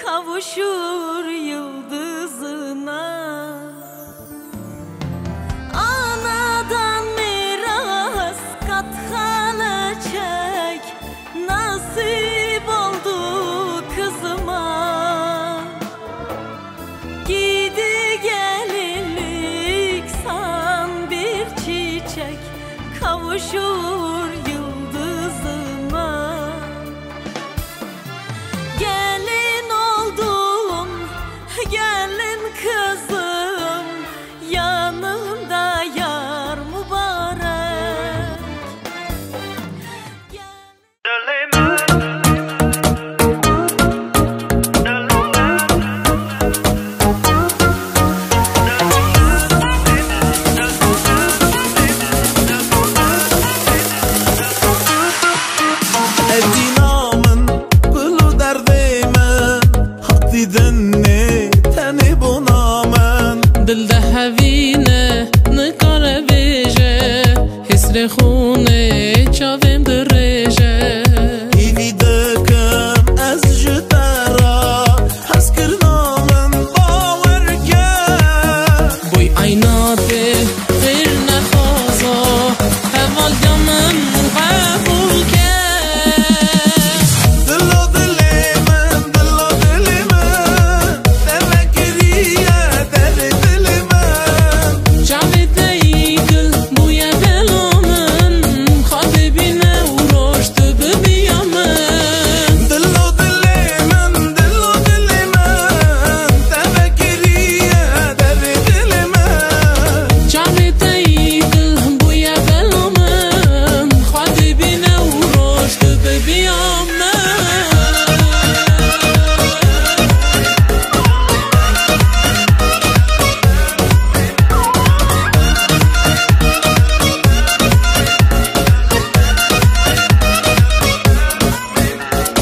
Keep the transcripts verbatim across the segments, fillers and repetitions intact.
Kavuşur yıldızına. Anadan miras kat kalacak, nasip oldu kızıma. Giydi gelinlik san bir çiçek, kavuşur yıldızına. Gelin oldum, gelin kızım, yanında yar mübarek. Evîna min, gul û derdê min, Heq dîdinê tenê bona min. Dil de hevîne, nikare bêje, hêsrê xûnê çavên dirêje. Hîvî dikim ez ji te re, hezkirina min bawer ke. Boy eyna tê, xêr nexwaza, hevalya min qebûl ke. Dilo dilê min, dilo dilê min, te vekiriye derê dilê min. Çavê te yî gul bûye bela min, Xwedê bîne û roj tu bibiya min. Dilo dilê min, dilo dilê min, te vekiriye derê dilê min. Çavê te yî gul bûye bela min, Xwedê bîne û roj tu bibiya min.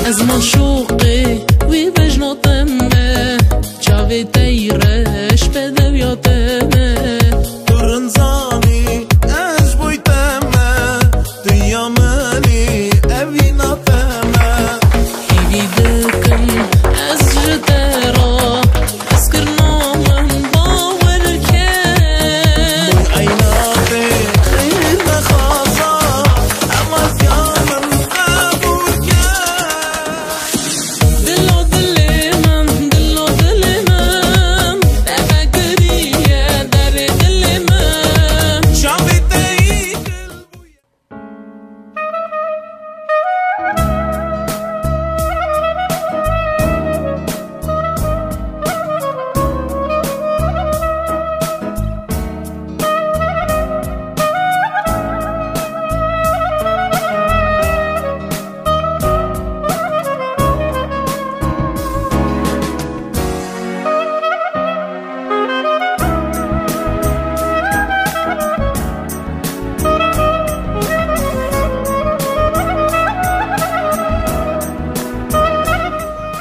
Ez maşoqê wî bejna te me, çavê te yî reş bedewiya te me. Tu rinzanî ez boy te me, dinya min î evîna te me. Hîvî dikim ez ji te re, hezkirina min bawer ke. Eyna tê xêr nexwaza, hevalya min qebûl ke. Dilo dilê min, dilo dilê min, te vekiriye derê dilê min. Çavê te yî gul bûye.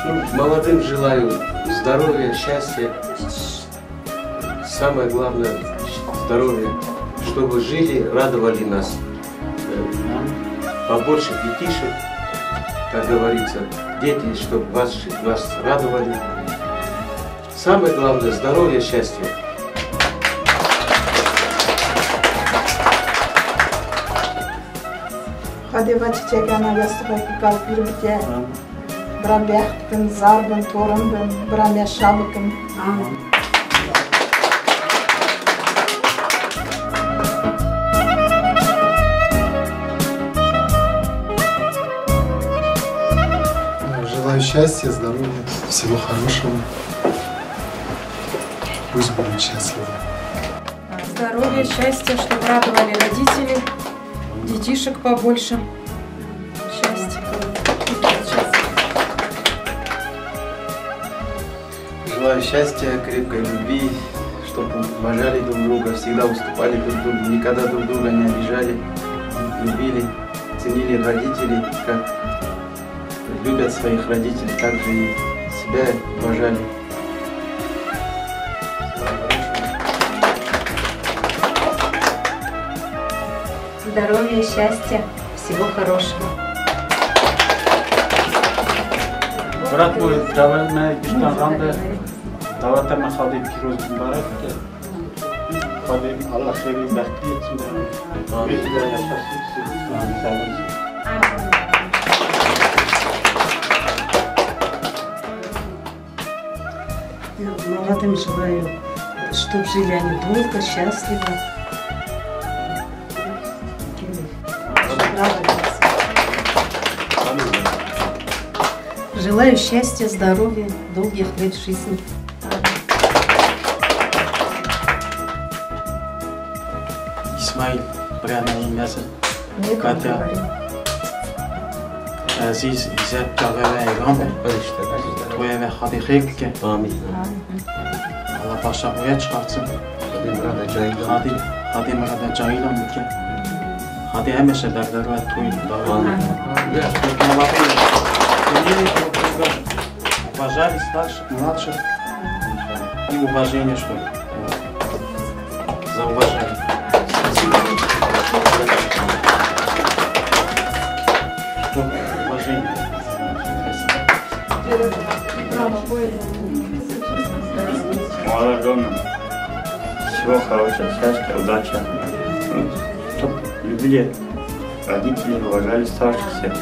Ну, молодым желаю здоровья, счастья. Самое главное, здоровье, чтобы жили, радовали нас. Э, побольше детишек, как говорится, дети, чтобы вас, вас радовали. Самое главное, здоровье, счастье. Xwedê va çiçekana yastixekî kalpîr bike. Bira bext bin, zar bin, torin bin, bira me şa bikin. Amin. Желаю счастья, здоровья, всего хорошего. Пусть будет счастливы. Здоровья, счастья, чтобы радовали родители, детишек побольше. Счастья. Желаю счастья, крепкой любви, чтобы уважали друг друга, всегда уступали друг другу, никогда друг друга не обижали, любили, ценили родителей, как любят своих родителей, так же и себя уважали. Здоровья, счастья, всего хорошего. Brat bu davet me giştan rande, daveta me Xadê pîroz mubarek ke. Xadê Allah xêrî bextî etsin. Amin. Amin. Murat'ım şuraya. Чтоб жили они долго, счастливо. Желаю счастья, здоровья, долгих лет жизни. İsmail, Bremen Mezin, Katya, Ezîz, Îzet, çavê we hêgan be. Toyê we Xwedê xêr bike. Amin. Allah başa boya çıkartsın. Hadi, hadi murada caylan bike. Hadi hemeşe berber ve toy. Amin. Уважали старших, младших и уважение, что ли. Зауважение. Что? Уважение. Молодому. Всего хорошего, счастья, удачи. Чтоб любили родители, уважали старших всех.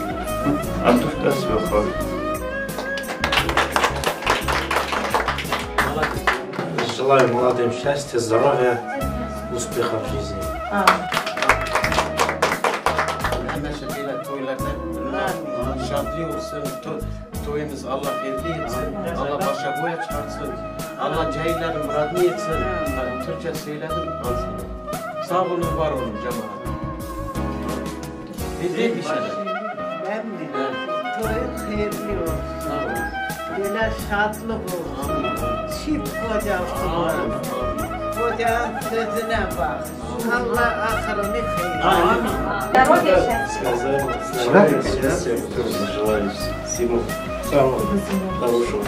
От души всего хорошего. Желаю молодым счастья, здоровья, успехов в жизни. Hemeşe böyle toylarda şadlığı olsun. To-, toyunuz Allah hayırlı etsin. Allah başa boya çıkartsın. Allah cahillerin muradını etsin. Türkçe söyledim. Sağ olun, var olun cemaat. Bizde bir şey. Ben mi? Evet. Toyun hayırlı olsun. Sağ olun. Böyle şatlık olsun. Amin. Çift koca olsun. Amin. Kocanın sözüne bak. Allah ahırını hayır. Amin. Здоровья, счастья. Симон. Хорошего.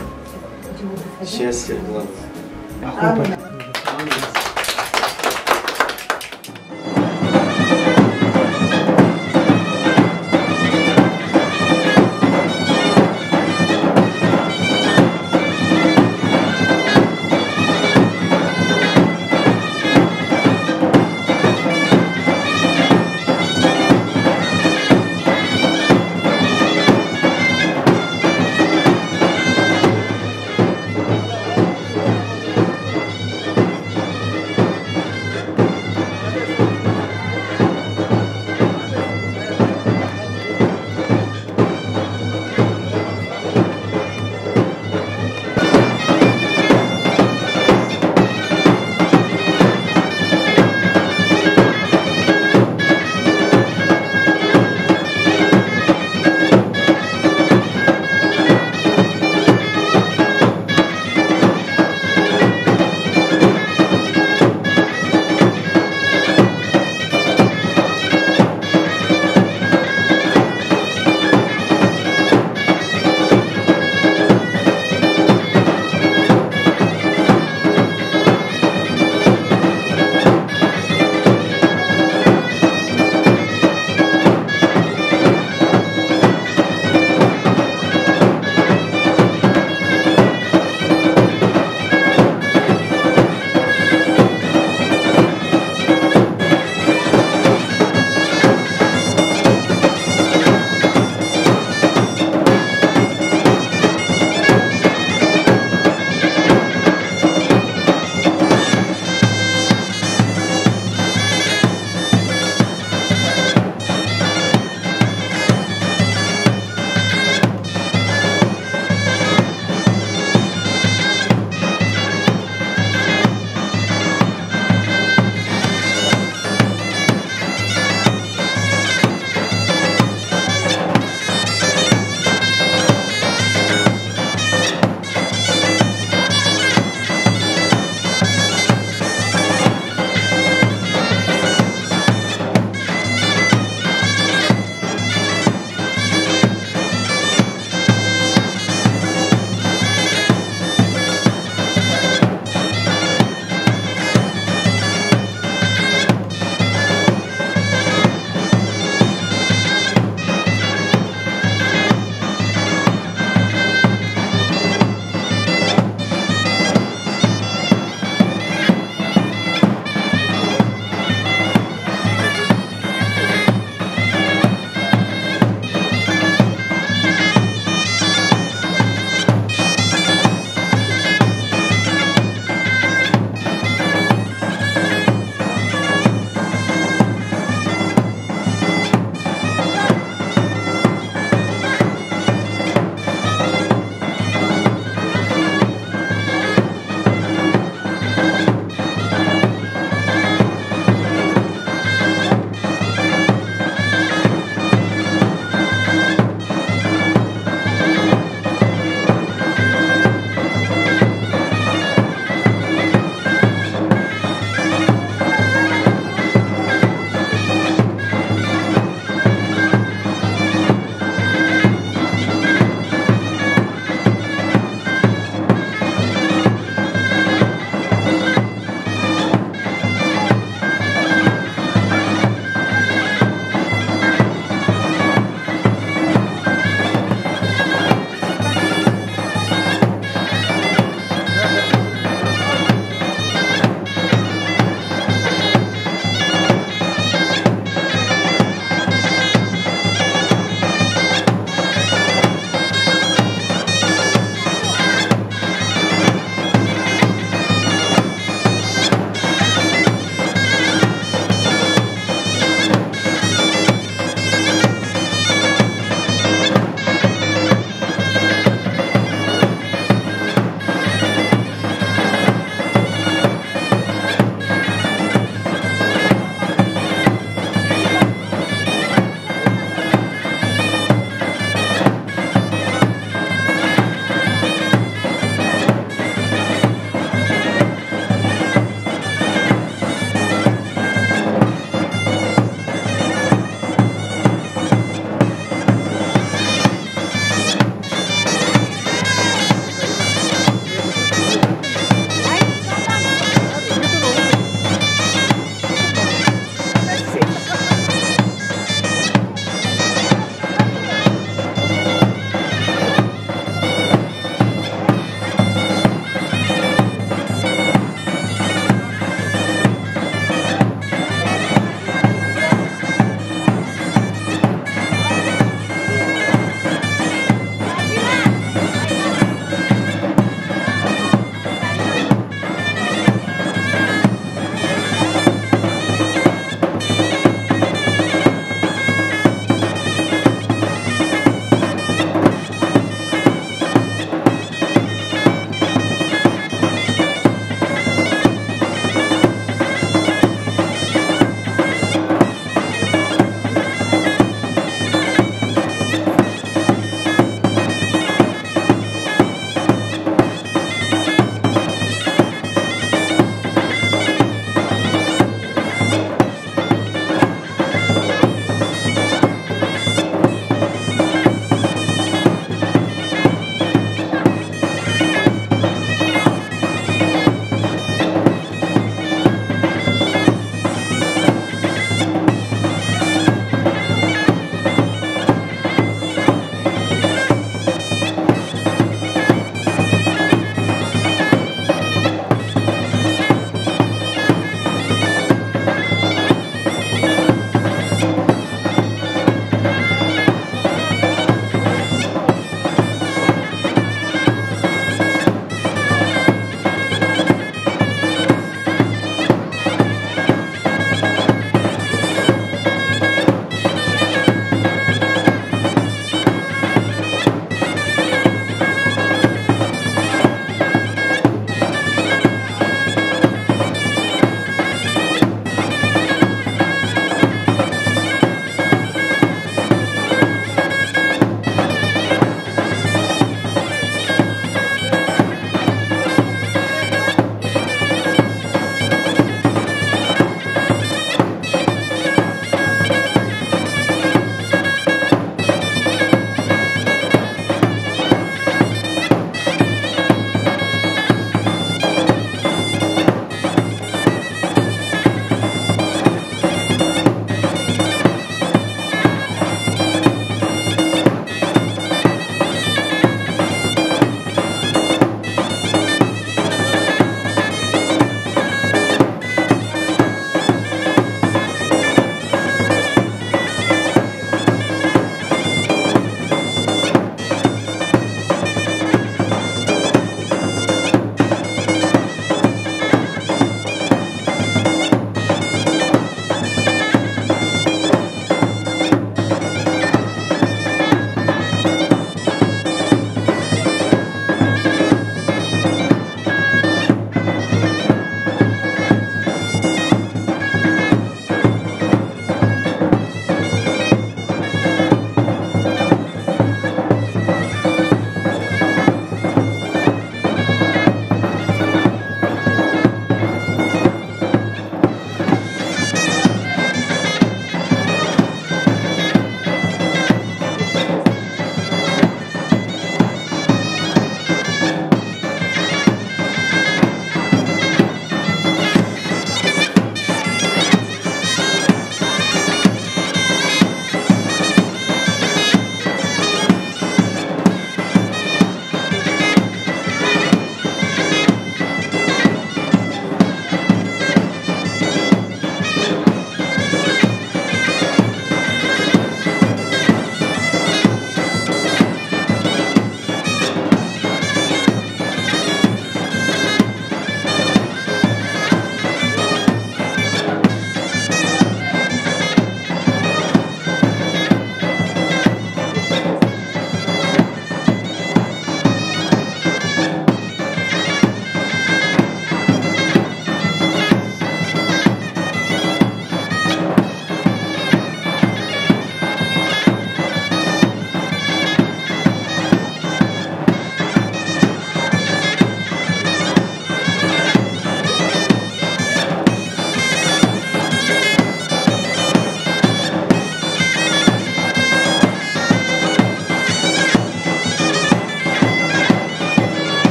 Счастья, главное.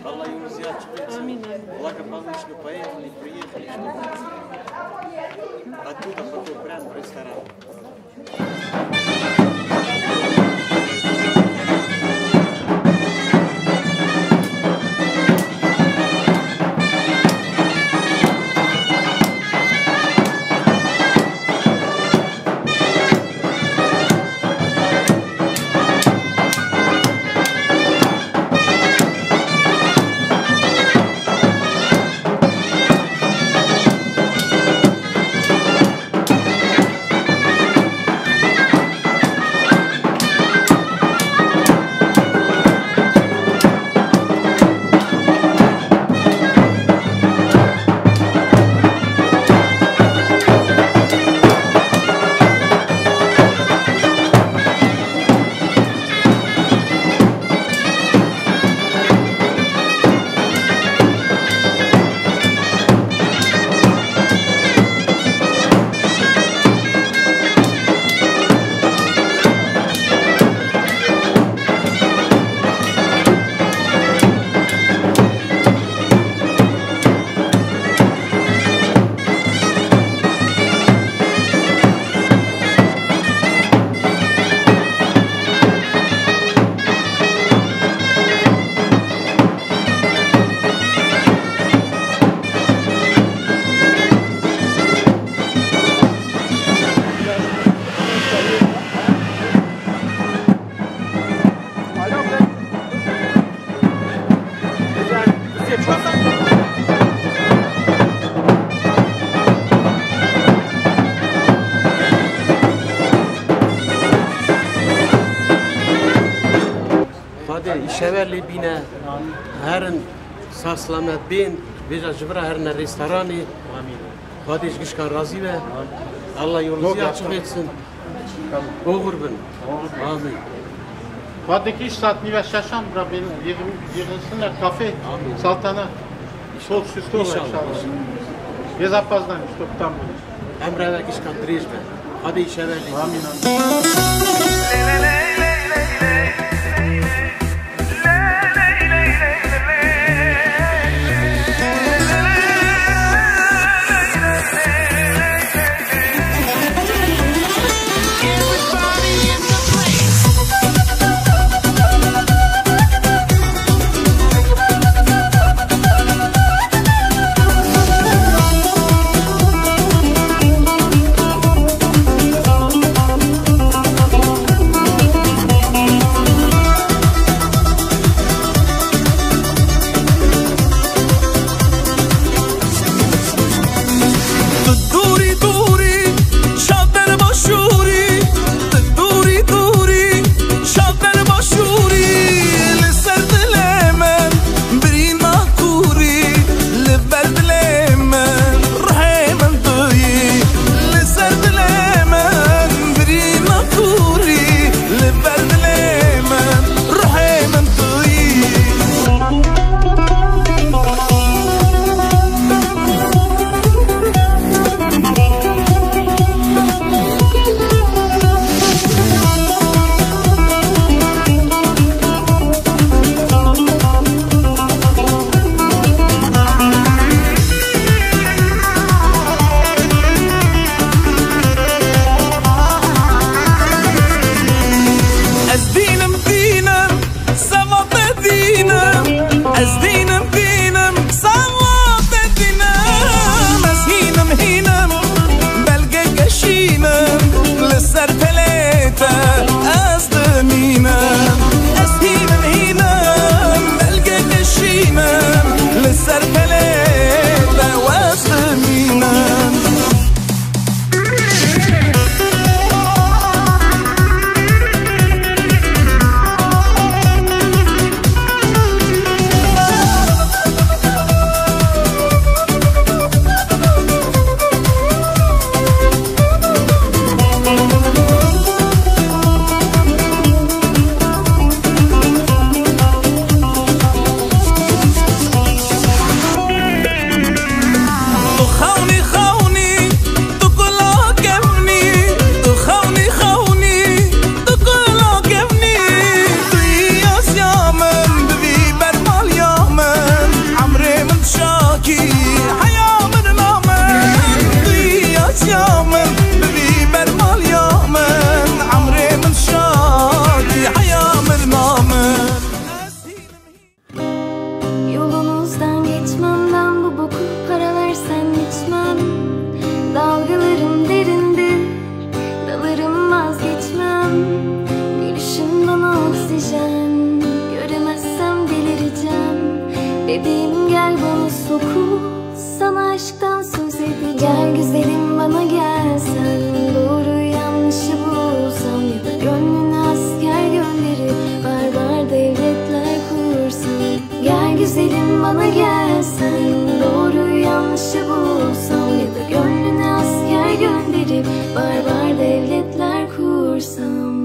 Allah yolunuzu açık etsin. Amin, amin. Allah kapatmış nupayı, nupayı. Atu da fotoğraf, restoran. Xwedê îşever lê bîne, herin sağ selamet bên, vêca ji vira herine restoranê. Xwedê ji gişkan razî be. Allah yolunuzu açık etsin. Oxir bin. Amin. Vadeki iş saat nive şaşan bura benim yığın, yığınsınlar kafe. Amin. Saltana. Sol süslü olacak inşallah. Geza pazdan işte tam. Emre ve gişkan dirêj be. Xwedê îşever lê. Amin, amin. Tu dûrî dûrî, şader başûrî, tu dûrî dûrî, şader başûrî, li ser dilê min birîna kûrî, li ber dilê min, ruhê min tu yî, li ser dilê min birîna kûrî, li ber dilê min, ruhê min tu yî. Ez dînim, dînim, Sema te dînim, ez dînim, dînim, sema te dînim. Ez hînim, hînim, belge geşînim, li ser pelê te ez dimînim. Ez hînim, hînim, belge geşînim, li ser pelê te ez dimînim. Bebeğim gel bana sokul, sana aşktan söz edeceğim. Gel güzelim bana gel sen, doğru yanlışı bulsam ya da gönlüne asker gönderip barbar devletler kursam. Gel güzelim bana gel sen, doğru yanlışı bulsam ya da gönlüne asker gönderip barbar devletler kursam.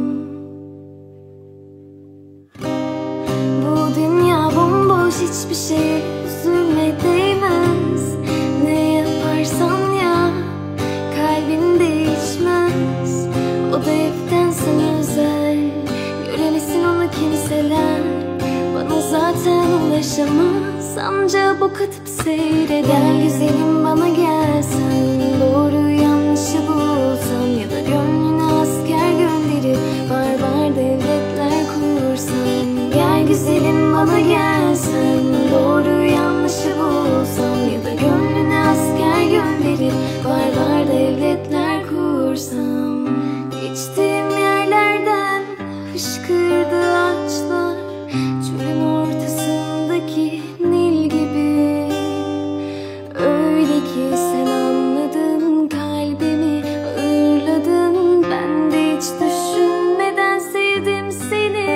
Bu dünya bomboş, hiçbir şey üzülme değmez. Ne yaparsan yap, kalbin değişmez. O da hepten sana özel. Göremezsin onu kimseler. Bana zaten ulaşamaz, anca bok atıp seyreder. Gel güzelim bana gel sen, doğru yanlışı bulsam ya da gönlüne asker gönderip barbar devletler kursam. Gel güzelim bana gel sen, doğru yanlışı bulsam ya da gönlüne asker gönderip barbar devletler kursam. Geçtiğim yerlerden fışkırdı ağaçlar, çölün ortasındaki Nil gibi. Öyle ki sen anladın kalbimi, ağırladın. Ben de hiç düşünmeden sevdim seni.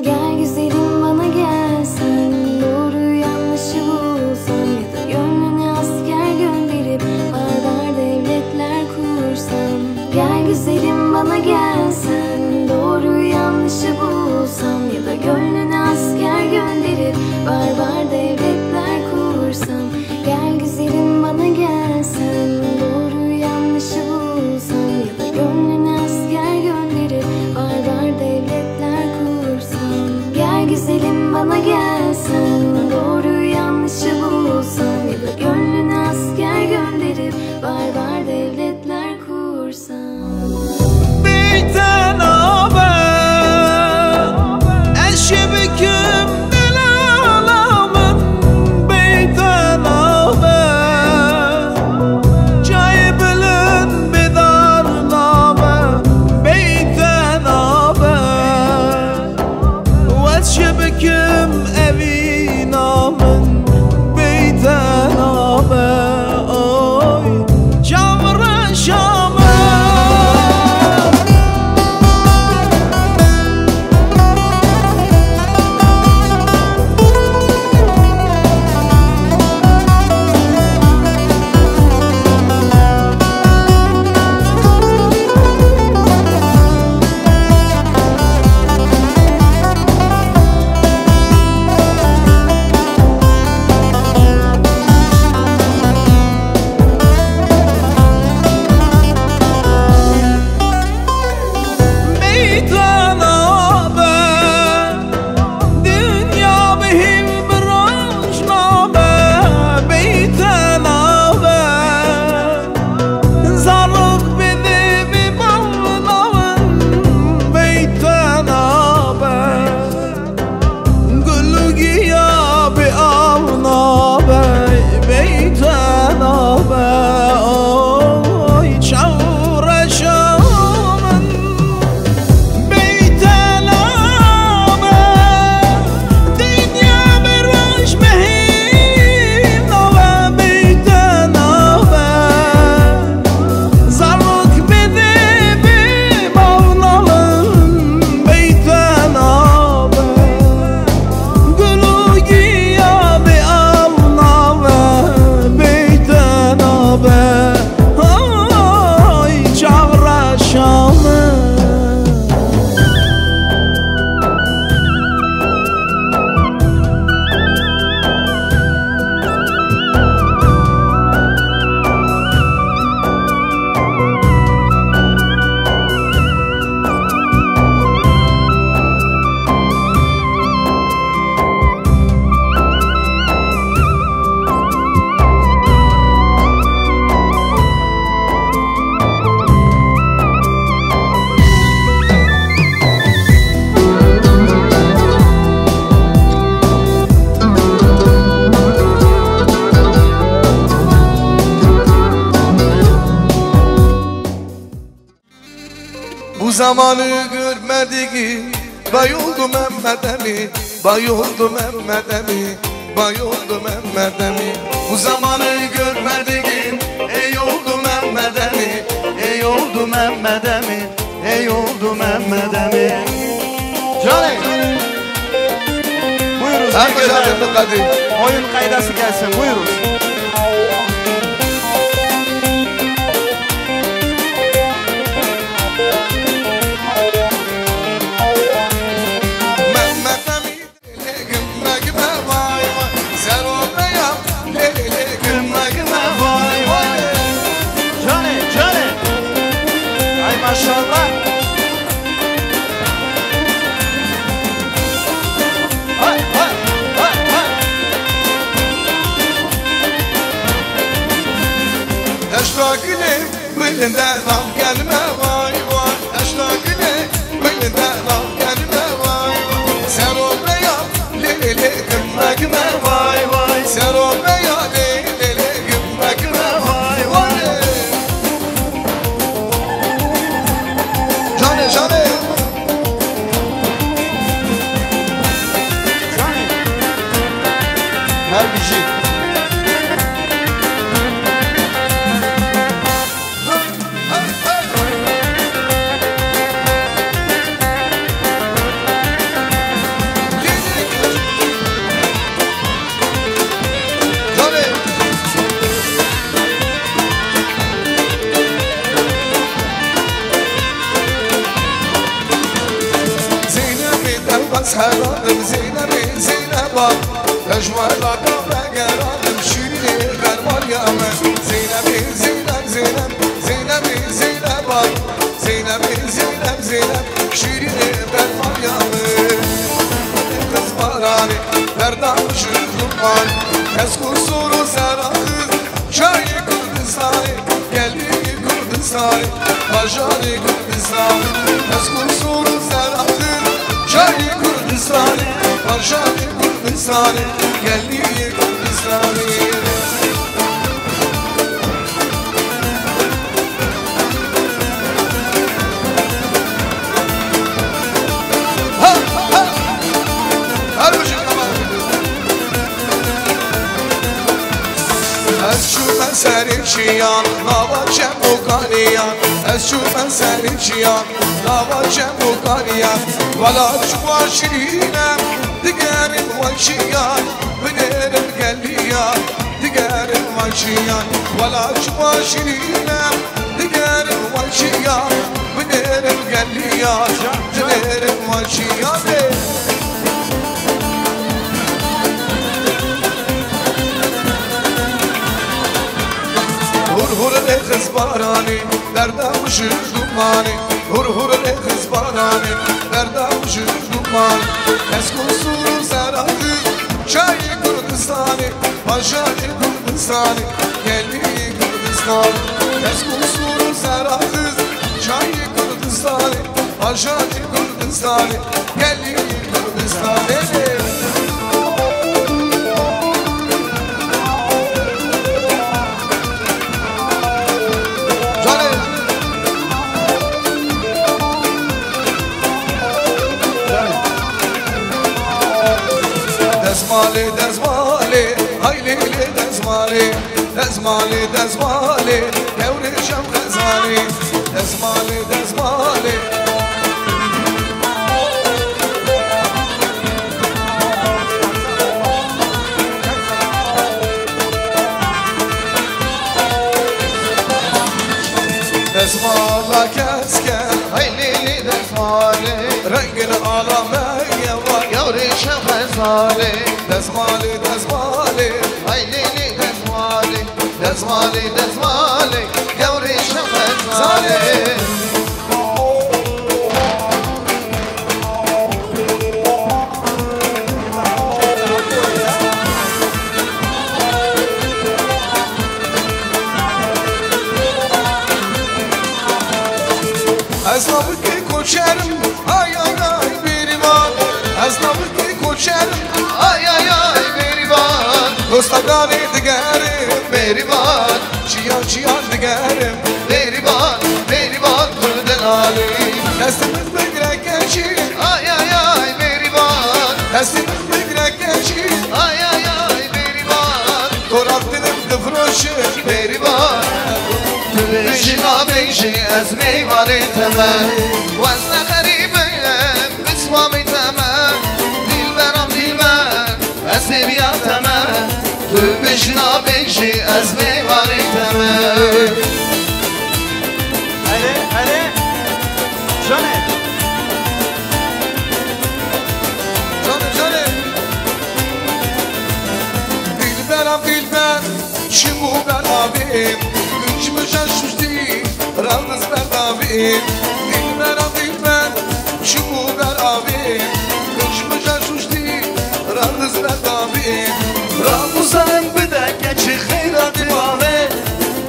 Gel güzelim bana gel sen, doğru yanlışı bulsam ya da gönlüne asker gönderip barbar devletler kursam. Gel güzelim bana gel sen, doğru yanlışı bulsam ya da gönlüne asker gönderip barbar devletler kursam. Gel güzelim bana gel sen, doğru yanlışı bulsam ya da gönlüne asker gönderip barbar devletler kursam. Gel güzelim bana gel sen, doğru yanlışı bulsam ya da gönlüne asker gönderip barbar devletler kursam. Beyte nabe, ez şibkim delala min, beyte nabe, cayê bilind bêdar nabe, beyte nabe. Wez şibkim evîna min, beyte nabe, oy, çavreşa min. Beytana be, dinya bi hîv bi roj nabe, beytana be. Zarok bi dê bi bav nabin, beytana be. Gul û giya bi av nabe, beytana be. Oy, çavreşa min. Beytana be, dinya bi roj bi hîv nabe, beytana be. Zarok bi dê bi bav nabin, beytana be. Gul û giya bi av nabe, beytana be. Hay çavreşa min. Bu zamanı görmediğim Bayıldı Mehmet Emin, bayıldı Mehmet Emin, bayıldı Mehmet Emin. Bu zamanı görmediğim, ey oldu Mehmet Emin, ey oldu Mehmet Emin, ey oldu Mehmet Emin. Canım. Buyuruz, her bir güzel. Oyun kaydası gelsin, buyuruz. Mehmet Emin. Gime gime vay vay, Sero Beya, lê lê gime gime vay vay. Canê, canê. Ay maşallah. Hay, hay, hay, hay. Eşragilê. Min de nav gelme vay vay, eşta gile. Min de nav gelme vay vay. Sero beya, lê lê gime gime vay vay. Sero beya, lê lê lê gime gime vay vay. Canê, canê. Her bir şey. Zeynep'e dervaz herarim, Zeynep'e, Zeynep'a. Tecmala kahve gerarim, şirin derman ya me. Zeynep'e, Zeynep, Zeynep, Zeynep'e, Zeynep'a. Zeynep'e, Zeynep, Zeynep, şirin derman ya me. Kız baranı, derdan şirin duman. Ez kusuru seraxız, çayı Kurdistan'ı, geldi Kurdistan'ı, bajarı Kurdistan'ı. Ez kusuru seraxız, çayı Kurdistan'ı, bajarı Kurdistan'ı, geldi Kurdistan'ı. Ha, ha. Her bir şey tamam. Ez çûme serê çiyan, nava çemokaniyan. Ez çûme serê çiyan, nava çemokaniyan. Wela çiwa şirîne, digerim weşiyan, binêrim geliyan, digerim weşiyan. Wela çiwa şirîne, digerim weşiyan, binêrim geliyan, digerim weşiyan. Hur hur lê xiz baranî, derde mişir dumanî. Hur hur lê xiz baranî, derde mişir dumanî. Ez kusûr û seraxî, çayê Kurdistanî, bajarê Kurdistanî, gelî Kurdistanî. Ez kusûr û seraxî, çayê Kurdistanî, bajarê Kurdistanî, gelî Kurdistanê. Canê. Dezmalê, dezmalê, hay lê lê dezmalê. Dezmalê, dezmalê, gewrê şem xezalê. Dezmalê, dezmalê. Dezmala keske, hey lê lê dezmalê. Rengin ala me ye wa. Gewrê şem xezalê. Dezmalê, dezmalê. Hey lê lê dezmalê. Dezmalê, dezmalê, gewrê şem xezalê. Ez navike koçerim, ay ay ay bêrîvan. Ez navike koçerim, ay ay ay bêrîvan. Dosta ganê digerim, bêrîvan. Çiyan çiyan digerim, bêrîvan, bêrîvan kurdelê. Destê min bigre keçî, ay ay Jî ez mêvanê te me, wezne xerîbim, pismamî te me, dîlberam dîlber, ez hêviya te me, tu bijna bêjî ez mêvanê te me. Hele, hele, Canê. Canê, canê. Dîlberam dîlber, çim û beravê, mijmija şuştî, radiz berdavê. Dîlberam dîlber, çim û beravê, mijmija şuştî, radiz berdavê. Ramuzarim bide keçi xeyra di bavê.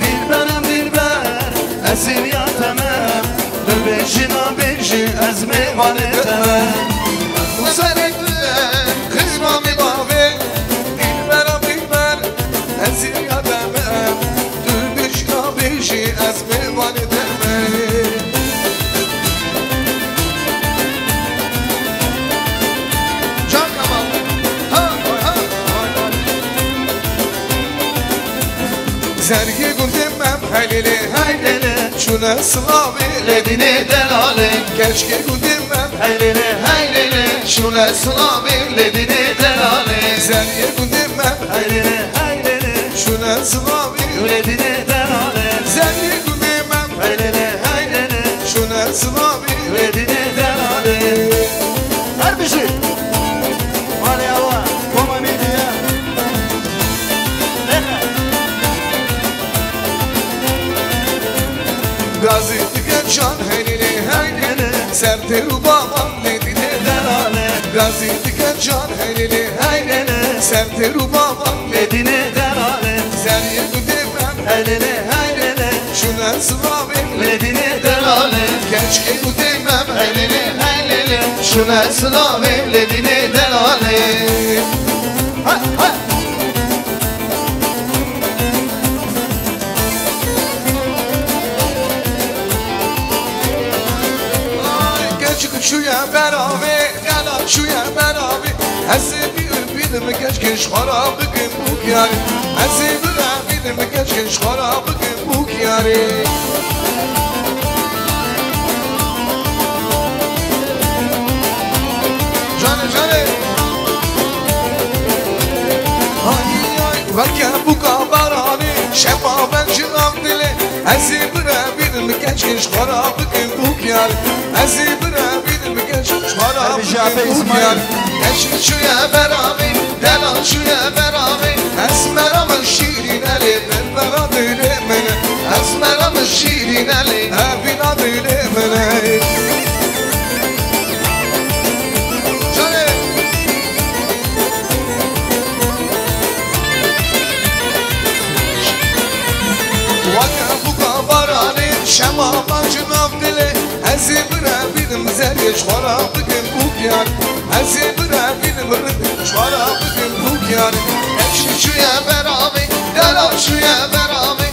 Dîlberam dîlber, ez hêviya te me. Tu bêjî nabêjî, ez mêvanê te me. Ramuzarim bide, xizma mi bavê. Dîlberam dîlber, ez hêviya te me. Tu bêjî nabêjî, ez mêvanê te me. Can Kamal. Ha, ha. Zergê gundê me, hey lê lê, hey lê lê, çûne silavê, lê dînê delalê. Keçkê gundê me, hey lê lê, hey lê lê, çûne silavê, lê dînê delalê. Zergê gundê me, hey lê lê, hey lê lê, çûne silavê, lê dînê delalê. Zergê gundê me, hey lê lê, hey lê lê, çûne silavê, lê dînê delalê. Her bijî. Malê awa, koma mîdiye. Gazî dike can heylê heylê, ser têr û bavan lê dînê delale. Gazî dike can heylê heylê, ser têr û bavan lê dînê delale. Zeriyê gundê me heylê heylê, şûne silavê lê dînê delale. Keçkê gundê me heylê heylê, şûne silavê lê dînê delale. Ha, ha. Ay, keçik çûye beravê, delal çûye beravê. Ez ê bîr bînim keçkê ji xwe re bikim bûk yarê. Ez ê bira bînim keçkê ji xwe re bikim bûk yarê. Canê, canê. Hay, hay, weke bûka baranê, şema ben ji nav dilê. Ez ê bira bînim keçkê ji xwe re bikim bûk yarê. Ez ê bira bînim keçkê ji xwe re bikim bûk yarê. Keçik çûye beravê, delal çûye beravê. Esmera min şîrîn e lê dilbera dilê min e. Esmera min şîrîn e lê evîna dilê min e. Canê. Weke bûka baranê, şema baş nav dilê. Ez ê bira bînim zerê ji xwe re bikim bûk yarê. Ez ê bira bînim rind ji xwe re bikim bûk yarê. Keçik çûye beravê, delal çûye beravê.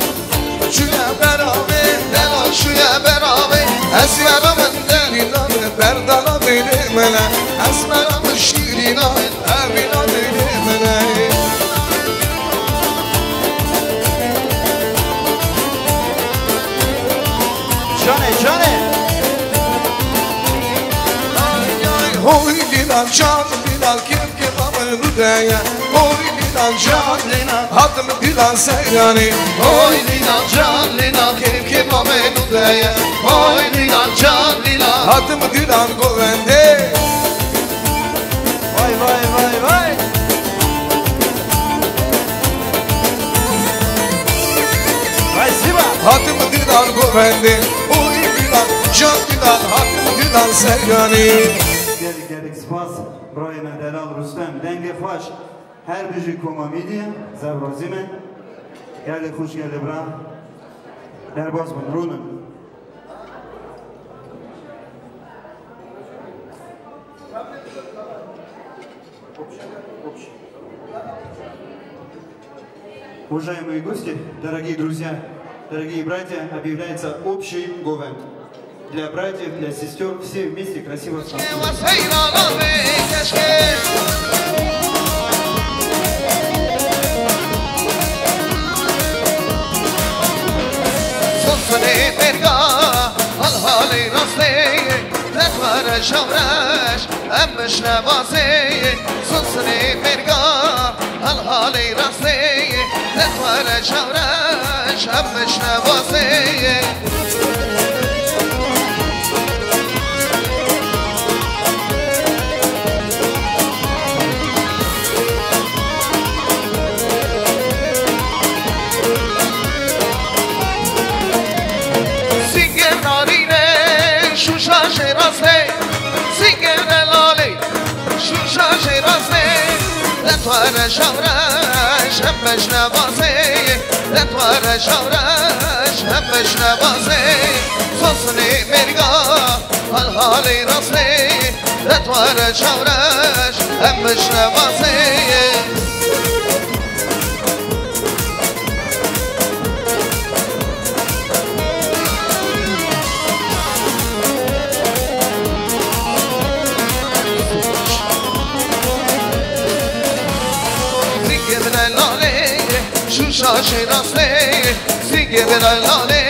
Çûye beravê, delal çûye beravê. Esmera min delîla min, berdala dilê min e. Esmera min şîrîna min, evîna dilê min e. Canê, canê. Ay, ay, hoy Lîla, can Lîla, kêf kêfa min nû de ye. Hoy Lîla, can Lîla, hatim Dîlan seyranê. Oy Lîna can Lîna, kêf kêfa me nû de ye. Oy Lîna can Lîna. Hatim Dîlan govendê. Vay, vay, vay, vay. Vay Ziba. Hatim Dîlan govendê. Oy Dîlan, can Dîlan, Hatim Dîlan seyranê. Gelek, gelek spas. Birayê me delal Rustem. Dengê xweş. Her bijî koma Mîdî, zevrazî me. Gelê xweş, gelê bira. Derbas bin, rûnin. Уважаемые гости, дорогие друзья, дорогие братья, объявляется общий говен. Для братьев, для сестёр, все вместе красиво станцуем. Şevazê, sosinê mêrga, hal halê rastê, letwere şewreş, em şevazê. Sîngê narînê, şûşa jê rastê, sîngê delalê, şûşa jê rastê, letwere şewreş, em şevazê, letwere şewreş, em şevazê, sosinê mêrga, hal halê rastê, letwere şewreş, em şevazê. Sîngê bide lalê, şûşa jê rastê, sîngê bide lalê,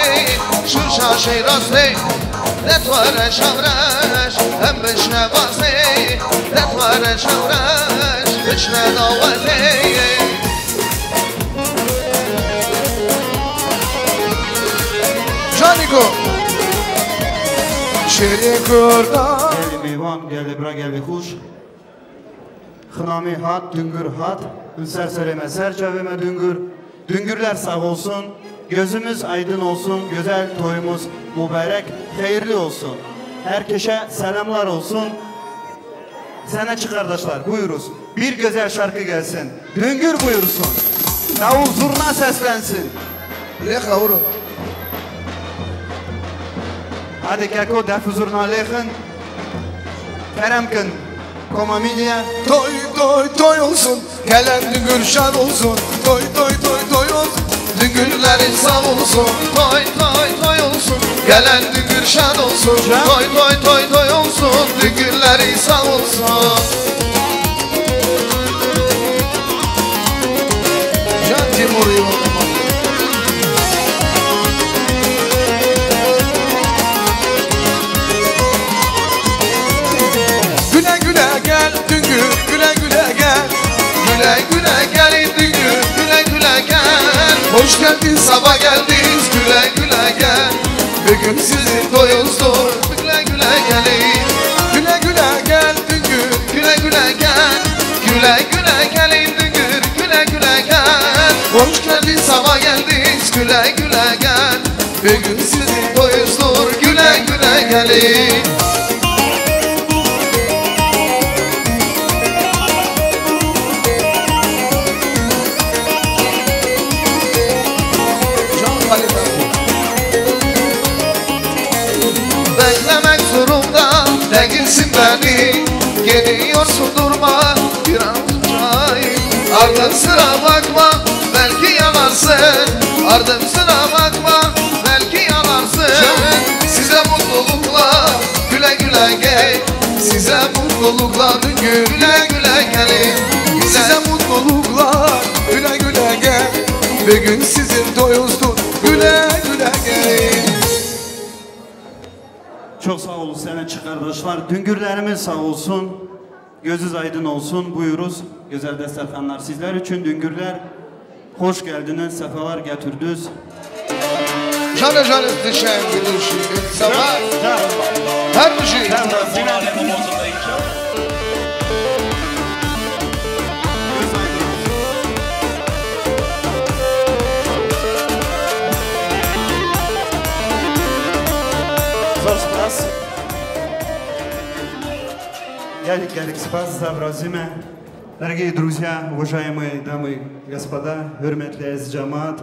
şûşa jê rastê. Letwere şewreş, em şevazê, letwere şewreş, bişne dawetê. Canîko. Şêrê Kurdan. Gelê mêvan, gelê bira, gelê xweş. Xinamê hat, Dungür hat. Min ser serê me, ser çavê me Dungür. Dungürler sağ olsun. Gözümüz aydın olsun. Güzel toyumuz mübarek, hayırlı olsun. Herkese selamlar olsun. Sanatçı kardeşler, buyuruz. Bir güzel şarkı gelsin. Dungür buyursun. Davul zurna seslensin. Lêxa ûro. Hadi keko, def û zurna lêxin. Kerem kin. Koma Milya. Toy toy toy olsun. Gelen Dungür şad olsun. Toy toy toy toy olsun. Dungürlerin sağ olsun. Toy toy toy olsun. Gelen Dungür şad olsun. Can. Toy toy toy toy olsun. Dungürleri sağ olsun. Can Timur yolunda. Güle güle gel Dungür, güle güle gel. Güle güle gelin Dungür, güle güle gel. Hoş geldin, sabah geldiniz, güle güle gel. Bugün sizi doyuzduk, güle güle gelin. Güle güle gel Dungür, güle güle gel. Güle güle gelin Dungür, güle güle gel. Hoş geldin, sabah geldiniz, güle güle gel. Bugün sizi doyuzduk, güle güle gelin. Beklemek zorunda değilsin beni. Geliyorsun, durma biraz uzak. Ardın sıra bakma, belki yanarsın. Ardın sıra bakma, belki yanarsın. Size mutluluklar, güle güle gel. Size mutluluklar, güle güle gelin. Size mutluluklar, güle güle gel. Bugün sizi doyuzduk, güle güle gelin. Çok sağ olun sanatçı kardeşler. Dungürlerimiz sağ olsun. Gözünüz aydın olsun. Buyuruz. Güzel desterhanlar sizler için. Dungürler, hoş geldiniz. Sefalar getirdiniz. Canê canê dişen gidişi. Sefa. Her bir şey. Zor spas. Gelek, gelek spas, zaf razî me. Дорогие друзья, уважаемые дамы и господа, hürmetli aziz cemaat,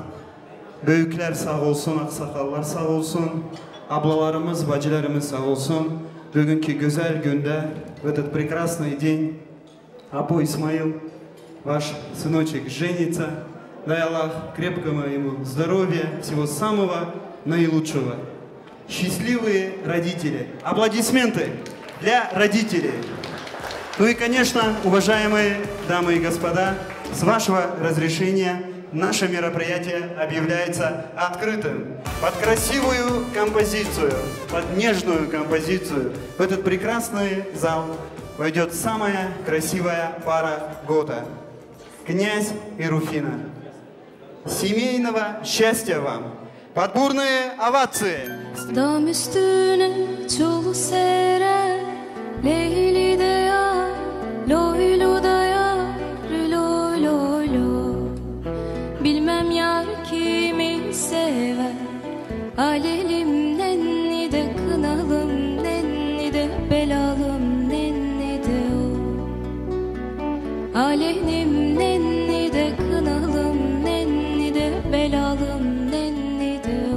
büyükler sağ olsun, aksakallar sağ olsun, ablalarımız, bacılarımız sağ olsun. Bugünkü güzel günde, в этот прекрасный день, Apo İsmail, ваш сыночек женится. Дай Аллах крепкого ему здоровья, всего самого наилучшего. Счастливые родители. Аплодисменты для родителей. Ну и, конечно, уважаемые дамы и господа, с вашего разрешения наше мероприятие объявляется открытым. Под красивую композицию, под нежную композицию в этот прекрасный зал Войдёт самая красивая пара года. Князь и Руфина. Семейного счастья вам. Подборные овации. Dam üstüne çul sere, Leyli de yar, loylu da yar, loy loy loy. Bilmem yar kimi sever, alelim nenni de kınalım nenni de belalım nenni de o. Alelim nenni de kınalım nenni de belalım nenni de o.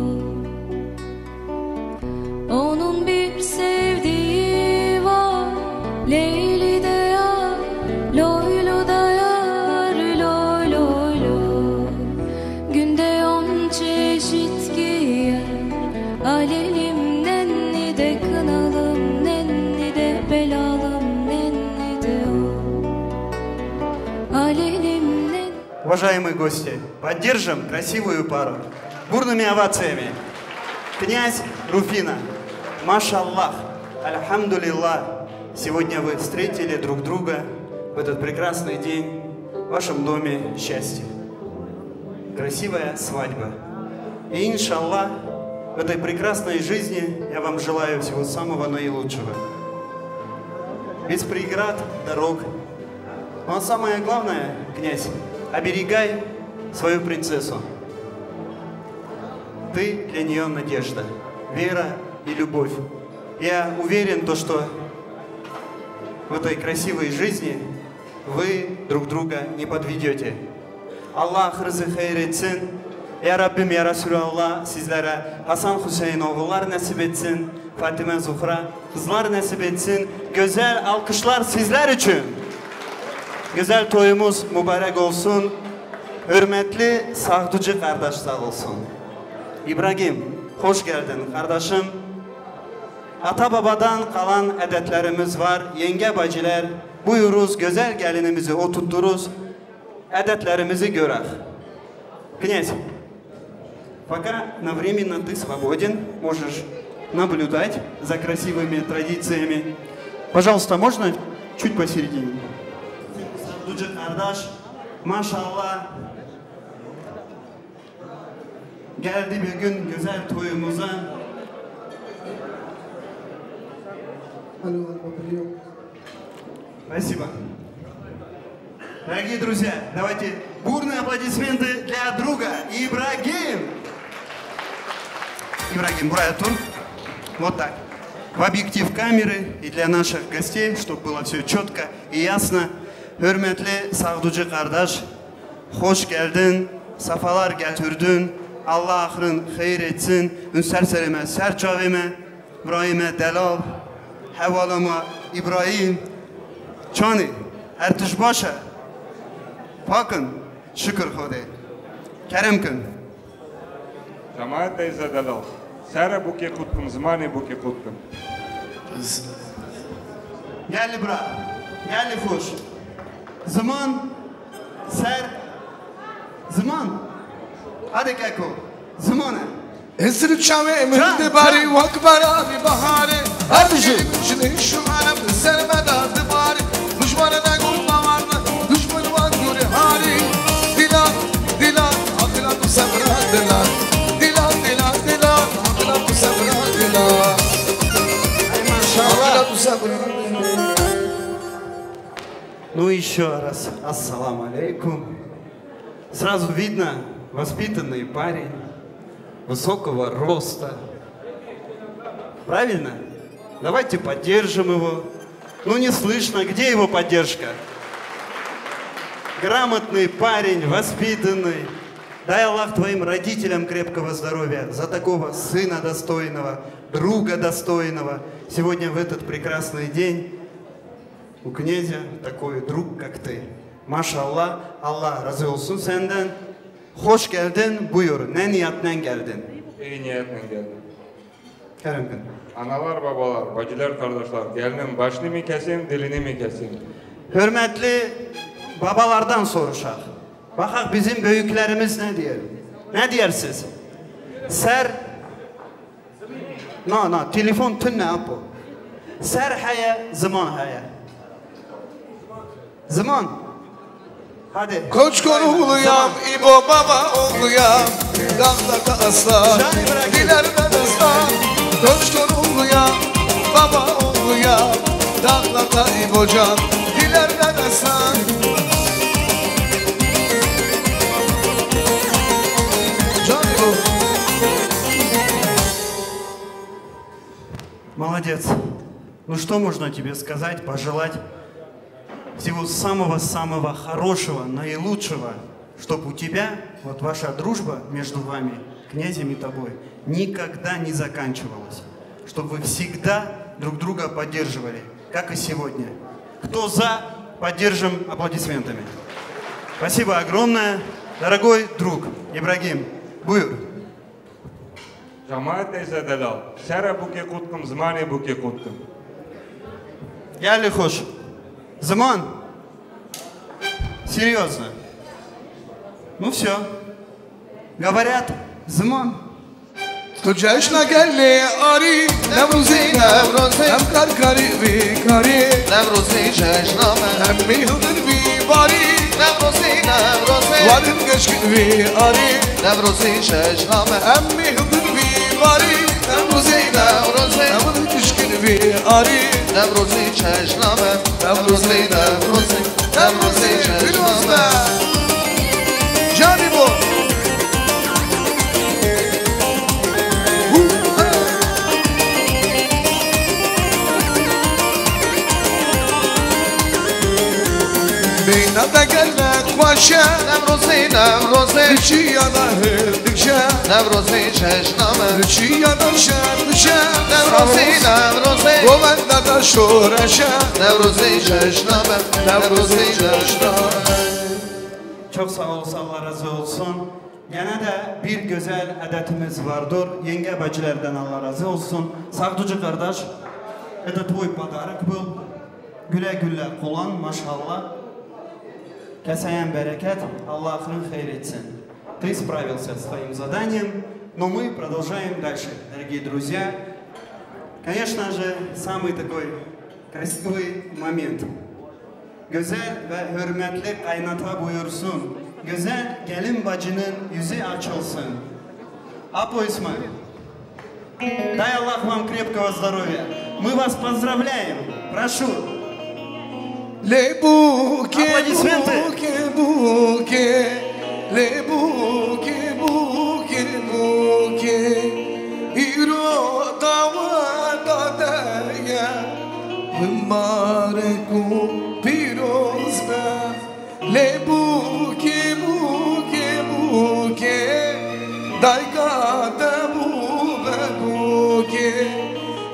Onun bir sevdiği var, Leyli de yar, loylu da yar, loy loy loy. Günde on çeşit giyer, alelim nenni de kınalım nenni de belalım nenni de o. Alelim nenni. Уважаемые гости, поддержим красивую пару бурными овациями. Князь, Руфина, машаллах, альхамдулиллах, сегодня вы встретили друг друга в этот прекрасный день в вашем доме счастья. Красивая свадьба. И иншаллах, в этой прекрасной жизни я вам желаю всего самого наилучшего. Без преград дорог. Но самое главное, князь, оберегай свою принцессу. Ты для неё надежда, вера и любовь. Я уверен, то, что в этой красивой жизни вы друг друга не подведёте. Allah ahırızı hayır etsin. Ya Rabbim, ya Resulallah, sizlere Hasan Hüseyin oğullar nasip etsin. Fatime Zuhra kızlar nasip etsin. Güzel alkışlar sizler için. Güzel toyumuz mübarek olsun. Hürmetli Sağducu kardeş sağ olsun. İbrahim, hoş geldin kardeşim. Ata babadan kalan adetlerimiz var. Yenge bacılar, buyuruz, güzel gelinimizi oturturuz. Адетлерimizi görək. Князь, пока одновременно ты свободен, можешь наблюдать за красивыми традициями. Пожалуйста, можно чуть посередине? Ducu kardeş, maşallah. Geldi bir gün güzel toyumuza. Alo, alo, alo. Спасибо. Дорогие друзья, давайте бурные аплодисменты для друга Ибрагим. Ибрагим, buraya dur. Вот так. В объектив камеры и для наших гостей, чтобы было всё чётко и ясно. Hürmetli Sağducu kardeş, hoş geldin, sefalar getirdin. Allah ahırın hayır etsin. Ün ser serê me, ser çavê me. Birayê me delal, hevala me Îbrahîm, çanê, her tişt baş e? Pak in, şikir Xwedê. Kerem kin. Cemaet teyze delal. Serê bûkê qut kim, zimanê bûkê qut kim. Gelî bira, gelî xweş. Ziman, ser, ziman. Hadi keko, ziman e. Hizir çavê min dibarî wek beranî baharê. Her dijî. Jinê şû ereb li ser me da dibarî. Dijmana negot bawer me, dijmin wek gurê harî. Dila, dila, akila tu sebra dila. Dila, dila, dila, akila tu sebra dila. Akila tu sebra dila. Ну ещё раз, ассаламу алейкум. Сразу видно, воспитанный парень, высокого роста. Правильно? Давайте поддержим его. Ну, не слышно, где его поддержка? Грамотный парень, воспитанный. Дай Аллах твоим родителям крепкого здоровья, за такого сына достойного, друга достойного. Сегодня в этот прекрасный день у князя такой друг, как ты. Maşallah, Allah razı olsun senden. Hoş geldin, buyur. Ne niyetnen geldin? İyi niyetle geldim. Kerem kin. Analar, babalar, bacılar, kardeşler, gelinin başını mı keseyim, dilini mi keseyim? Hürmetli babalardan soruşaq. Baxaq bizim büyüklerimiz ne diyor? Ne diyorsunuz? Ser No, no, telefon tune apo. Ser heye, ziman heye. Ziman. Hadi. Koç konuluyam, İbo baba oğluyam. Dağlarda aslan, dilerde destan. Koç konuluyam, baba oğluyam. Dağlarda İbocan, dilerde destan. Can İbo. Молодец. Ну что можно тебе сказать, пожелать? Всего самого-самого хорошего, наилучшего, чтоб у тебя, вот ваша дружба между вами, князем и тобой, никогда не заканчивалась. Чтоб вы всегда друг друга поддерживали, как и сегодня. Кто за, поддержим аплодисментами. Спасибо огромное. Дорогой друг Ибрагим, буюр. Жамаат эза делал, сера буке куткум, змане буке куткум. Geldi hoş. Zaman. Серьёзно. Ну всё. Говорят, zaman. Tu cejna gelê arî, Newrozê, Newrozê. Em karkarî vî karî. Newrozê cejna me. Em mîhildin vî barî. Newrozê, Newrozê. Warin geşkin vî arî. Newrozê cejna me. Em mîhildin vî barî. Newrozê, Newrozê. Em gişkin vî arî. Newrozê cejna me. Newrozê, Newrozê. Newrozê cejna me. Canî bo. Beyna de gelek xweş e. Newrozê, Newrozê. Diçiya de hêr dikşe. Newrozê cejna me. Diçiya de şer dişe. Newrozê, Newrozê. Govenda de şoreş e. Newrozê cejna me. Newrozê cejna me. Çok sağ olasın, Allah razı olsun. Gene de bir güzel adetimiz vardır. Yenge bacılardan Allah razı olsun. Сагдуҷи къардаш, это твой подарок был. Güle güle kullan, maşallah. Keseyen bereket, Allah ahırın hayır etsin. Ты справился с твоим заданием, но мы продолжаем дальше, дорогие друзья. Конечно же, самый такой красивый момент. Güzel ve hürmetli kaynata buyursun. Güzel gelin bacının yüzü açılsın. Apo İsmail. Дай Аллах вам крепкого здоровья. Мы вас поздравляем. Прошу. Lê bûkê, Аплодисменты. Bûkê, bûkê, lê bûkê, bûkê, bûkê, îro daweta te ye, mibarek û pîroz be. Lê bûkê, bûkê, bûkê, dayka te bûbe bûkê.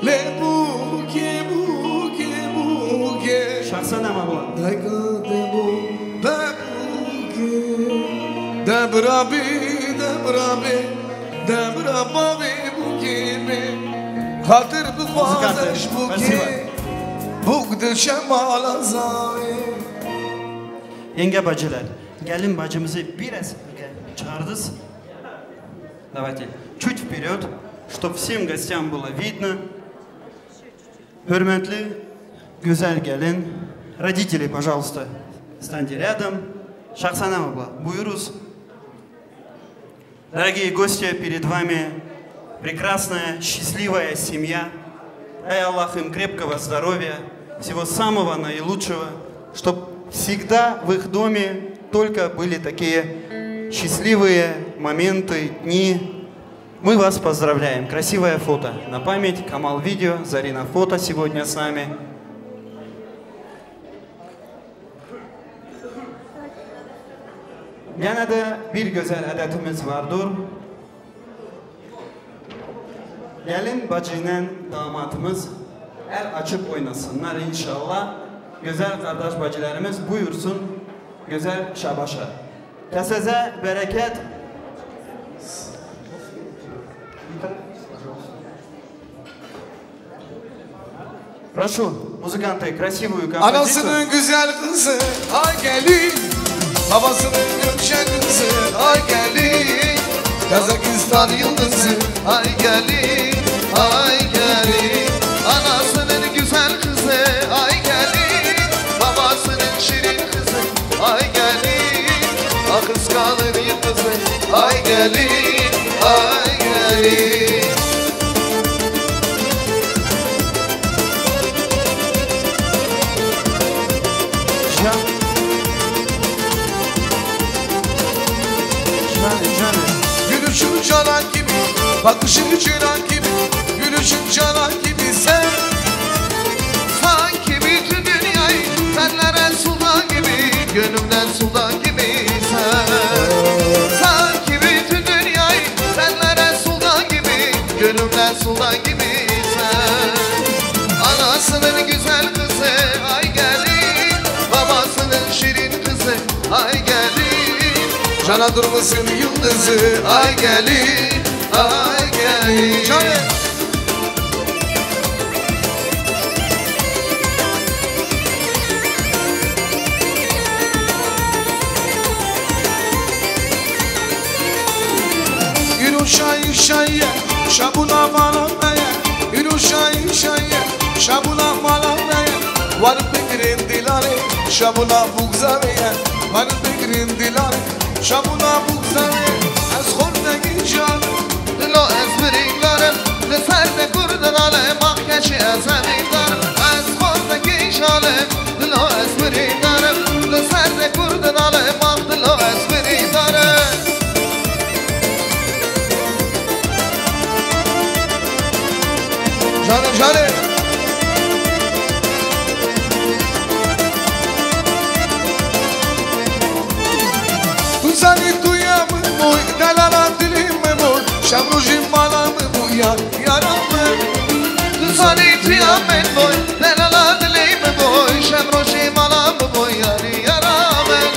Lê bûkê, bûkê, bûkê. Şahsen em abla. Dayka te bûbe bûkê. Debra bî, debra bî, debra bavê bûkê bê. Xatir bixwaze ji bûkê. Bûk diçe mala zavê. Yenge bacılar, gelin bacımızı biraz çağırırız. Давайте чуть вперёд, чтоб всем гостям было видно. Hürmetli güzel gelin, родители, пожалуйста, встаньте рядом. Şahsanem abla, buyuruz. Дорогие гости, перед вами прекрасная, счастливая семья. Дай Аллах им крепкого здоровья, всего самого наилучшего, чтоб всегда в их доме только были такие счастливые моменты, дни. Мы вас поздравляем. Красивое фото на память. Камал Видео, Зарина Фото сегодня с нами. Gene de bir güzel adetimiz vardır. Gelin bacıyla damatımız el açıp oynasınlar inşallah. Güzel kardeş bacılarımız buyursun güzel şabaşa. Keseze bereket. Прошу, музыканты, красивую композицию. Anasının güzel kızı, ay gelin. Babasının gökçe kızı, ay gelin. Kazakistan yıldızı, ay gelin, ay gelin. Anasının güzel kızı, ay gelin. Babasının şirin kızı. Gülüşün cana gibi, bakışın ceylan gibi, gülüşün cana gibi sen. Sanki bütün dünyayı senden Resul'dan gibi, gönlümden sultan gibi sen. Sanki bütün dünyayı senden Resul'dan gibi, gönlümden sultan gibi sen. Anasının güzel kızı ay gelin, babasının şirin kızı ay gelin. Cana durmasın yıldızı ay gelin, ay gelin. Canım. Îro şayî şayî ye, şabûna mala me ye. Îro şayî şayî ye, şabûna mala me ye. War bigrin dilanê, şabûna bûgza me ye. War bigrin dilanê, şabûna bûgza me ye. Ez xortekî şalim, dilo ez birîndarim. Li ser te kurd dale, bak keçî ez evîndarim. Ez xortekî şalim, dilo ez birîndarim. Li ser te kurd dale, bak dilo ez birîndarim. Canê, canê. Tu zanî tu ya min bûy, delala dilê min bûy, şev rojî mala min bû yar, yara min. Tu zanî tu ya min bûy, delala dilê min bûy, şev rojî mala min bû yar, yara min.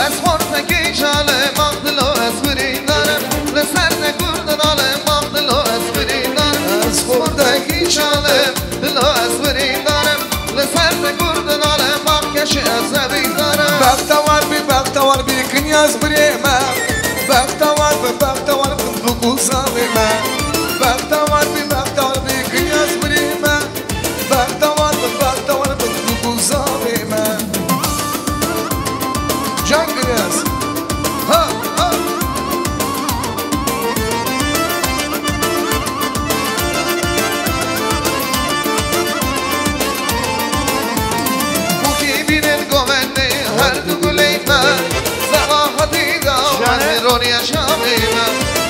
Ez xortekî şalim, bak dilo ez birîndarim. Li ser te kurd dale, bak dilo ez birîndarim. Ez xortekî şalim, dilo ez birîndarim. Li ser te kurd dale, bak keçî ez evîndarim. Bextewar bî, bextewar bî, kinyaz birê me. Bextewar bî, bextewar bî, bû ku zavê me. Bextewar bî, bextewar bî, kinyaz birê me. Bextewar bin, bextewar bin, tu ku zavê me. Can Güneş. Ha, ha. Bûkî bînin govendê her du gulê me. Seba hatî da Şahane. Ronî yaşamê me.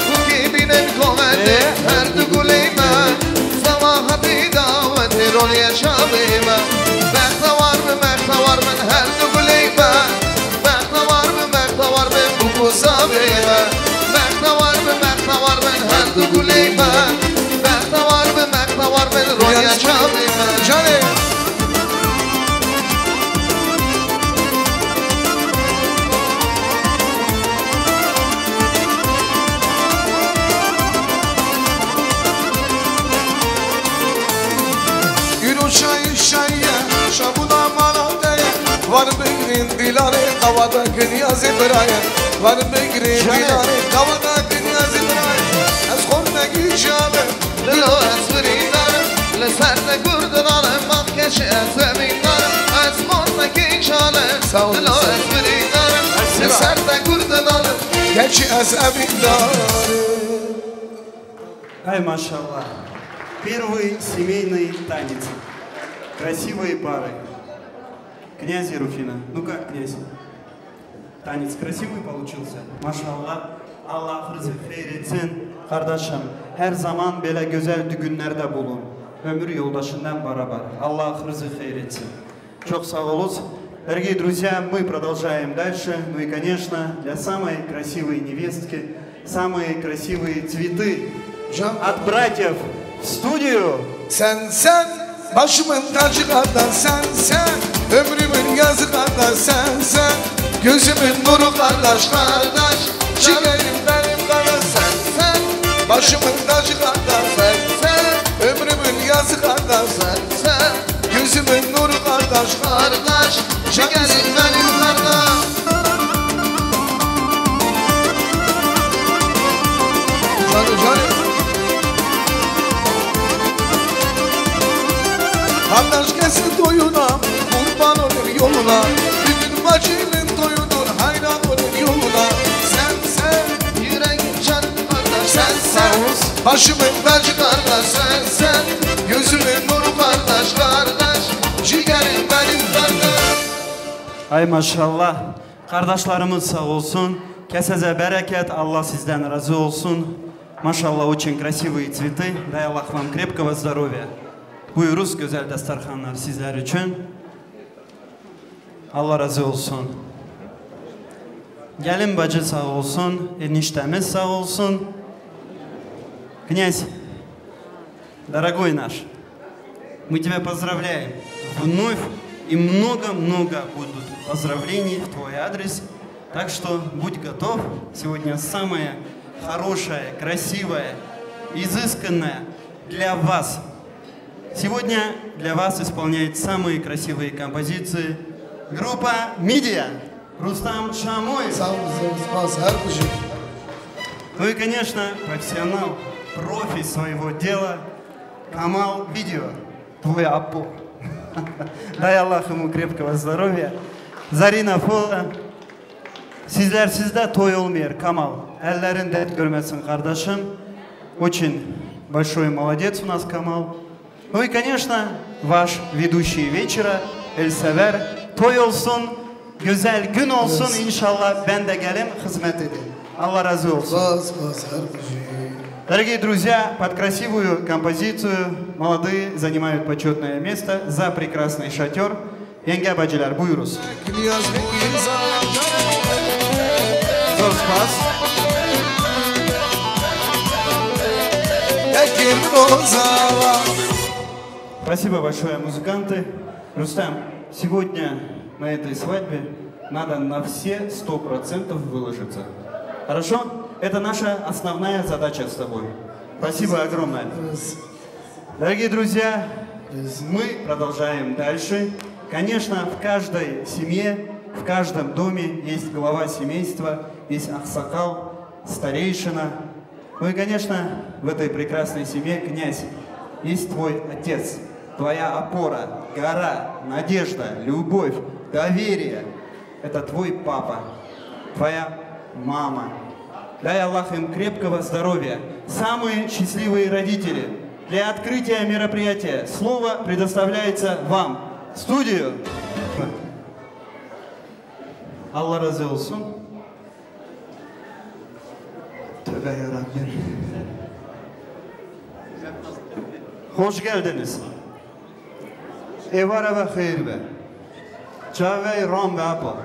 Bûkî bînin govendê Ee? her du gulê me. Seba hatî da Ronî yaşamê me. Bextewar bin, bextewar bin her du gulê me. Bextewar bin, bextewar bin bû ku zavê me. Bextewar bin, bextewar bin her du gulê me. Bextewar bin, bextewar bin Ronî yaşamê me. Canê. Îro şayî şayî ye, şabûna mala te ye. War bigrin dilanê, qawada kinyazê bira ye. War bigrin Canê. dilanê, qawada kinyazê bira ye. Ez xortekî şalim, dilo ez birîndarim. Li ser te kurd dale, bak keçî ez evîndarim. Ez xortekî şalim, Sağ ol, dilo sağ ol. ez birîndarim. Li ser te kurd dale. Keçî ez evîndarim. Ай, машалла. Первый семейный танец. Красивые пары. Князь и Руфина. Ну как, князь? Танец красивый получился? Машалла. Allah rızı hayır etsin. Kardeşim, her zaman böyle güzel düğünlerde bulun. Ömür yoldaşından beraber. Allah rızı hayır etsin. Çok sağ olun. Дорогие друзья, мы продолжаем дальше. Ну и, конечно, для самой красивой невестки самые красивые цветы Can- от братьев в студию. Sen, sen, başımın tacı kardeş sen, sen. Ömrümün yazı kardeş sen, sen. Gözümün nuru kardeş, kardeş. Ciğerim benim kardeş sen, sen. Başımın tacı kardeş sen, sen. Ömrümün yazı kardeş sen, sen. Gözümün nuru kardeş, kardeş. Ciğerim benim kardeş. Canım, canım. Kardeş kesin toyuna, kurban olayım yoluna. Bütün bacının toyudur, hayran olayım yoluna. Sen, sen, yüreğim canım kardeş, sen, sen. Başımın tacı kardeş, sen, sen. Gözümün nuru kardeş, kardeş. Ciğerim benim kardeş. Ay maşallah. Kardeşlerimiz sağ olsun. Kesinize bereket, Allah sizden razı olsun. Maşallah, очень красивые цветы. Дай Аллах вам крепкого здоровья. Buyuruz, güzel dasturxanlar sizler için. Allah razı olsun. Gelin bacı sağ olsun, eniştemiz sağ olsun. Князь, дорогой наш, мы тебя поздравляем. Вновь и много-много будут поздравлений в твой адрес. Так что будь готов. Сегодня самое хорошее, красивое, изысканное для вас. Сегодня для вас исполняет самые красивые композиции группа «Мидия». Рустам Шамоев. Sağ olun, spas, her kuşu. Ну и, конечно, профессионал, профи своего дела, Камал Видео. Твой апо. Дай Аллах ему крепкого здоровья. Зарина Фола. Sizlersiz de toy olmuyor, Kamal. Ellerin dert görmesin, kardeşim. Очень большой молодец у нас, Камал. Ну и, конечно, ваш ведущий вечера, Элсевер. Toy olsun, güzel gün olsun. Olsun. İnşallah ben de gelim, hizmet edeyim. Allah razı olsun. Spas, spas, her kuşu. Дорогие друзья, под красивую композицию молодые занимают почетное место за прекрасный шатер. Yenge bacılar, buyuruz. Zor spas. Спасибо большое, музыканты. Рустам, сегодня на этой свадьбе надо на все сто процентов выложиться. Хорошо? Это наша основная задача с тобой. Спасибо огромное. Дорогие друзья, мы продолжаем дальше. Конечно, в каждой семье, в каждом доме есть глава семейства, есть аксакал, старейшина. Ну и, конечно, в этой прекрасной семье, князь, есть твой отец, твоя опора, гора, надежда, любовь, доверие. Это твой папа, твоя мама. Дай Аллах им крепкого здоровья. Самые счастливые родители. Для открытия мероприятия слово предоставляется вам. В студию. Allah razı olsun. Tövbe yarabbim. Hoş geldiniz. Êvara ve xêr be. Çavê ram be apa.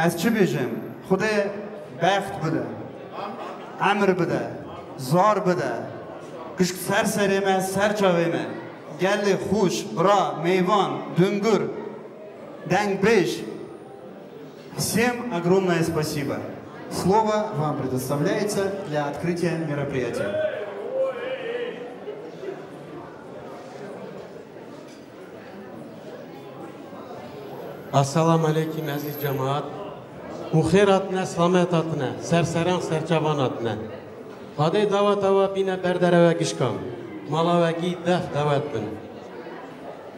Ez çi bêjim? Xwedê bext bide. Emir bide. Zar bide. Gişk ser serê me, ser çavê me. Gelê xûş, bira, mêvan, dungir, dengbêj. Всем огромное спасибо. Слово вам предоставляется для открытия мероприятия. Esselamu aleyküm, ezîz cemaat. Û xêr hatine, selamet hatine, serseran, serçavan hatine. Xwedê daweta we bîne ber dereve gişkan. Mala we gî def dawet bin.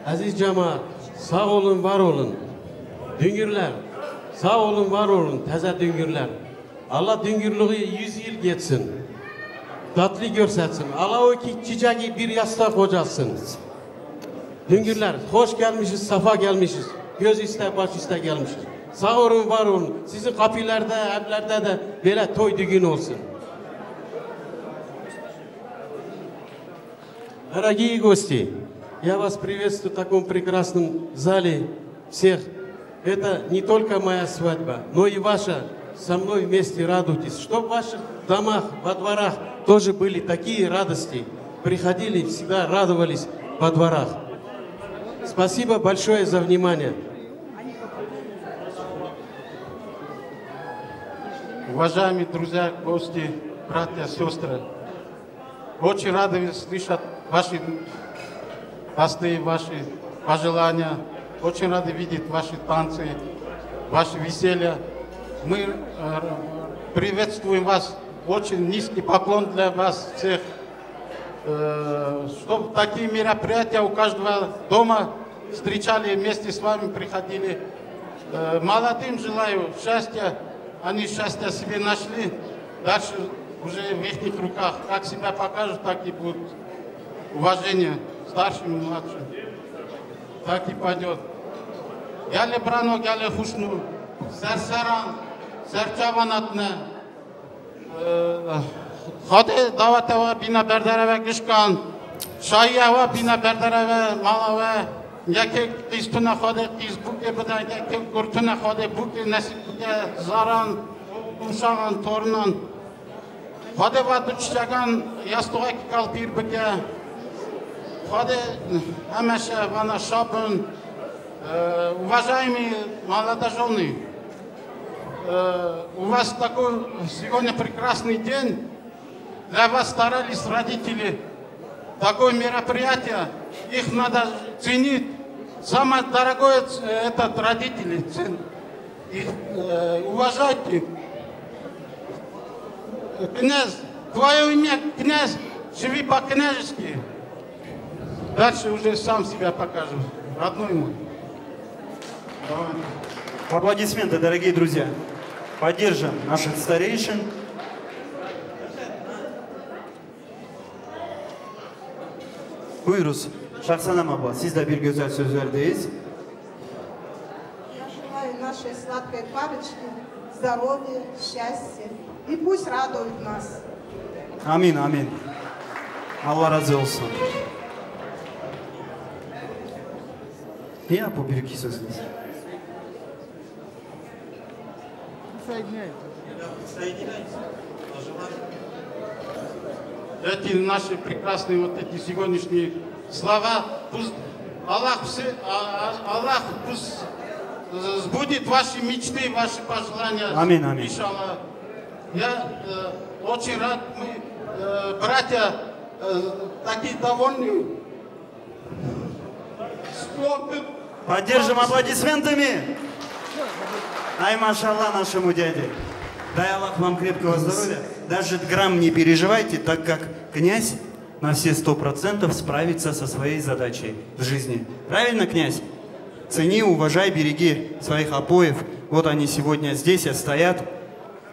Aziz cemaat, sağ olun, var olun. Düngürler, sağ olun, var olun, teze Düngürler. Allah Düngürlüğü yüz yıl geçsin. Tatlı görsetsin. Allah o ki çiçeği bir yastık kocasın. Düngürler, hoş gelmişiz, safa gelmişiz. Göz üste, baş üste gelmişiz. Sağ olun, var olun. Sizin kapılarda, evlerde de böyle toy düğün olsun. Дорогие гости, я вас приветствую в таком прекрасном зале всех. Это не только моя свадьба, но и ваша. Со мной вместе радуйтесь, чтоб в ваших домах, во дворах тоже были такие радости. Приходили, всегда радовались во дворах. Спасибо большое за внимание. Уважаемые друзья, гости, братья, сестры, очень рады слышать ваши посты, ваши пожелания. Очень рады видеть ваши танцы, ваши веселья. Мы э, приветствуем вас. Очень низкий поклон для вас всех. Э, чтоб такие мероприятия у каждого дома встречали, вместе с вами приходили. Э, молодым желаю счастья. Они счастье себе нашли. Дальше уже в ихних руках. Как себя покажут, так и будет. Уважение старшим и младшим. Так и пойдёт. Геле брано, геле хушну. Серсеран. Serçavan hatine. Xwedê dawete we bîne berdereve gişkan. Şahiya we bîne berdereve mala we. Yekê qîz tune Xwedê qîz bûkê bide, yekê kur tune Xwedê bûkê nesîb bike zaran, uşaxan, torinan. Xwedê va du çiçekan yastoxekî kalpîr bike. Xwedê hemeşe vana şa bin. Уважаемые молодожёны, у вас такой сегодня прекрасный день. Для вас старались родители. Такое мероприятие, их надо ценить. Самое дорогое, ц- этот родители, цен- их э, уважайте. Князь, твое имя князь, живи по-княжески. Дальше уже сам себя покажу, родной мой. Давай. Аплодисменты, дорогие друзья. Поддержим наших старейшин. Buyuruz. Şahsen ama bu. Siz de bir güzel sözlerdeyiz. Я желаю нашей сладкой парочке здоровья, счастья и пусть радуют нас. Amin, amin. Allah razı olsun. Niye bu bir iki söz? Эти наши прекрасные вот эти сегодняшние слова, пусть Аллах все, а- а- Аллах пусть сбудет ваши мечты, ваши пожелания. Амин, амин. Иншаллах. Я э, очень рад, мы э, братья э, такие довольные. Поддержим аплодисментами. Ай, машалла нашему дяде. Дай Аллах вам крепкого здоровья. Даже грамм не переживайте, так как князь на все сто процентов справится со своей задачей в жизни. Правильно, князь? Цени, уважай, береги своих апоев. Вот они сегодня здесь а стоят.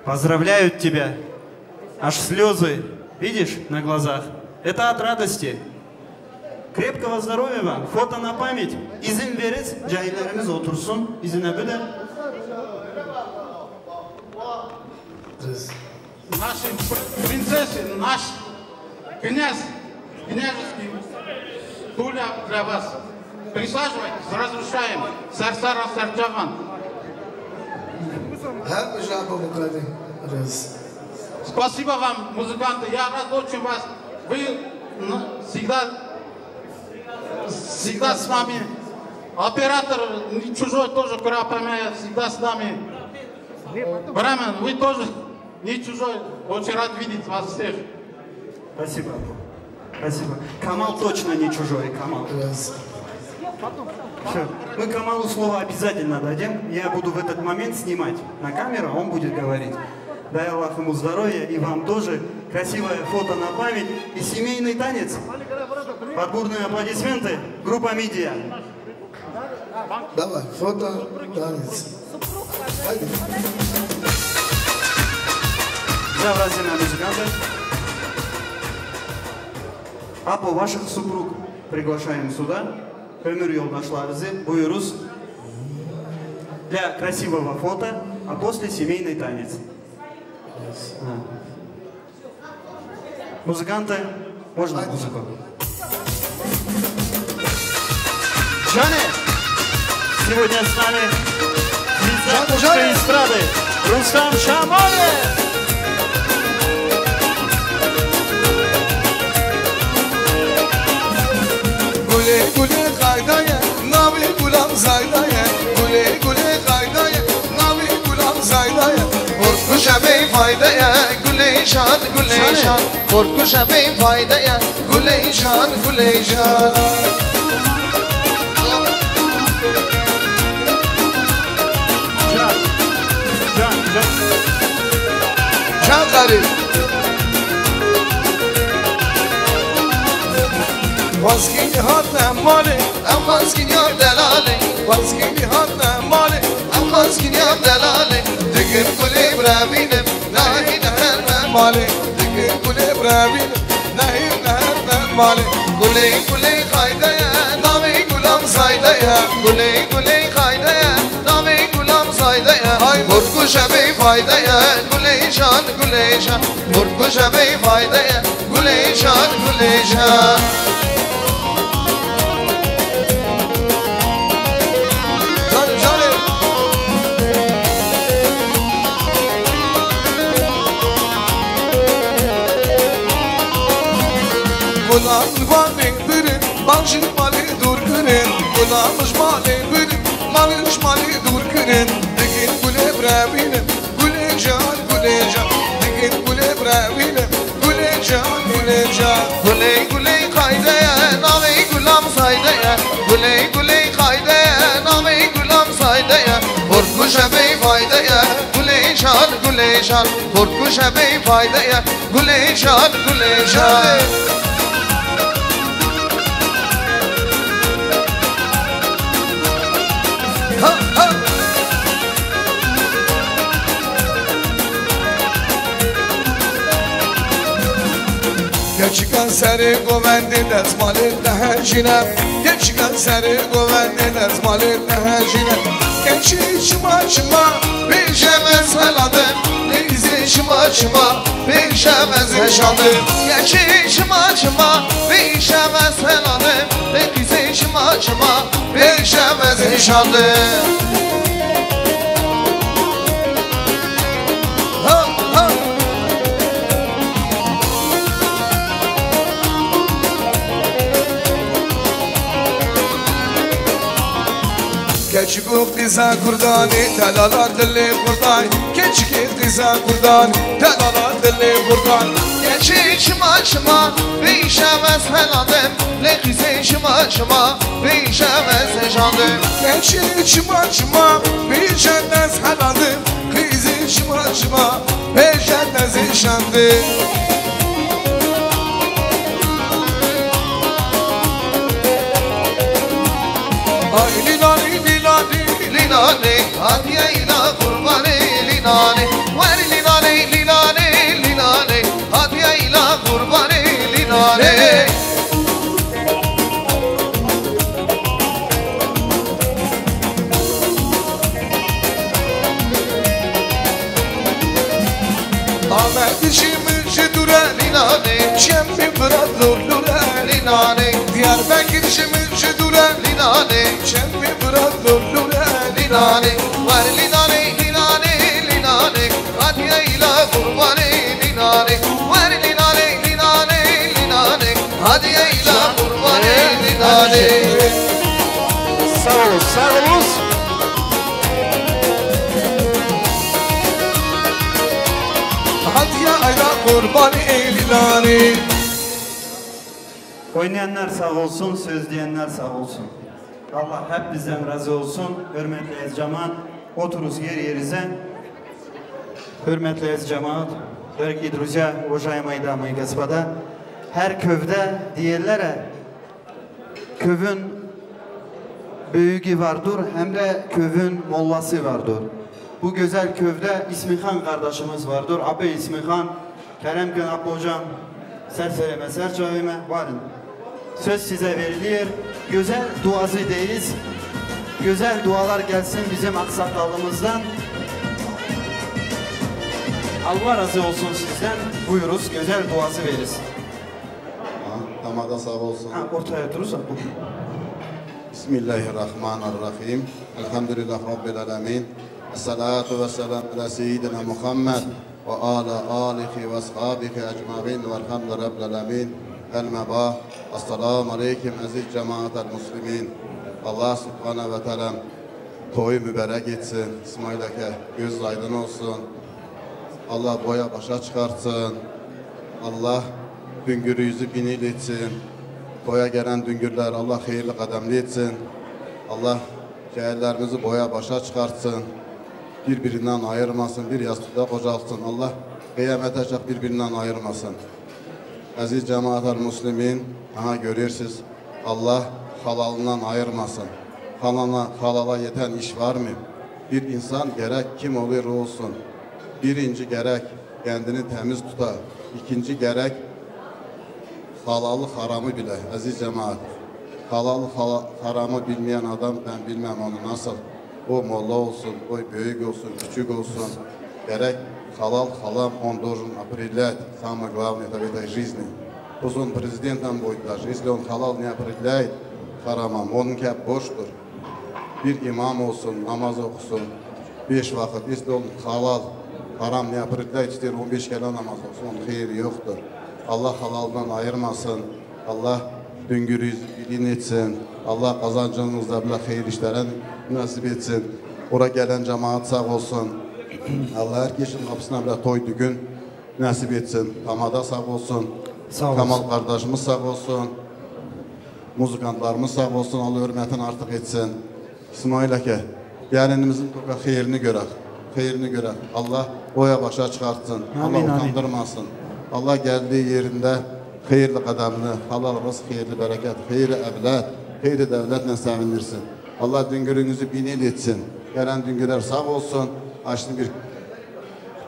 Поздравляют тебя. Аж слезы, видишь, на глазах. Это от радости. Крепкого здоровья вам. Фото на память. İzin veririz, cahillerimiz otursun. İzine bir de. Наши принцессы, наш князь, княжеский Туля для вас. Присаживайтесь, разрешаем. Сарсара Сарчаван. Спасибо вам, музыканты. Я рад очень вас. Вы всегда, всегда с нами. Оператор не чужой тоже, Курапаме, всегда с нами. Брамен, вы тоже не чужой. Очень рад видеть вас всех. Спасибо. Спасибо. Камал точно не чужой, Камал. Все. Мы Камалу слово обязательно дадим. Я буду в этот момент снимать на камеру, а он будет говорить. Дай Аллах ему здоровья и вам тоже. Красивое фото на память и семейный танец. Под бурные аплодисменты. Группа Мидия. Давай, фото, танец. Haydi. Взяв разина музыканты. Apo, ваших супруг приглашаем сюда. Ömür yoldaşlarınızı buyuruz. Для красивого фото, а после семейный танец. Музыканты, можно музыку? Джани! Сегодня с нами звезда русской эстрады Рустам Шамоев! Gulê gulê xayda ye, navê gulam zayda ye. Gulê gulê xayda ye, navê gulam zayda ye. Xort kuje bê fayde ye, gulê şan, gulê şan. Xort kuje bê fayde ye, gulê şan, gulê şan. Can, can, can. Can garip. Wazgî hatne malê, em wazgî ya delalê. Wazgî hatne malê, em wazgî ya delalê. Digin gulê brevînim, nahî neher me malê. Digin gulê brevînim, nahî neher me malê. Gulê gulê xayde ye, navê gulam zayde ye. Gulê gulê xayde ye, navê gulam zayde ye. Ay, xort kuje bê Fayde ye, gulê şan, gulê şan. Xurt kuje bêfayde ye, gulê şan, gulê şan. Canım, canım. Gulan guanê birin, bajir malê dûr kirin. Gulan ji malê birin, malê ji malê dûr kirin. Digin gulê birevînin, gulê can, gulê can. Digin gulê birevînin, gulê can, gulê can. Gulê, gulê qayde ye, navê gulam sayde ye. Gulê, gulê qayde ye, navê gulam sayde ye. Xurt kuje bêfayde ye, gulê şan, gulê şan. Xurt kuje bêfayde ye, gulê şan, gulê şan. Ha, ha. Keçikan serê govendê destmalê dihejîne. Keçikan serê govendê destmalê dihejîne. Keçî çima çima bêje me seladim. Lê qîzê çima çima bêje me zêşandim. Keçî çima çima bêje me seladim. Lê qîzê çima çima bêje me zêşandim. Ha, ha. Keçik û qîza kurdanê, delala dilê xurdanê. Keçikê qîza kurdanê, delala dilê xurdanê. Keçê çima çima, bêşev ez helalim. Lê qîzê çima çima, bêşev ez hêşandim. Keçê çima çima, bêşev ez helalim. Qîzê çima çima, bêşev ez hêşandim. Ay lîlanê, lîlanê, lîlanê, hatiye îla qurbanê lîlanê. Wer lîlanê, lîlanê, lîlanê, hatiye îla qurbanê lîlanê. Amed ji min ji dûre lîlanê, çem min bira dor dûre lîlanê. Diyarbekir ji min ji dûre lîlanê, çem min bira dor dûre lîlanê. Wer lîlanê, lîlanê, lîlanê, hatiye îla qurbanê lîlanê. Wer lîlanê, lîlanê, lîlanê, hatiye îla qurbanê lîlanê. Sağ ol, sağ ol. Hatiye îla qurbanê lîlanê. Oynayanlar sağ olsun, söz diyenler sağ olsun. Allah hep bizden razı olsun. Hürmetli ez cemaat, oturuz yer yerize. Hürmetli ez cemaat, дорогие друзья, уважаемые дамы и господа, her kövde diyorlar ya, kövün büyüğü vardır, hem de kövün mollası vardır. Bu güzel kövde İsmihan kardeşimiz vardır. Abi İsmihan, kerem kön Apo hocam, ser sereme, ser çavime, varın. Söz size veriliyor. Güzel duası deyiz. Güzel dualar gelsin bizim aksakalımızdan. Allah razı olsun sizden. Buyuruz, güzel duası veririz. Ha, tamam da sağ olsun. Ha, ortaya durursak bu. Bismillahirrahmanirrahim. Elhamdülillah Rabbil alemin. Esselatu vesselam ala seyyidina Muhammed ve ala alihi ve ashabihi ecmain velhamdü Rabbil alemin. Elme ba. Esselamu aleyküm aziz cemaatel muslimin. Allah subhanahu ve teala toyu mübarek etsin. İsmail Eke göz aydın olsun. Allah boya başa çıkartsın. Allah Güngör'ü yüzü bin yıl etsin. Boya gelen Güngörler Allah hayırlı kademli etsin. Allah şehirlerimizi boya başa çıkartsın. Birbirinden ayırmasın, bir yastıkta kocalsın. Allah kıyamete çak birbirinden ayırmasın. Aziz cemaatel muslimin, aha görürsünüz, Allah halalından ayırmasın. Halala, halala yeten iş var mı? Bir insan gerek kim olur olsun. Birinci gerek kendini temiz tuta. İkinci gerek halalı haramı bile, aziz cemaat. Halalı hala-, haramı bilmeyen adam ben bilmem onu nasıl. O molla olsun, o büyük olsun, küçük olsun. Gerek halal, haram, он должен определять самое главное в этой жизни. Пусть он президентом будет даже, если он халал не определяет, харамом, он не boştur. Bir imam olsun, namaz okusun, beş vakit, если он халал, харам не определяет, ister on beş kere namaz okusun, onun hayırı yoktur. Allah halaldan ayırmasın. Allah döngünüzü bilin etsin. Allah kazancınızda bile hayırlı işlere nasip etsin. Ora gelen cemaat sağ olsun. Allah herkesin kapısına bile toy düğün nasip etsin. Tamada sağ olsun. Sağ olsun. Kamal kardeşimiz sağ olsun. Muzikantlarımız sağ olsun. Allah hürmetini artık etsin. İsmail Eke, gelinimizin toka hayırını görek. Hayırını görek. Allah boya başa çıkartsın. Allah Amin, amin. Utandırmasın. Allah geldiği yerinde hayırlı kademli, halal rızk, hayırlı bereket, hayırlı evlat, hayırlı devletle sevindirsin. Allah düngürünüzü binil etsin. Gelen düngüler sağ olsun. Açtı bir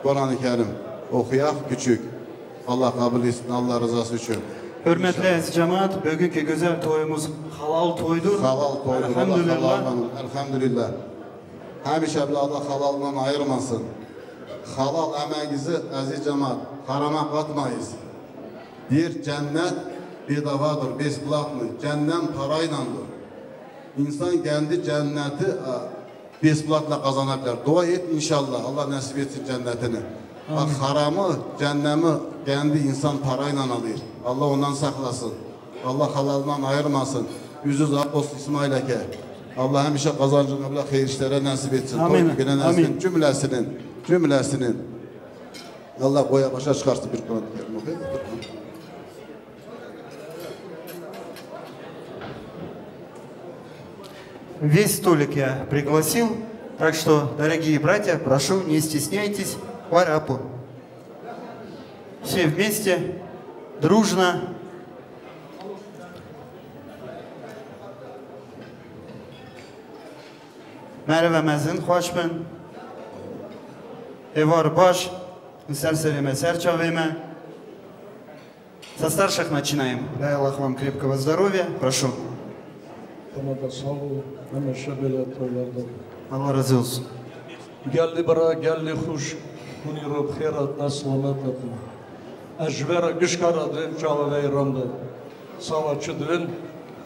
Kur'an-ı Kerim okuyak küçük. Allah kabul etsin, Allah rızası için. Hürmetli aziz cemaat, bugünkü güzel toyumuz halal toydur. Halal toydur, Allah Elhamdülillah. Halaldan, elhamdülillah. Hemişe bile Allah halaldan ayırmasın. Halal emeğinizi aziz cemaat, harama katmayız. Bir cennet bedavadır, бесплатный. Cennet paraylandır. İnsan kendi cenneti, e, Besplatla kazanabilir. Dua et inşallah. Allah nasip etsin cennetini. Bak, amin. Haramı, cennemi kendi insan parayla alır. Allah ondan saklasın. Allah halalından ayırmasın. Yüzü uzak olsun İsmail Eke. Allah hemişe kazancını bile hayır işlere nasip etsin. Amin. Toy düğüne nasip etsin. Amin. Cümlesinin, cümlesinin. Allah boya başa çıkarsın bir Kur'an-ı Kerim okuyun. Весь столик я пригласил, так что, дорогие братья, прошу, не стесняйтесь, Варапу. Все вместе, дружно. Merhaba mezin, xweş bin. Êvar baş, li ser serê me, ser çavê me. Sestar Şêx Meçînayê. Ey Allah, xwem krêpke ve здоровья. Прошу. Tamam da sağ ol. Hemişe böyle toylarda. Allah razı olsun. Geldi bira, geldi xuş. Hûn îro bi xêr hatine, selamet hatine. Ez ji ve re gişka re dibêm çava ve îran de. Sava çi dibên?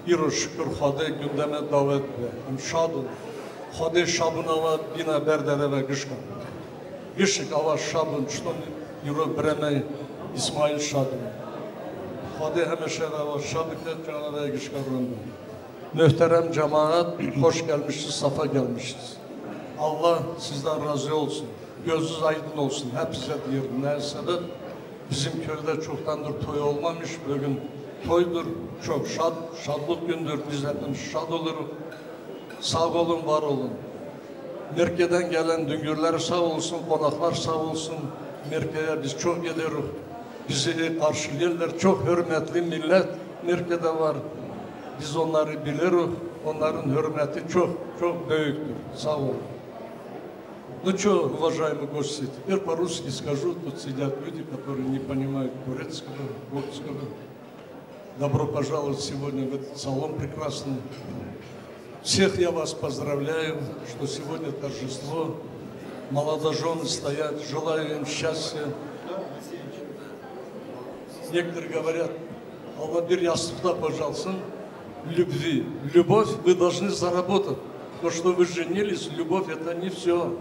Îro şikir Xwedê gündeme dawet be. Em şad in. Xwedê şabûna we bîne ber dereve gişka. Gişik ava şabûn çiton îro birê me Îsmaîl şad in. Xwedê hemeşe ve ava şad bike, çava ve gişka rûn be. Muhterem cemaat, hoş gelmişsiniz, safa gelmişsiniz. Allah sizden razı olsun. Gözünüz aydın olsun. Hep size diyorum. Ne sebep? Bizim köyde çoktandır toy olmamış. Bugün toydur. Çok şad, şadlık gündür. Biz hepimiz şad oluruz. Sağ olun, var olun. Merke'den gelen düngürler sağ olsun, konaklar sağ olsun. Merke'ye biz çok gidiyoruz. Bizi iyi karşılıyorlar. Çok hürmetli millet Merke'de var. Biz onları biliyoruz. Onların hürmeti çok, çok büyüktür. Sağ olun. Ну что, уважаемые гости, теперь по-русски скажу. Тут сидят люди, которые не понимают турецкого, гуртского. Добро пожаловать сегодня в этот салон прекрасный. Всех я вас поздравляю, что сегодня торжество. Молодожены стоят, желаю им счастья. Некоторые говорят, Allah bir yastıkta kocalsın, любви. Любовь вы должны заработать. То, что вы женились, любовь — это не все.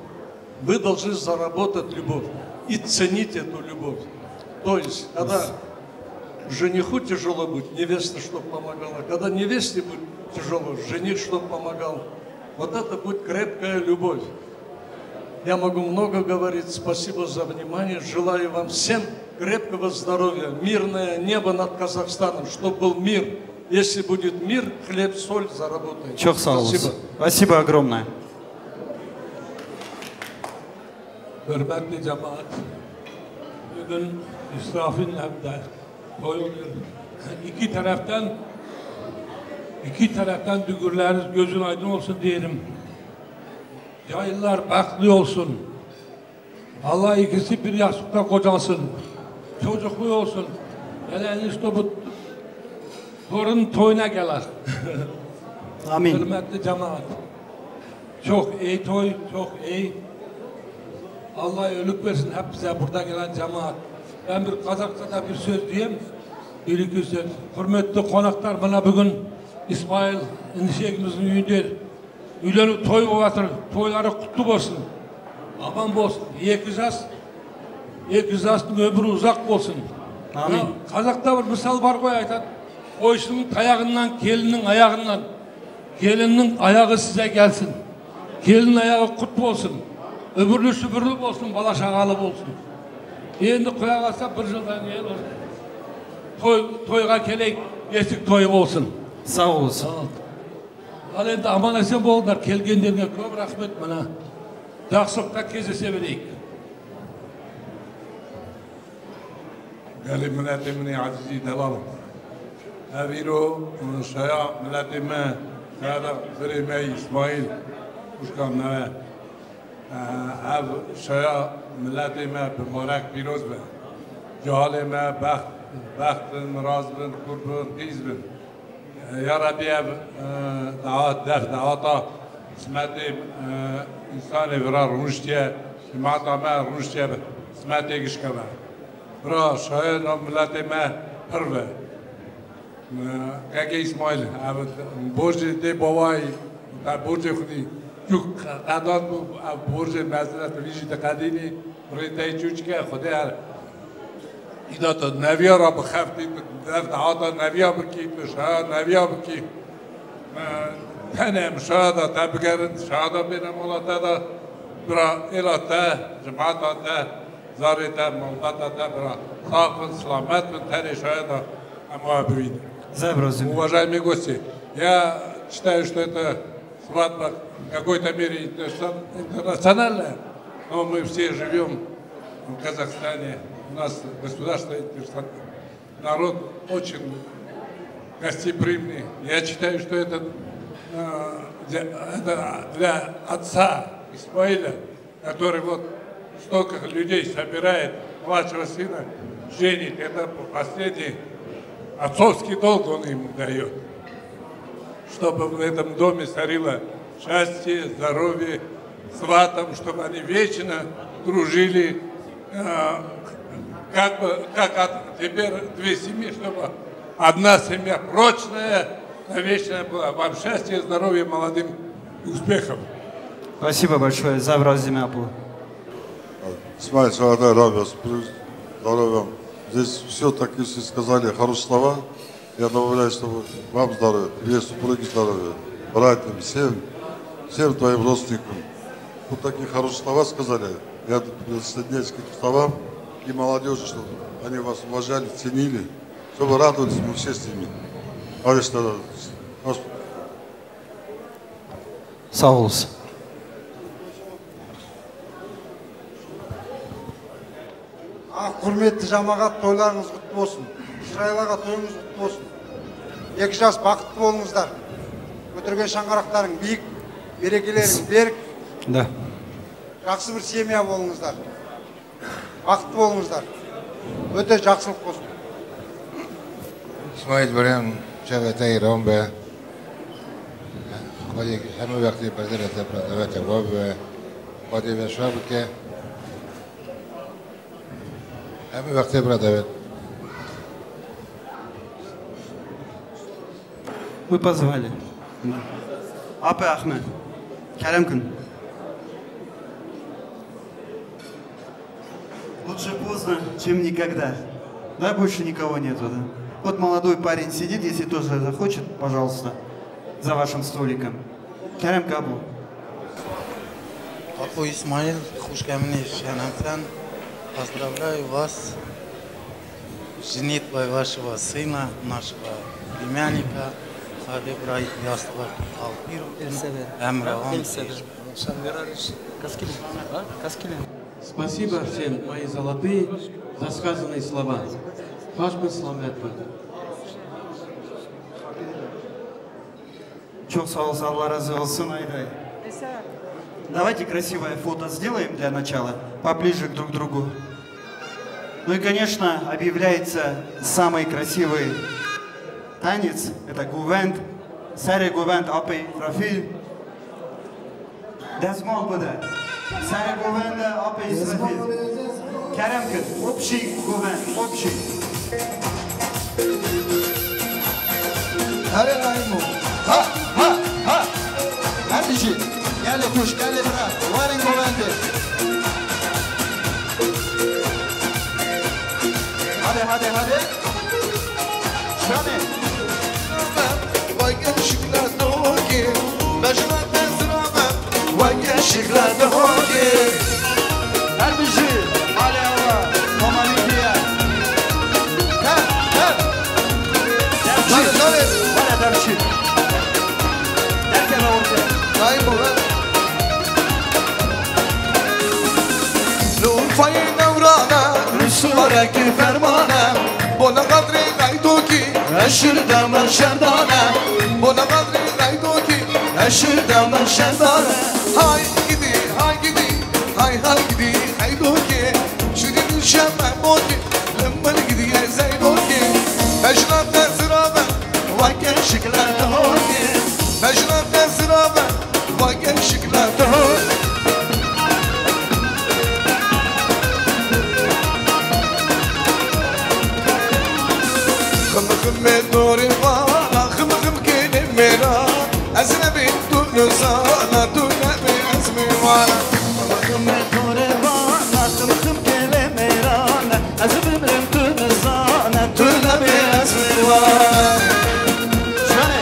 Вы должны заработать любовь и ценить эту любовь. То есть, когда жениху тяжело быть, невеста чтоб помогала. Когда невесте будет тяжело, жених чтоб помогал. Вот это будет крепкая любовь. Я могу много говорить. Спасибо за внимание. Желаю вам всем крепкого здоровья, мирное небо над Казахстаном, чтоб был мир. Если будет мир, хлеб, соль заработает. Çok sağ olun. Спасибо. Спасибо огромное. Hürmetli cemaat, bugün İsraf'ın evde toy oluyor. İki taraftan, iki taraftan düngürleriniz gözün aydın olsun diyelim. Caylılar bahtlı olsun. Allah ikisi bir yastıkta kocasın. Çocuklu olsun. Hele işte bu torun toyuna gelir. Amin. Hürmetli cemaat. Çok iyi toy, çok iyi. Allah iyilik versin hepimize, burada gelen cemaat. Ben bir Kazakçada bir söz diyeyim. Bir iki söz. Hürmetli konaklar, bana bugün İsmail endişegimizin üyündür. Üyleri toy ovatır, toyları kutlu olsun. Aman olsun. Yekizas, yekizasın ömrü uzak olsun. Amin. Ya, Kazak'ta bir misal var koy aytan. O işin tayağından, gelinin ayağından. Gelinin ayağı size gelsin. Gelin ayağı kutlu olsun. Ömürlü süpürlü olsun, bala şagalı olsun. Endi koyarsa bir yıldan gel olsun. Toy, toyga kelek, geçik toy olsun. Sağ olasın. Sağ ol. Halen de aman esen bollar, kelgenlerine köp rahmet bana. Daxsokta kezi severek. Gelê miletê min ê ezîzî delal. Ev îro şaya miletê me, şaya da birê me Îsmaîl, xwişka me. Ev şaya miletê me bibarek pîroz be. Cehalê me bext, bext bin, miraz bin, kûr bin, qîz bin. Ya Rebî ev, e, dawa, def dawata qismetê, e, însanê vira rûniştiye, cemaeta me rûniştiye, qismetê gişke be. Bira şayê nav miletê me pir be. E, Keke Îsmaîl, ev borcê dê bawayî, te borcê xwedî, çû qedan bû, ev borcê mezin e, tu vî jî diqedînî, rê te çûçike, Xwedê her. Îda tu neviya ra bixeftî, tu dev dahata neviya bikî, tu şaya neviya bikî. Me tenê em şaya da te bigerin, şaya da bêne mala te da, bira êla te, cemaeta te, zarê te, malbata te, bira sax bin, silamet bin, tenê şaya da em wa bibînin. Zeb razî. Уважаемые гости, я считаю, что это свадьба какой-то мере интернацион-, интернациональная, но мы все живем в Казахстане, у нас государство интернациональное. Народ очень гостеприимный. Я считаю, что это, э, для, это для отца Исмаила, который вот столько людей собирает, младшего сына женит. Это последний отцовский долг он ему дает. Чтобы в этом доме царило счастье, здоровье, сватам, чтобы они вечно дружили, э, как бы, как от, теперь две семьи, чтобы одна семья прочная, навечно была. Вам счастья, здоровья, молодым, и успехов. Спасибо большое. Зав разиме абу. Исмаил, Шагада, Рабия, здоровья. Здесь все так, если сказали, хорошие слова. Я добавляю, чтобы вам здоровья, тебе супруге здоровья, братьям, всем, всем твоим родственникам. Вот такие хорошие слова сказали. Я присоединяюсь к этим словам. И молодежи, чтобы они вас уважали, ценили, чтобы радовались мы все с ними. Товарищ Тарас, Sağ olasın. Ah, hürmetli cemaat, toylarınız kutlu olsun. Sırayla toyunuz kutlu olsun. Yakışas, bahtlı olunuzlar. Götürgen şangarakların büyük, berekelerin berk. Da. Жақсы bir семья болыңыздар. Бақытты болыңыздар. Өте жақсылық болсын. Ismail Ibrahim, çavê te îrom be. Xwedê hemû wextê berdere te, bira dawete we bibe. Xwedê we şa bike. Hemû wextê bira dawet. Вы позвали. Апэ Ахмед. Kerem kin. Лучше поздно, чем никогда. Да, больше никого нету, да? Вот молодой парень сидит, если тоже захочет, пожалуйста, за вашим столиком. Kerem kin abu. Apo Îsmaîl, xwişka min ê şenemsen, поздравляю вас. Женитьба вашего сына, нашего племянника, Xwedê bira yastixwe qalpîr û emra wan. Sen verariş kaskilin. Ha? Kaskilin. Спасибо всем, мои золотые, за сказанные слова. Baş bin, selamet bin. Çok sağ ol, Allah razı olsun, Айдай. Давайте красивое фото сделаем для начала, поближе к друг другу. Ну и, конечно, объявляется самый красивый танец. Это гувенд. Сере гувенд апей Рафиль. Дезмол буде. Сере гувенда апей Kerem kir. Opşî govend. Opşî. Herê Naîmo. Ha, ha, ha. Her bijî. Gelê xweş, gelê bira. Warin govendê. Hadi, hadi, hadi. Şanê. Weke şikla doke, bejna te zirame, weke şikla doke. Her bijî, malê awa, komalî diye. Her, her. Derçî. Hadi, hadi. Wala derçî. Derkeve ortaya. Daim o, ha. Li Urfayê newrane, rûsûrekî fermane, bona qedrê Xeydokî, eşir de me şerdane, bona qedrê Xeydokî, eşir de me şerdane. Hay gidî, hay gidî, hay hay gidî Xeydokî, şirîn şeme bokî, li min gidiye Zeydokî, bejna te zirave, weke şikle dihokî, bejna te zirave, weke şikla te. Xim ximê dorê vana, xim xim kêlê mêra. Ez nebî tu nizana, tu nebî ez mêvana. Xim ximê dorê vana, xim xim kêlê mêra. Ez bimrim tu nizane, tu nebê ez mêvane. Şanê.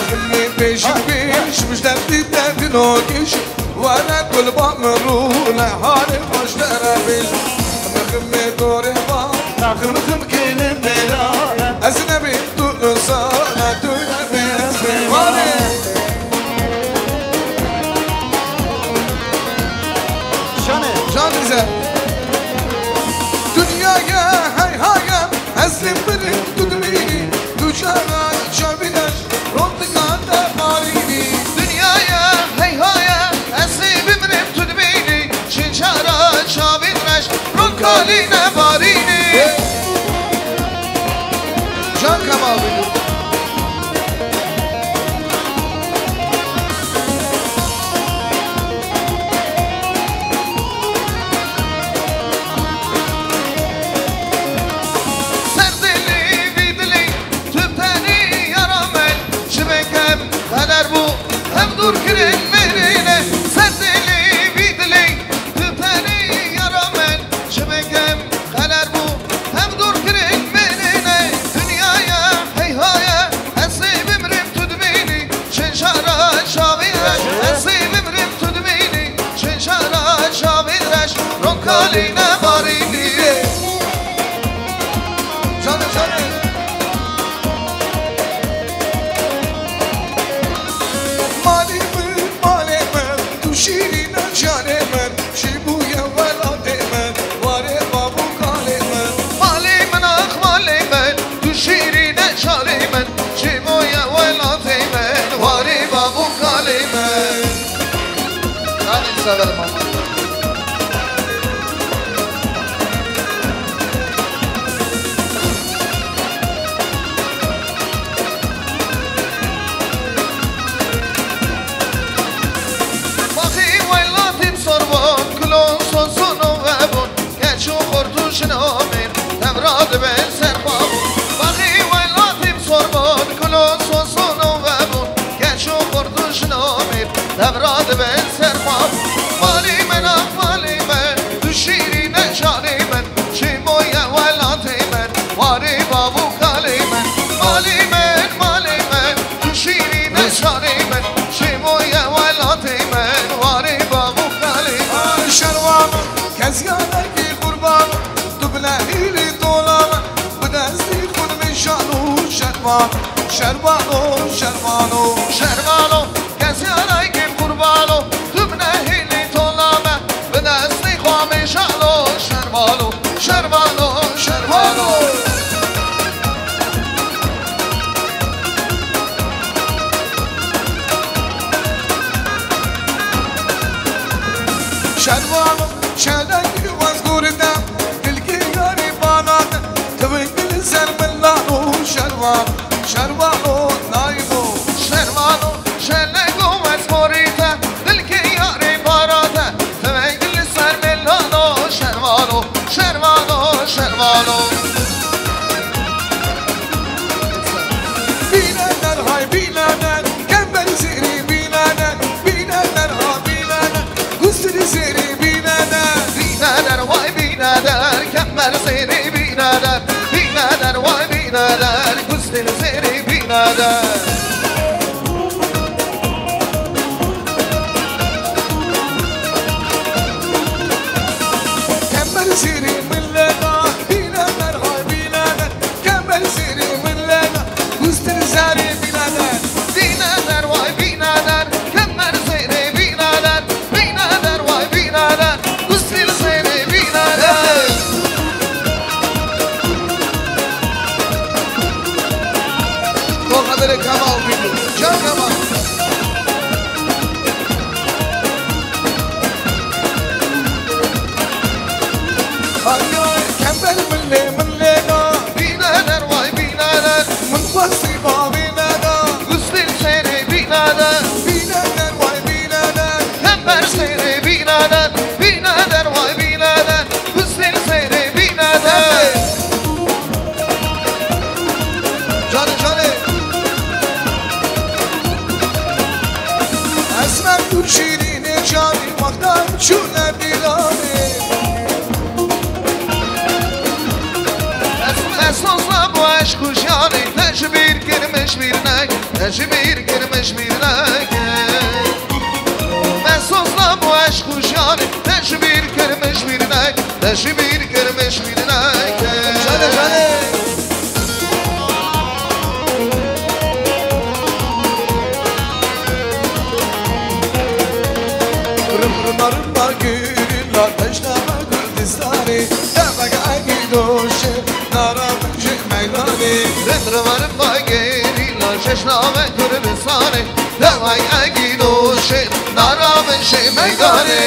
Xemê pêşî pêş, mijde dîte dino kêş. Were gul ba min rûne, harê xweş dere bêj. Xemê dorê ba, xim xim kêlê mêrane. Ez nebî tu nizane, tu nebê ez mêvane. Şanê. Can bize. Dinyaya hey haya, ez ê birim tu dibînî. Tu çaran çavînaş, rotika te marînî. Dinyaya hey haya, ez ê bimirim tu dibînî. Çin çara çavîn reş, ronkalî ne barînî. Can Kemal Bey. Ser dilî vî dilî, tu tenî yara me, çi bikem, qeder bû, hev dûr kirin mêrîne. Ser dilî vî dilî, tu tenî yara me, çi bikem, qeder bû, hev dûr kirin mêrîne. Dinyaya hey haya, ez ê bimrim tu dibînî. Çin çara çavîn reş, ez ê bimrim tu dibînî. Çin çara çavîn reş, ronkalî ne barînî. Canım, canım. Malê min, malê min, tu şîrîne canê min. Çi bûye welatê min, warê bav û kalê min. Malê min, ax malê min, tu şîrîne çalê min. Çi bûye welatê min, warê bav û kalê min. Yanî severim ama. Baxî welatîm Sorbon, kulo sosono vebon, keç û xort û jinomên, tevra dibin serxwebûn. Baxî welatîm Sorbon, kulo sosono vebon, keç û xort û jinomên, tevra dibin serxwebûn. Malî min, ax malî min, tu şîrîne canê min, çi bûye welatê min, warê bav û kalê min. Malî min, malê min, tu şîrîne canê min, çi bûye welatê min, warê bav û kalê min. Ay şervan, kes yanekî qurban, tu bi nehîlî tola me, bi destî xwe nimîşan û şervan, şervan û şervan û şervan û. Kes yanekî qurbano, tu bi nehîlî tola me, bi destê xwe mêşalo, şervalo, şervalo, şervalo. Şervalo, çelekî wezgûrî de, dilkî yarî bana de, tivingil ser min lalo, şervalo, şervalo, naymo. Şervalo, Mer zêrê bînader, bînader, way bînader, gustên zêrê bînader. Kemer zêrê min lena, bînader, hay bînader, kemer zêrê min lena, gustên zêrê bînader, bînader, way bînader, kemer zêrê bînader. Bînader, way bînader, gustîl xêrê bînader. To xeberê Kemal bîbû. Can Kemal. Ay, ay, kember min lê, min lê na. Bînader, way bînader. Min xwestî bavê neda. Gustîl xêrê bînader. Bînader, way bînader. Hember xêrê bînader, bînader, way bînader, gustên xêrê bînader. Canê, canê. Esmer û şîrînê canî, wexta çûne bîranê. Ez, ez sozna bu eşq û jiyanê, te ji bîr kir min ji bîr neke. Te ji bîr kir min ji bîr neke. Me sozna bu eşq û jiyanê, te ji bîr kir min ji bîr neke. Te ji bîr kir min ji bîr neke. Canê, canê. Rim rima rima gerîla, teşna me Kurdistanê. Devek egî doşê, nara min ji meydanê. Rim rima rima gerîla, çeşna me Kurdistanê. Deway egî doşê, nara min jê meydanê.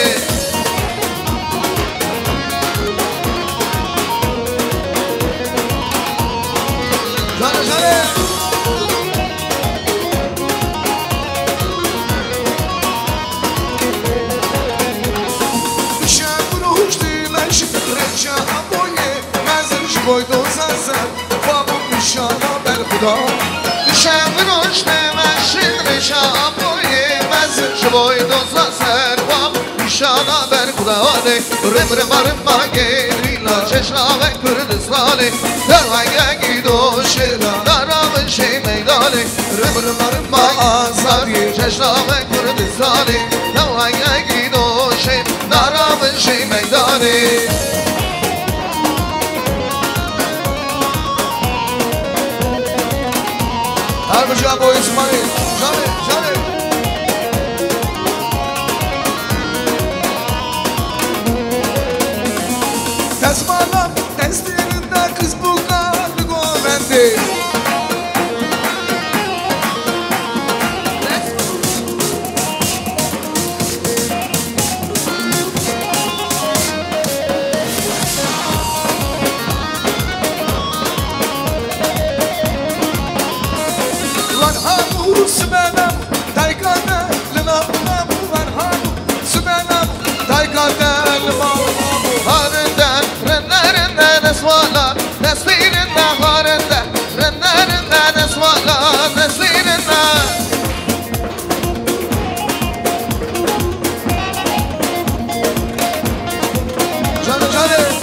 Jare, jare. Düşe bu roj dileş, reça aboye, mezin ji boy doza ser. Babam inşallah berxuda. Düşen roj ne meşin reşa boye mez. Ji boy doza ser babam inşallah berxuda. Rim rim rim ma gerîla çeşna ve Kurdistanê. Dervenge gido şêla dara min şê meydanê. Rim rim rim ma azadî çeşna ve Kurdistanê. Dervenge gido şê dara min şê meydanê. Her bir can boyu Osman'ı. Canı, canı. Tesmanam destlerinde kız bu kanı govende. Lan hamu sibena, daykane, lina, hamu, lan hamu sibena, daykane, lima, hamu. Harinde, rinde, rinde, neswala, nesirinde, harinde, rinde, rinde, neswala, nesirinde. Canım, canım.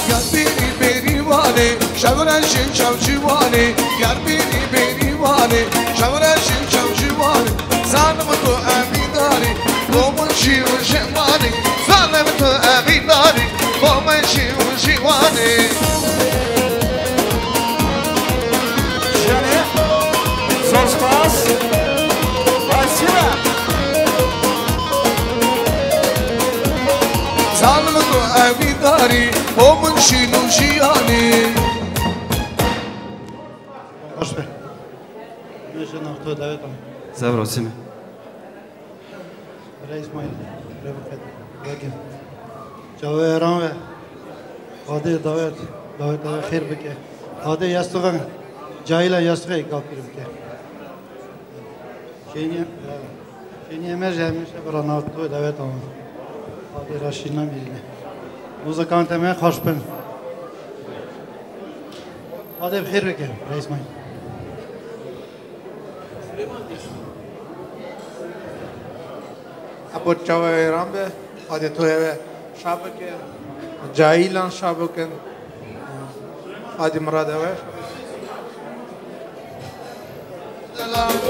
Yar bêrî bêrî Wanê, şevreşên çav ciwanê. Yar bêrî bêrî Wanê, şevreşên çav ciwanê. Zanim tu evî darî, bo min jî û ji Wanê. Zanim tu evî darî, bo min jî û ji Wanê. Jiyanê, zor spas. Spasiba. Zanim tu evî darî, bo min jî û jiyanê. Baş be. Meşe navto davet ama. Zevra Sîme. Reis Mayın, Rebuket, Begin. Çawe Êran ve. Xwedê davet, davet, davet xêr bike. Xwedê yastixan, cahîlan yastixê kafir bike. Şênî, şênî Emer jî hemî şev ra navto davet ama. Xwedê raşî namîrîne. Muzikan te me xweş bin. Xwedê bi xêr bike, Reis Mayın. Apo çawa êran be, hadê toyê we şa bikin, cahîlan şa bikin. Hadî mirada we.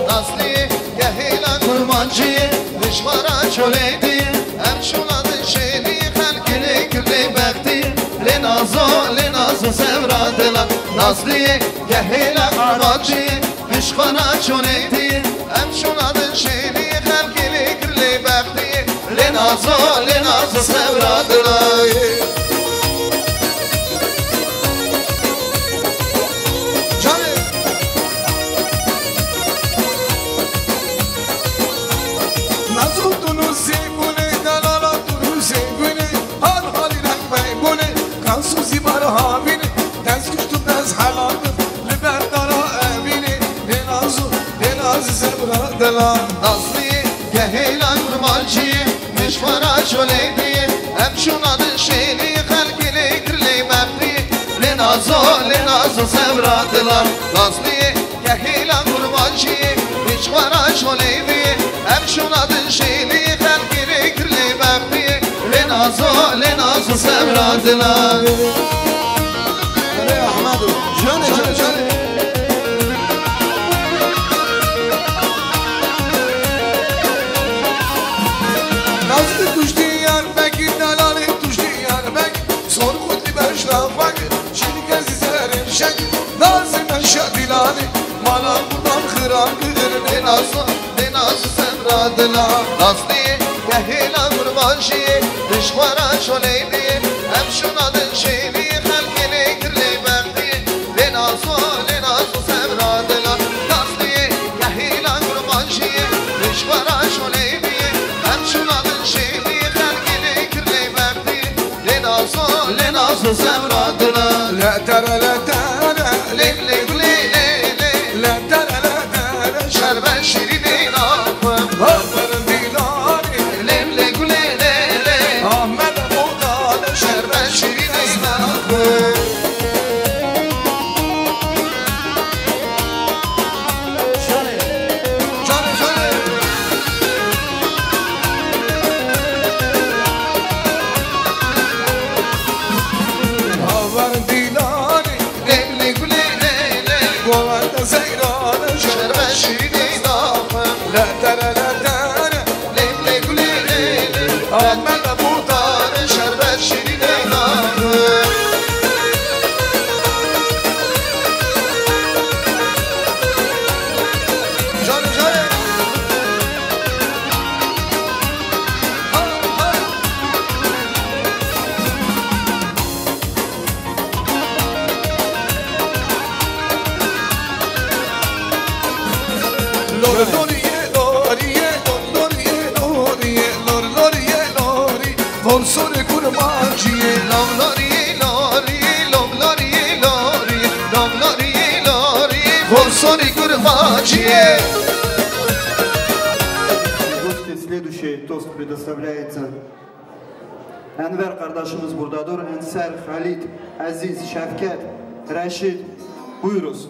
Naslî, gehêla kurmancî, dijwara çolê dî, em şûna din şênî, xelkê lê kir lê bextî, lê nazo, lê nazo sevra dila. Naslî, gehêla kurmancî, dijwara çolê dî, em şûna din şênî, xelkê lê kir lê bextî, lê nazo, lê nazo sevra dila. Canê. Nazo tu nusê gune, delala tu nusê gune, hal halî reng bey gune, kansû zî bar havîne, dest kişt û dest helal bin, li ber dara evîne, lê nazo, lê nazo sevra dila. Nazlî, gehêla kurmancî, Mijwara çolê dî, em şûna din şênî, xelkê lê kir lê mextî. Lê nazo, lê nazo sevra dila. Nazlî, gehêla kurmancî, mijwara çolê dî, em şûna din şênî, xelkê lê kir lê mextî. Lê nazo, lê nazo sevra dila. Erê Ehmedo, canê, canê, canê. Nazlî tuştî yar bekî, delalê tuştî yar bekî. Sor xwe dî beşna xwe, şîrî kezî zerê şek. Nazî meşa dîlanê, mala kurdan xiran kir. Lê nazo, lê nazo sevra dila. Nazlî, gehêla kurmancî, dijwara çolê dî. Em şûna din şênî, xelkê lê kir lê bextî. Lê nazo, lê nazo sevra dila. Nazlî, gehîla kurmancî, dijwara şolê bî. Em şûna din şênî, xelkê lê kir lê bextî. Lê nazo, lê nazo sevra dila. Le tere, le tere, lê lê gulê lê lê. Le tere, le tere, şerbet şîrînê naxwim. Aferin dîlanê. Lê lê gulê lê lê. Ahmet Moda, şerbet şîrînê naxwim. Lor lor ye lor ye, lor lor ye lor ye, lor lor ye lor ye, lor sorê kurmanciyê. Lom lor ye lor ye, lom lor ye lor ye, lom lor ye lor ye, lor sorê kurmanciyê. Гости, следующий тост предоставляется Enver kardeşimiz buradadır. Enser, Halit, Aziz, Şevket, Reşit. Buyuruz.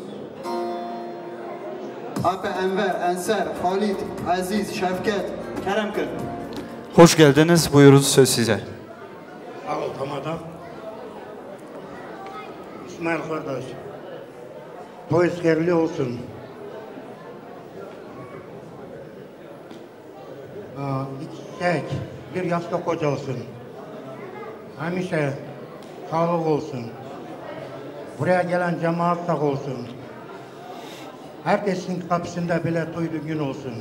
Ape Enver, Enser, Halit, Aziz, Şevket. Kerem kir. Hoş geldiniz. Buyuruz, söz size. Sağ ol, tamada. İsmail kardeş, toyunuz hayırlı olsun. Aa, iki çiçek, bir yastık kocalsın. Hemişe sağlık olsun. Buraya gelen cemaat sağ olsun. Herkesin kapısında bile toy düğün olsun.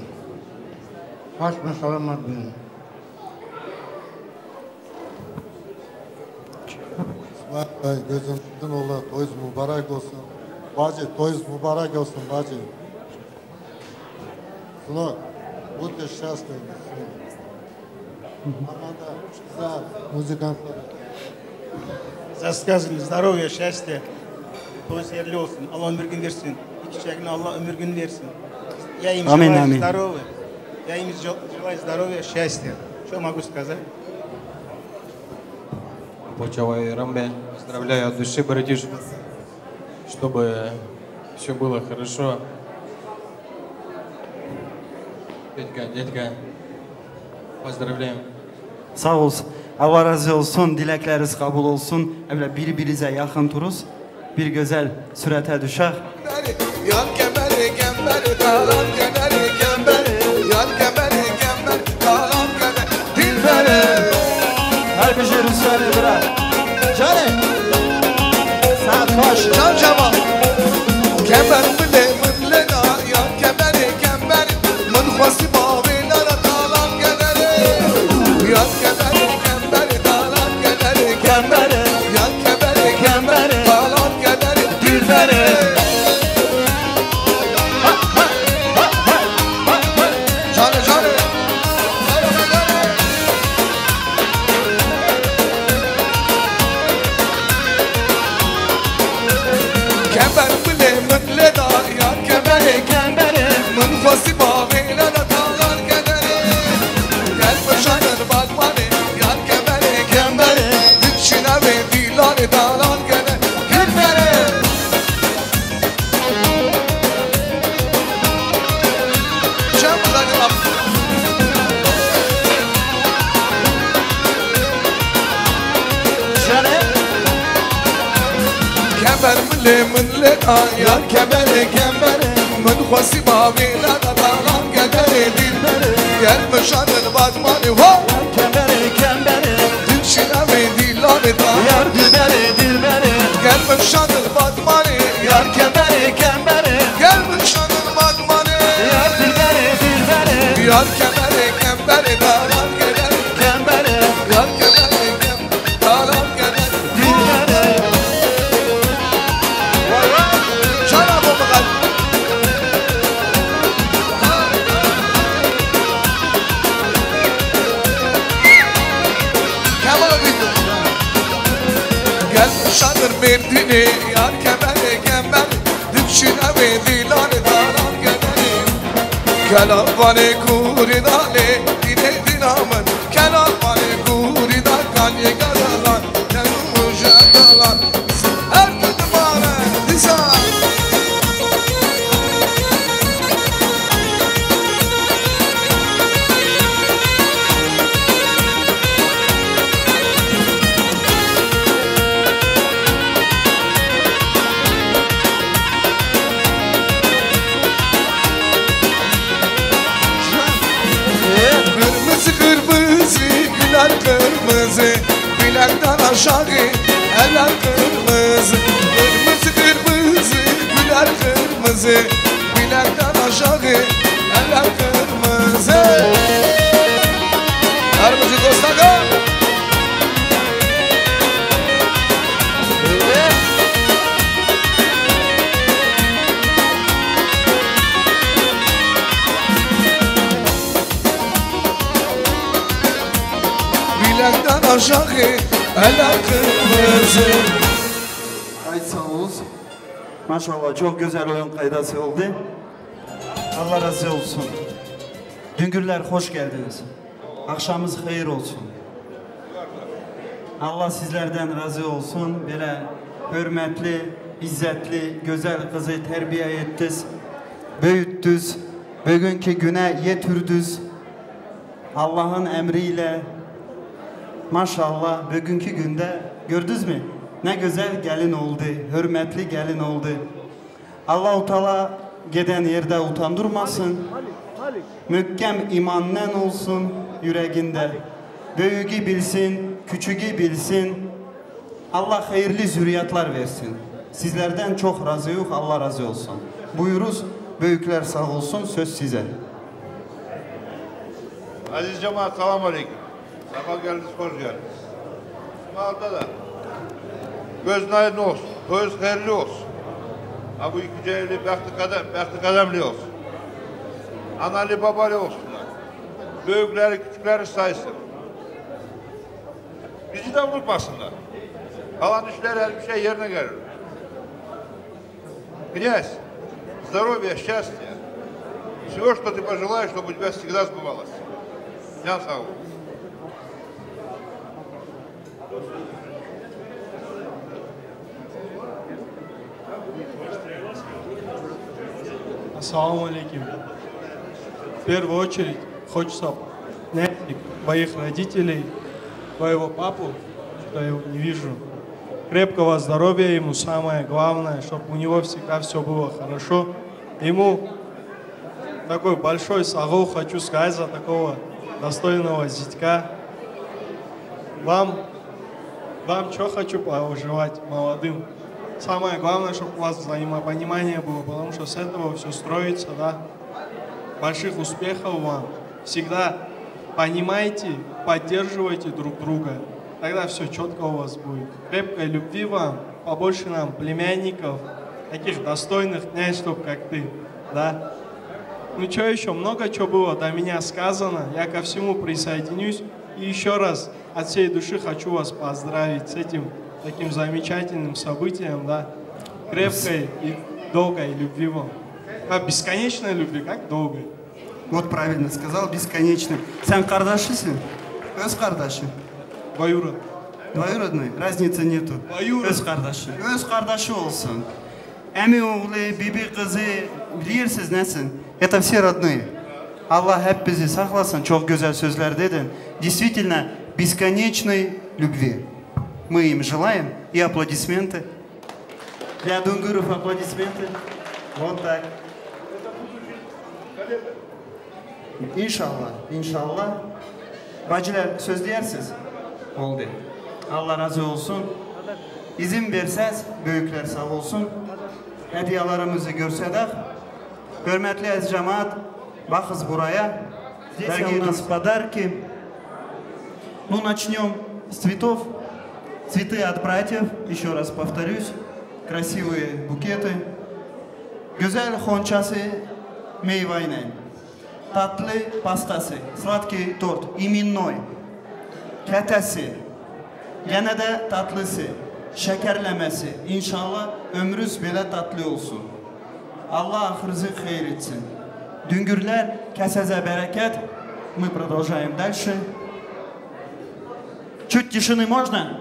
Saç ve selamet buyurun. Vay, gözün aydın ola, toyuz mübarek olsun. Bacı, toyuz mübarek olsun bacı. Слог. Будьте счастливы. Armanda, güzel. Музыкант. Здоровья, счастья. Toyuz hayırlı olsun. Allah ömür gün versin. İki çiçeğine Allah ömür gün versin. Я им Аминь, желаю аминь. Здоровья. Я им жел- желаю здоровья, счастья. Что могу сказать? Почавай Рамбе. Поздравляю от души, братишка. Чтобы все было хорошо. Детка, детка. Sağ olsun. Allah razı olsun. Dilekleriniz kabul olsun. Evle birbirinize yakın duruz. Bir güzel surete düşer. Yar kemeri kemeri, talan kemeri kemeri, yar kemeri kemeri, talan kemeri dilberi. Her bir şey Ruslar'ı bırak. Canım. Saat baş. Can cevap. Kemer mile mile da, yar kemeri kemeri, min xwesti bavê lala talan kemeri. Yar kemeri kemeri, talan kemeri kemeri, yar kemeri kemeri, talan kemeri dilberi. Canı canı. Kemer mile mile da, yar kemeri kemeri, min xwesti bavê lala talan kemeri. Gel bişanir batmanê, yar kemeri kemeri, dikşîne wê dîlanê talan kemeri dilberi. Kemer mile mile da, yar kemeri kemeri, min xwesti bavê lala talan kemeri dilberi. Gel bişanir batmanê, ho! Yar kemeri kemeri, dikşîne wê dîlanê talan. Yar dilberi dilberi. Gel bişanir batmanê, yar kemeri kemeri. Gel bişanir batmanê, yar dilberi dilberi. Yar kemeri kemeri, talan kemeri kemeri, yar kemeri kemeri, talan kemeri dilberi. Çara bu kadar. Kemal abi. Gel şadır Merdinê, yar kemeri kemeri, dikşîne wê dîlanê talan kemeri. Kela vanê kurî dalê, dînê dîna min. Kela vanê kurî da kanê garalan, ne rûje dalan. Her tu dimare, dîsa. Kırmızı kırmızı, güller kırmızı, bilekten aşağı eller kırmızı. Kırmızı kırmızı, güller kırmızı, bilekten aşağı eller kırmızı. Kırmızı dostlar. Bilekten aşağı eller kırmızı. Ay sağ olun. Maşallah, çok güzel oyun kaydası oldu. Allah razı olsun. Dün günler hoş geldiniz. Akşamınız hayır olsun. Allah sizlerden razı olsun. Böyle hürmetli, izzetli, güzel kızı terbiye ettiniz, büyüttünüz, bugünkü güne yetirdiniz. Allah'ın emriyle, maşallah, bugünkü günde gördünüz mü? Ne güzel gelin oldu, hürmetli gelin oldu. Allahu Teala giden yerde utandırmasın. Mükkem imannen olsun yüreğinde. Büyüğü bilsin, küçüğü bilsin. Allah hayırlı zürriyetler versin. Sizlerden çok razıyıq, Allah razı olsun. Buyuruz, büyükler sağ olsun, söz size. Aziz cemaat, selamun aleyküm. Sabah geldiniz, hoş geldiniz. Malda da gözün aydın olsun, toyuz hayırlı olsun. Ha, bu iki cehilli behtı kadem, behtı kademli olsun. Analı babalı olsunlar. Büyükleri küçükleri saysın. Bizi de unutmasınlar. Kalan işler her bir şey yerine gelir. Князь, здоровья, счастья. Всего, что ты пожелаешь, чтобы у тебя всегда сбывалось. Can sağ ol. Ассаламу алейкум. В первую очередь, хочется Нет, твоих родителей, твоего папу, что я его не вижу. Крепкого здоровья ему, самое главное, чтобы у него всегда все было хорошо. Ему такой большой сагол хочу сказать за такого достойного зятька. Вам, вам что хочу пожелать молодым? Самое главное, чтобы у вас взаимопонимание было, потому что с этого все строится, да. Больших успехов вам. Всегда понимайте, поддерживайте друг друга. Тогда все четко у вас будет. Крепкой любви вам, побольше нам племянников, таких достойных нянь, чтоб как ты, да. Ну что еще, много чего было до меня сказано, я ко всему присоединюсь. И еще раз от всей души хочу вас поздравить с этим таким замечательным событием, да. Крепкой и долгой любви вам. А бесконечной любви, как долгой? Вот правильно сказал, бесконечным. Sen kardeşisin? Öz kardeşi. Двоюродный. Двоюродный? Разницы нету. Двоюродный. Öz kardeşi. Öz kardeşi olsun. Emi oğlu, bibi kızı, bilirsiniz nesin? Это все родные. Allah hep bizi saklasın, çok güzel sözler dedin. Действительно, бесконечной любви. Мы им желаем и аплодисменты. Для Дунгуров аплодисменты. Вот так. İnşallah, inşallah. Bacılar, söz diyersiniz? Oldu. Allah razı olsun. İzin verseniz, büyükler sağ olsun. Hediyelerimizi gösterdik. Hürmetli ez cemaat, bakız buraya. Здесь у нас подарки. Ну, начнём с цветов. Цветы от братьев, ещё раз повторюсь. Красивые букеты. Güzel xonçası meyvaynen. Tatlı pastası, сладкий торт, именной. Ketesi, gene de tatlısı, şekerlemesi. İnşallah ömrüz bile tatlı olsun. Allah ahırızı hayır etsin. Dungurlar, kesenize bereket. Мы продолжаем дальше. Чуть тишины можно?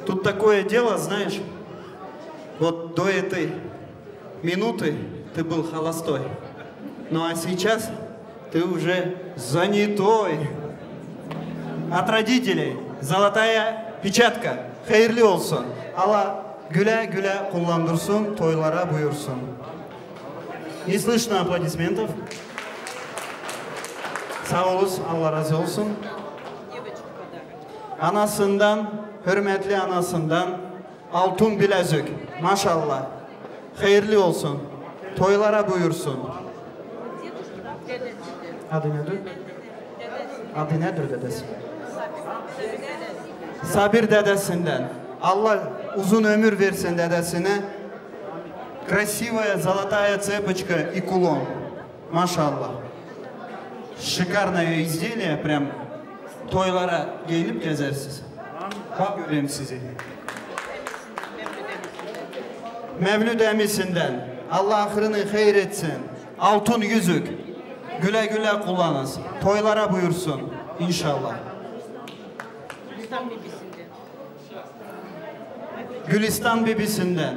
Тут такое дело, знаешь, вот до этой минуты ты был холостой, ну а сейчас ты уже занятой. От родителей золотая печатка. Hayırlı olsun. Allah güle güle kullandırsın, toylara buyursun. Не слышно аплодисментов. Sağ olun, Allah razı olsun. Anasından, hürmetli anasından altın bilezik. Maşallah. Hayırlı olsun. Toylara buyursun. Adı nedir? Adı nedir dedesi? Sabir dedesinden. Allah uzun ömür versin dedesine. Красивая золотая цепочка и кулон. Maşallah. Шикарное изделие, прям toylara giyinip gezersiniz. Bak göreyim sizi. Mevlüt Emisinden. Allah ahırını hayır etsin. Altın yüzük. Güle güle kullanınız. Toylara buyursun. İnşallah. Gülistan bibisinden.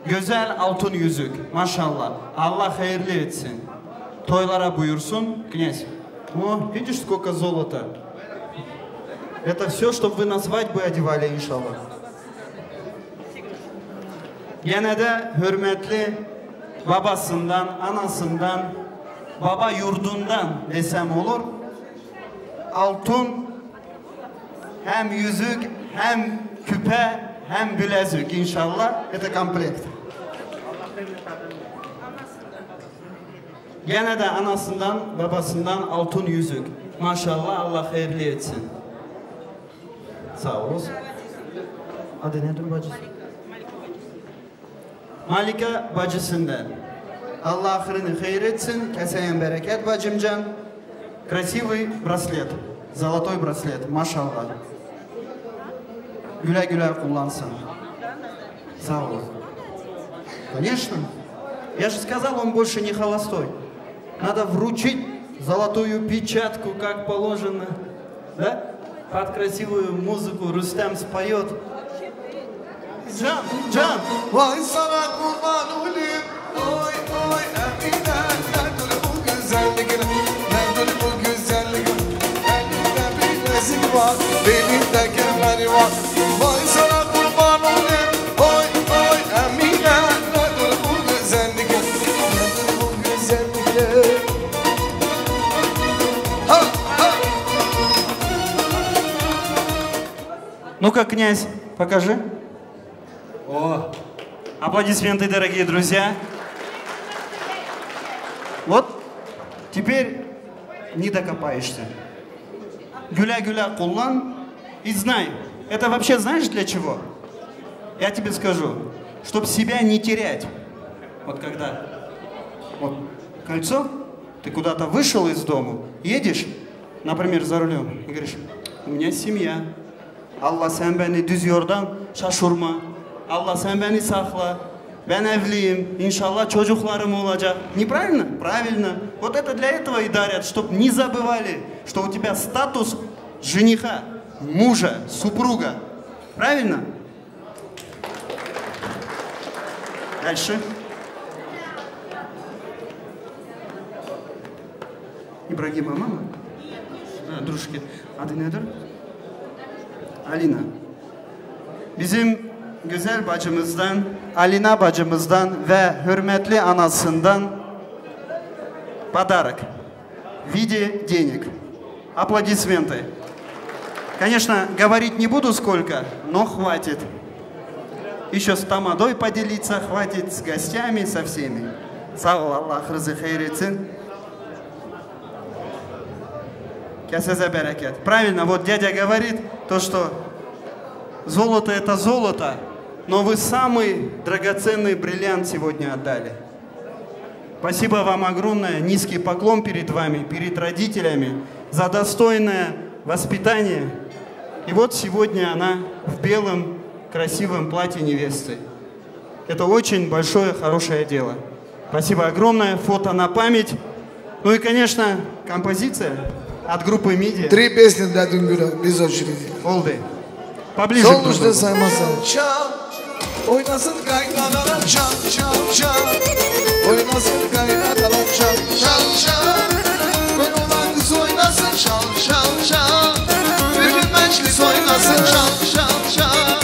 Güzel altın yüzük. Maşallah. Allah hayırlı etsin. Toylara buyursun. Князь. О, видишь, сколько золота. Это все, чтобы вы на свадьбы одевали, иншаллах. Gene de hürmetli babasından, anasından, baba yurdundan desem olur. Altın hem yüzük, hem küpe, hem bilezik, inşallah. Это комплект. Gene de anasından, babasından altın yüzük. Maşallah, Allah hayırlı etsin. Sağ olun. Adı nedir bacısı? Malika bacısından. Allah ahırını hayır etsin. Kesene bereket bacımcan. Красивый браслет. Золотой браслет. Maşallah. Güle güle kullansın. Sağ ol. Конечно. Я же сказал, он больше не холостой. Надо вручить золотую печатку, как положено. Да? Под красивую музыку Рустам споёт. Can, can. Vay sana kurban olayım. Oy, oy, Emine, nedir bu güzellik? Nedir bu güzellik? Belinde kemer var. Vay sana kurban olayım. Oy oy Emine. Nedir bu güzellik? Nedir bu güzellik? Ha ha. Ну-ка, князь, покажи. О. Аплодисменты, дорогие друзья. Вот теперь не докопаешься. Гуля-гуля куллан. И знай, это вообще знаешь для чего? Я тебе скажу, чтоб себя не терять. Вот когда вот кольцо, ты куда-то вышел из дому, едешь, например, за рулем, и говоришь: «У меня семья». Allah sen beni düz yoldan şaşırma. Allah sen beni sakla. Ben evliyim. İnşallah çocuklarım olacak. Неправильно? Правильно. Вот это для этого и дарят, чтоб не забывали, что у тебя статус жениха, мужа, супруга. Правильно? Дальше. İbrahim ama mı? Ha, dur şu. Adı nedir? Alina. Bizim güzel bacımızdan, Alina bacımızdan ve hürmetli anasından подарок в виде денег. Аплодисменты. Конечно, говорить не буду сколько, но хватит. Еще с тамадой поделиться хватит, с гостями, со всеми. Sağ ol, Allah rızı hayır etsin. Kesese bereket. Правильно, вот дядя говорит, то, что золото — это золото, но вы самый драгоценный бриллиант сегодня отдали. Спасибо вам огромное, низкий поклон перед вами, перед родителями за достойное воспитание. И вот сегодня она в белом красивом платье невесты. Это очень большое, хорошее дело. Спасибо огромное, фото на память. Ну и, конечно, композиция от группы «Мидия». Три песни для Дунгура, без очереди. Oldu. Поближе к друг другу. Солнышко саймаса. Oynasın kaynanalar çal çal çal. Oynasın kaynanalar çal çal çal. Koy olan kız oynasın çal çal çal. Bütün meclis oynasın çal çal çal.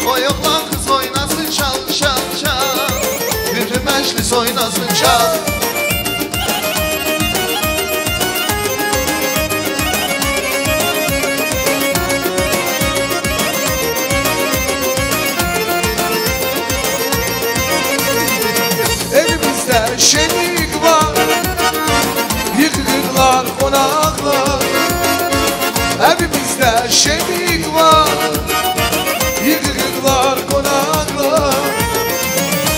Koy olan kız oynasın çal çal çal. Bütün meclis oynasın çal. Evimizde şenlik var, yıkıklar, konaklar. Evimizde şenlik var, yıkıklar, konaklar.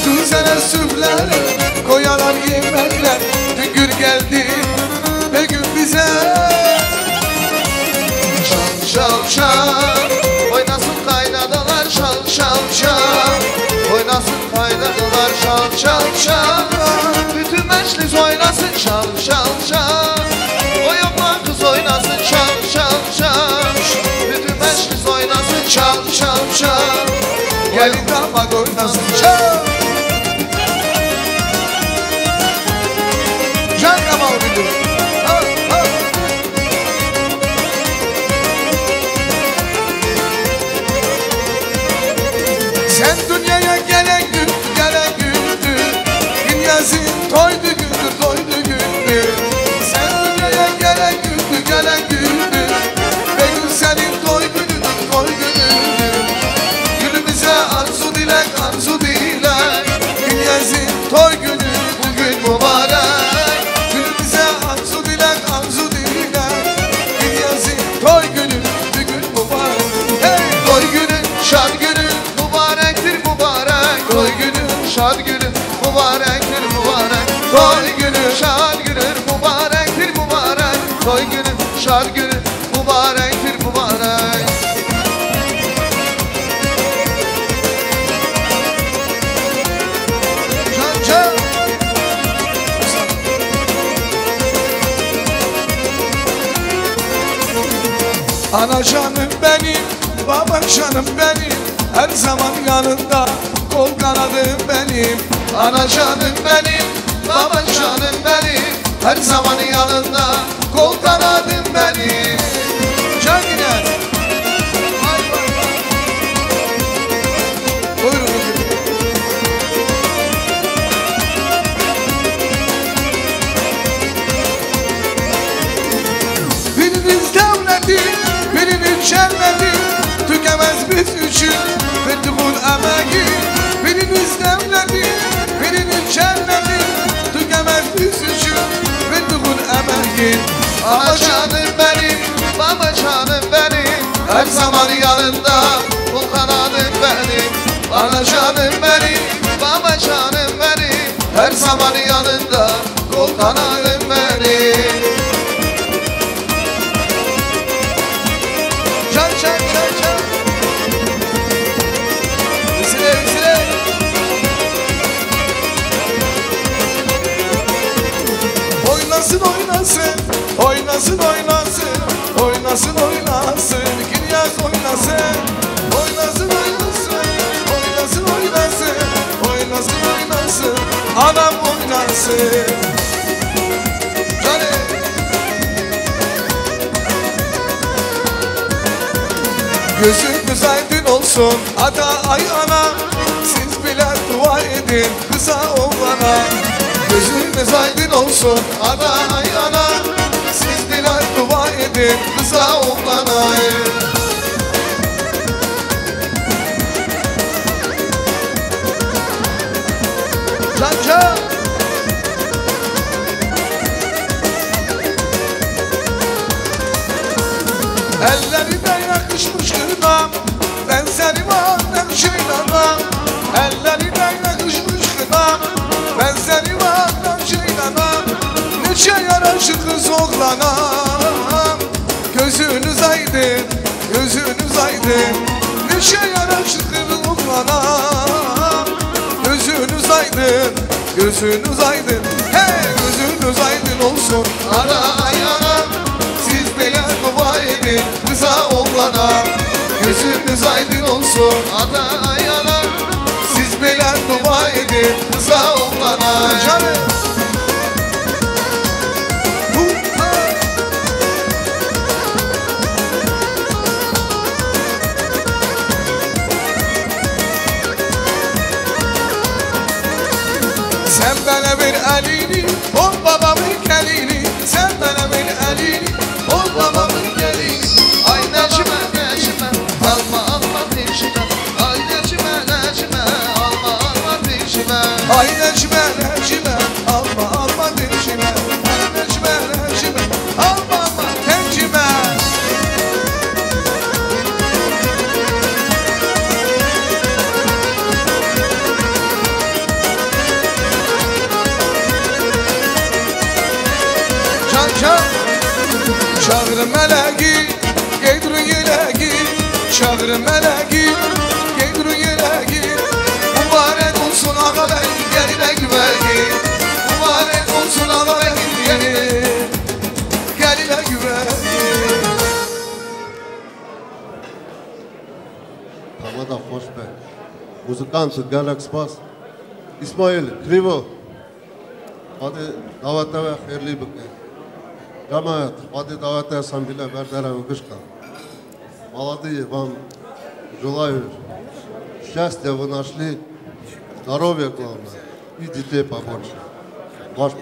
Düzene süfler, koyalar yemekler. Dün gün geldi, bir gün bize. Çal çal çal, oynasın kaynanalar çal çal çal. Oynasın kaynanalar çal çal çal. Bütün meclis oynasın çal çal çal. O yapan kız oynasın çal çal çal. Bütün meclis oynasın çal çal çal. Gelin damat oynasın çal. Can Kamal müdür. Ha, ha. Sen dünyaya gelen gün, gelen gündür. Gülnaz'ın toy düğündür, toy düğündür. Sen dünyaya gelen gündür, gelen gündür. Begüm senin toy günündür, toy günündür. Gülümüze arzu dilek, arzu dilek. Gülnaz'ın toy günü bugün mübarek. Gülümüze arzu dilek, arzu dilek. Gülnaz'ın toy günü bugün mübarek. Hey! Toy günü, şad günü, mübarektir mübarek. Toy günü, şad günü, mübarektir mübarek. Toy günü, şad günü, mübarektir mübarek. Toy günü, şad günü, mübarektir mübarek. Can, can. Ana canım benim, baba canım benim, her zaman yanında, kol kanadım benim. Ana canım benim, baba canım benim, her zaman yanında, kol kanadım benim. Yangınız. Vay, vay, vay. Buyurun. Biriniz devleti, biriniz cenneti, tükenmez biz için verdiğin emeği. Biriniz devleti, biriniz cenneti, tükenmez biz için verdiğin emeği. Ama canım benim, baba canım benim, her zaman yanında, kol kanadın benim. Bana canım benim, baba canım benim, her zaman yanında, kol kanadın benim. Can, can, can, can. Üzüle, üzüle. Oynasın, oynasın, oynasın, oynasın. Oynasın, oynasın, Kinyas oynasın. Oynasın, oynasın, oynasın, oynasın. Oynasın, oynasın, anam oynasın. Canım. Gözünüz aydın olsun ata ay ana. Siz bile dua edin kıza oğlana. Gözünüz aydın olsun ana ay ana. Siz bile dua edin kıza oğlana. Can can. Ellerine yakışmış kına. Ben seni vardım şeytana, ellerine yakışmış kına. Ben seni vardım şeytana, neçe yaraşır kız oğlana. Gözünüz aydın, gözünüz aydın, neçe yaraşır kız oğlana. Gözünüz aydın, gözünüz aydın, hey, gözünüz aydın olsun. Ana ay ana, siz bile dua edin kıza oğlana. Gözünüz aydın olsun ana ay ana, siz bile dua edin kıza oğlana. Canım. Hu, ha. Sen bana ver elini, o babamın gelini. Sen bana ver elini, o babamın gelini. Ay Necime, Necime, alma, alma dişime. Ay Necime, Necime, alma, alma dişime. Ay Necime, Necime, alma, alma dişime. Ay Necime, Necime, alma, alma dişime. Can can. Çağır melegi, gel dur yelegi. Çağır melegi, gel dur yelegi. Mübarek olsun ağa bey, geline güveni. Mübarek olsun ağa bey, geline, geline güveni. Tamada xweş be. Muzikant, gelek spas. Îsmaîl, Krîvo. Xwedê dawete we xêrlî bike. Cemaet, Xwedê dawete sembîle berdere û gişka. Maladî van Julay şest ya vinaşlî darovê ku ame. Îdî tê pabonşe. Baş be.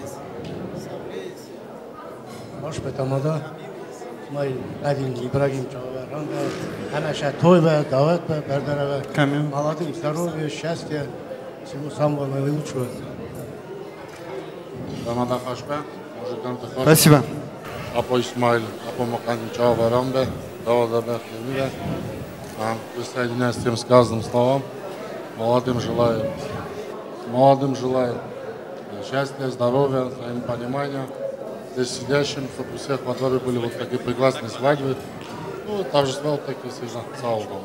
Baş be tamada. May Edîn, Îbrahîm Çawa, Ran be, Hemeşe toy be, dawet be, berdere be. Tamam. Maladî darovê şest ya. Simo Sambo me uç be. Tamada baş be. Muzikant xweş. Спасибо. Apo Îsmaîl, Apo Muqedim Çawa Baran be, dawa de be xêrî be. Em, bi serîne stem skazdim slavam. Молодым желаю. Молодым желаю счастья, здоровья, взаимопонимания. Здесь сидящим, чтобы у всех во дворе были вот такие прекрасные свадьбы. Ну, торжества вот такие всегда. Sağ olun.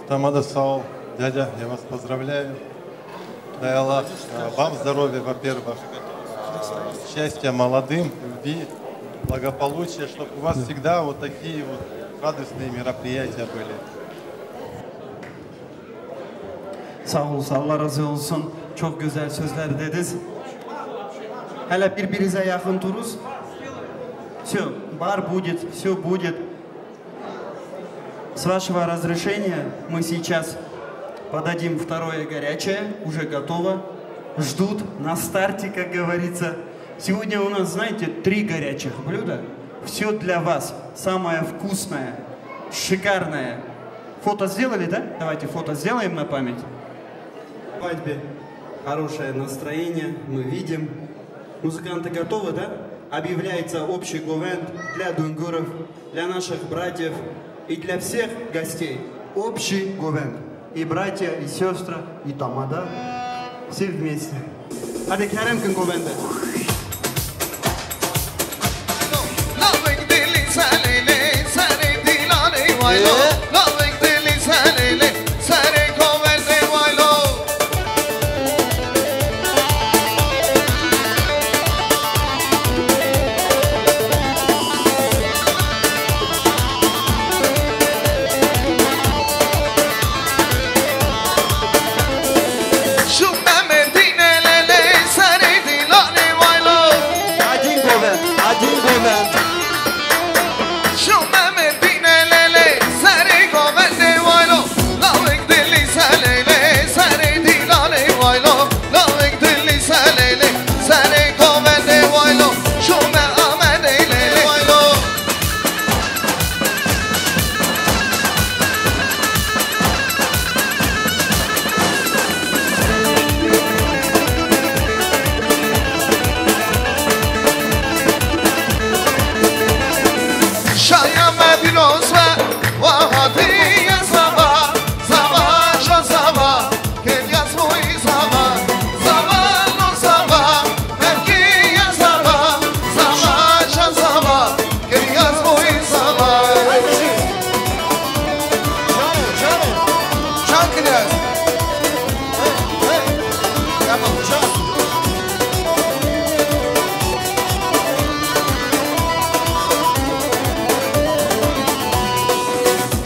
Tamada sağ ol. Дядя, я вас поздравляю. Дай Аллах, э, вам здоровья, во-первых, э, счастья молодым, любви, благополучия, чтобы у вас всегда вот такие вот радостные мероприятия были. Sağ ol, Allah razı olsun. Çok güzel sözler dediniz. Hele birbirinize yakın duruz. Все. Бар будет, все будет. С вашего разрешения мы сейчас подадим второе горячее, уже готово. Ждут на старте, как говорится. Сегодня у нас, знаете, три горячих блюда. Все для вас. Самое вкусное, шикарное. Фото сделали, да? Давайте фото сделаем на память. Свадьбе хорошее настроение мы видим. Музыканты готовы, да? Объявляется общий говент для дунгуров, для наших братьев и для всех гостей. Общий говент. И братья, и сестры, и тамада. Все вместе. Hadi kerem kin govende.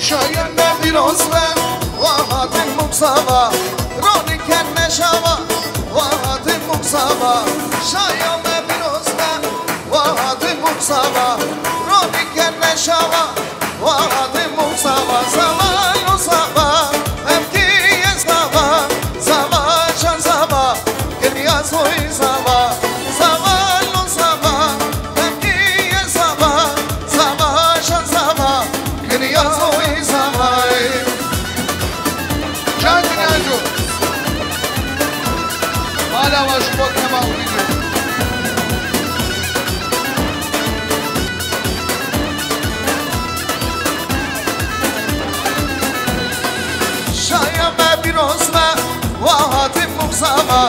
Şayan me pîroz be, wa hatin muksava, ronî ken meşava, wa hatin muksava. Şayan me pîroz be, wa hatin muksava, ronî ken meşava, wa hatin muksava. Zava lo zava, em kî ye zava, zava şan zava. Kiriya soy zava, zava lo zava, em kî ye zava, zava şan zava. Kiriya soy zava. Can kiriya jo. Hala wa ji bo tema û vîdyo. Şaya me pîroz be, wa hatin muksava,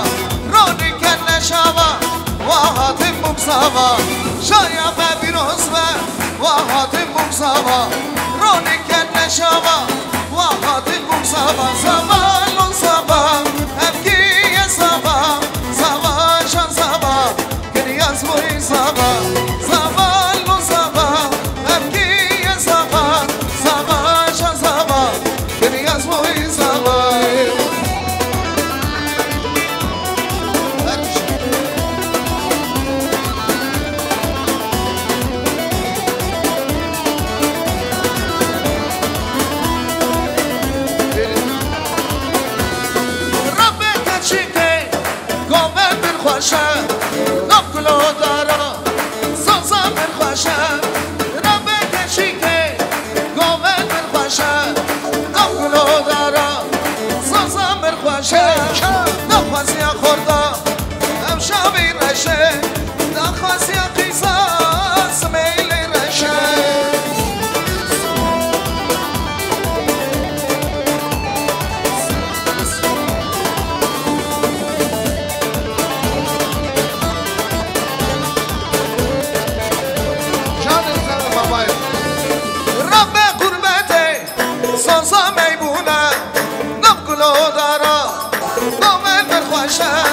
ronî ken neşava, wa hatin muksava. Şaya me pîroz be, wa hatin muksava, ronî ken neşava, wa hatin muksava. Zava lo zava, em kî ye zava, zava şan zava. Kiriya soy zava, zava lo zava, em kî ye zava, zava şan zava. Kiriya soy zava. Rabbê keçîkê, govend bir xweş e, nav gulo dara. Zaza min xweş e, Rabbê keçîkê, govend min xweş e, nav gulo dara. Zaza min xweş e, naxwaziya xorda, ew şavî reş e, naxwaziya qîza, simêlê reş e. Canê xelê babayê. Rabbe qurbetê, Zaza meybûne, nav gulo dara, navê min xweş e,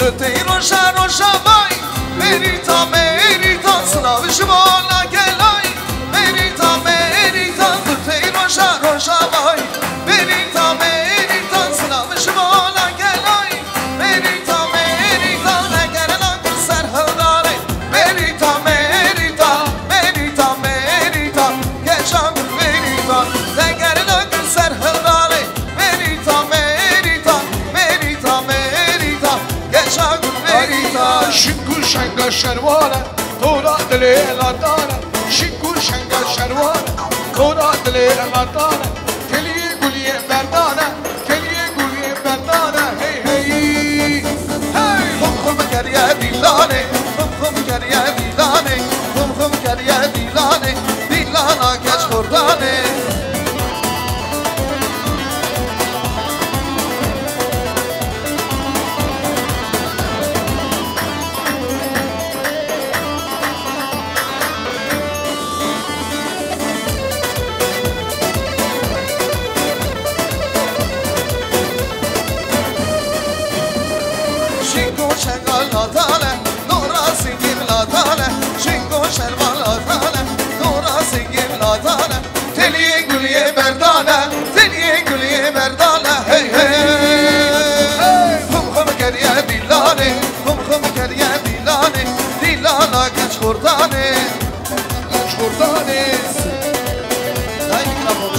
Tey roja roja vay, Merîta, Merîta, silav ji bo la gelay. Merîta, Merîta, tu tey roja roja vay. Merîta, Merîta, silav ji bo la gelay. Merîta, Merîta, negerina ku ser hildarê. Merîta, Merîta, Merîta, Merîta, geşan Merîta, negerina ku ser hildarê. Merîta, Merîta, Merîta, Merîta, geşa gul Merîta. Şik û şenga şerwale, tora dilê latane. Şik û şenga şerwale, tora dilê latane. Teliyê guliyê berdane, teliyê guliyê berdane. Hey, hey, hey. Xum xum keriye dîlanê, xum xum keriye dîlanê, xum xum keriye dîlanê, dîlana keç xurdanê. Şingo şengal latane, nora singim latane, şingo şervan latane, nora singim latane. Teliyê guliyê berdane, teliyê guliyê berdane, hey, hey. Xum xum keriye dîlanê, xum xum keriye dîlanê, dîlana keç xurdanê. Keç xurdanê. Dayê mikrofonu.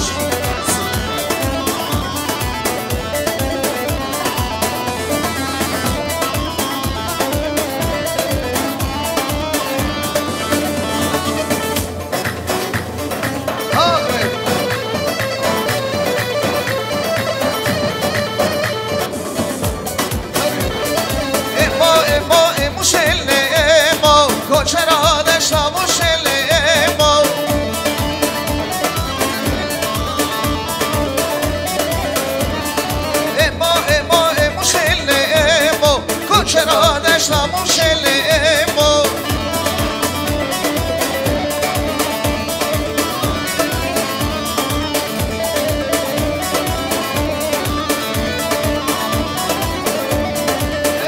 Emo, emo, emo, şelê, emo, koçera deşta mo şelê, emo. Emo, emo, emo, şelê, emo, koçera deşta mo şelê, emo.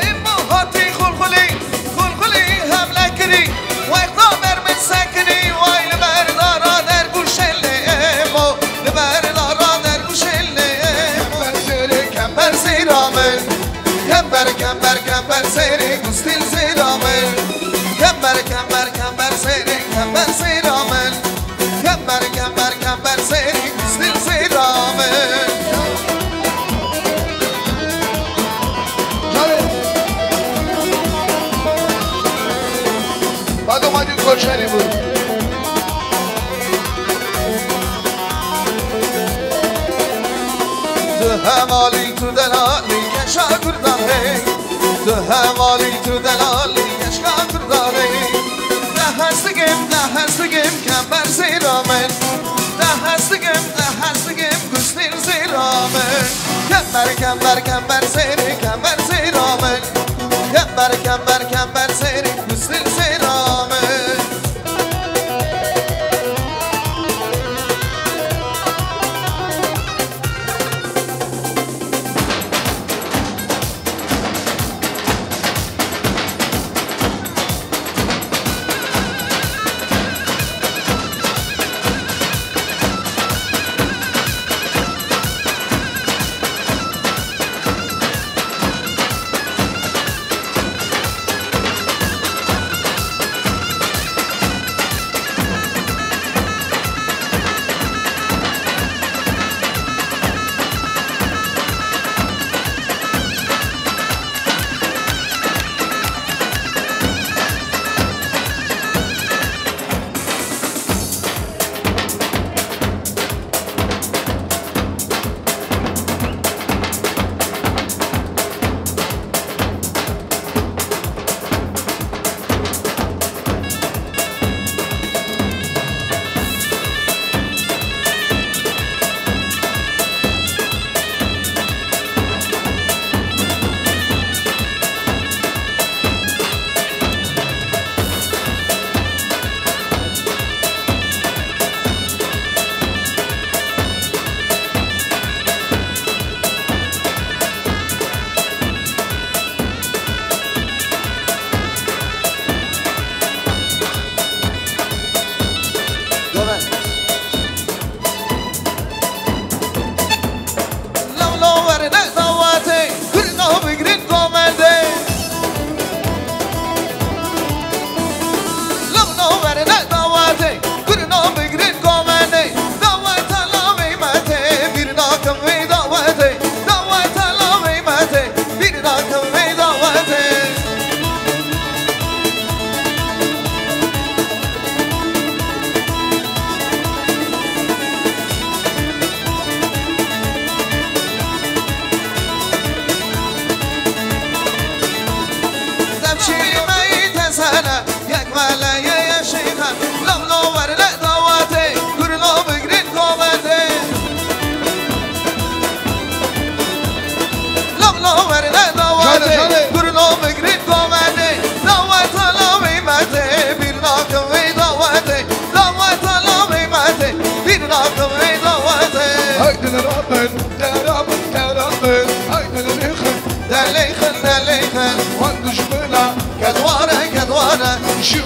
Emo hatî xulxulî, xulxulî hemle kirî. Wexta ber min sekinî, way li ber dara dergûşê lê emo, li ber dara dergûşê lê emo. Kember sêrê, kember sêra min. Kember, kember, kember sêrê, gustîl sêra min. Kember, kember, kember sêrê, kember sêra min. Kember, kember, kember sêrê, gustîl sêra min. Bado madî koçerî bû. Tu hevalî, tu delalî, keşa Kurdan hey. Tu hevalî, tu delalî, keşka Kurdan hey. Te hez dikim, te hez dikim, kember sêra min. Te hez dikim, te hez dikim, gustîl sêra min. Kember, kember, kember sêrê, kember sêra min. Kember, kember, kember sêrê, gustîl sêra min.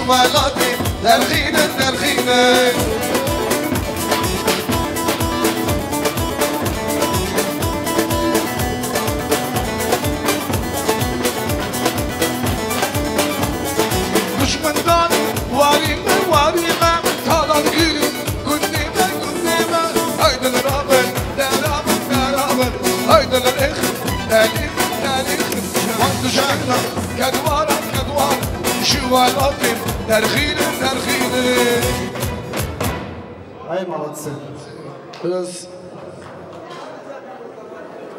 Welatê derxînin, derxînin. Duşmendan warî me, warî me, talan girî, gundê me, gundê me. Haydin rabin, derabin, derabin. Haydin elixin, elixin, elixin. Wan duşmena, kedwara, kedwara. Ji welatê derxînin, derxînin. Ay malatse. Biraz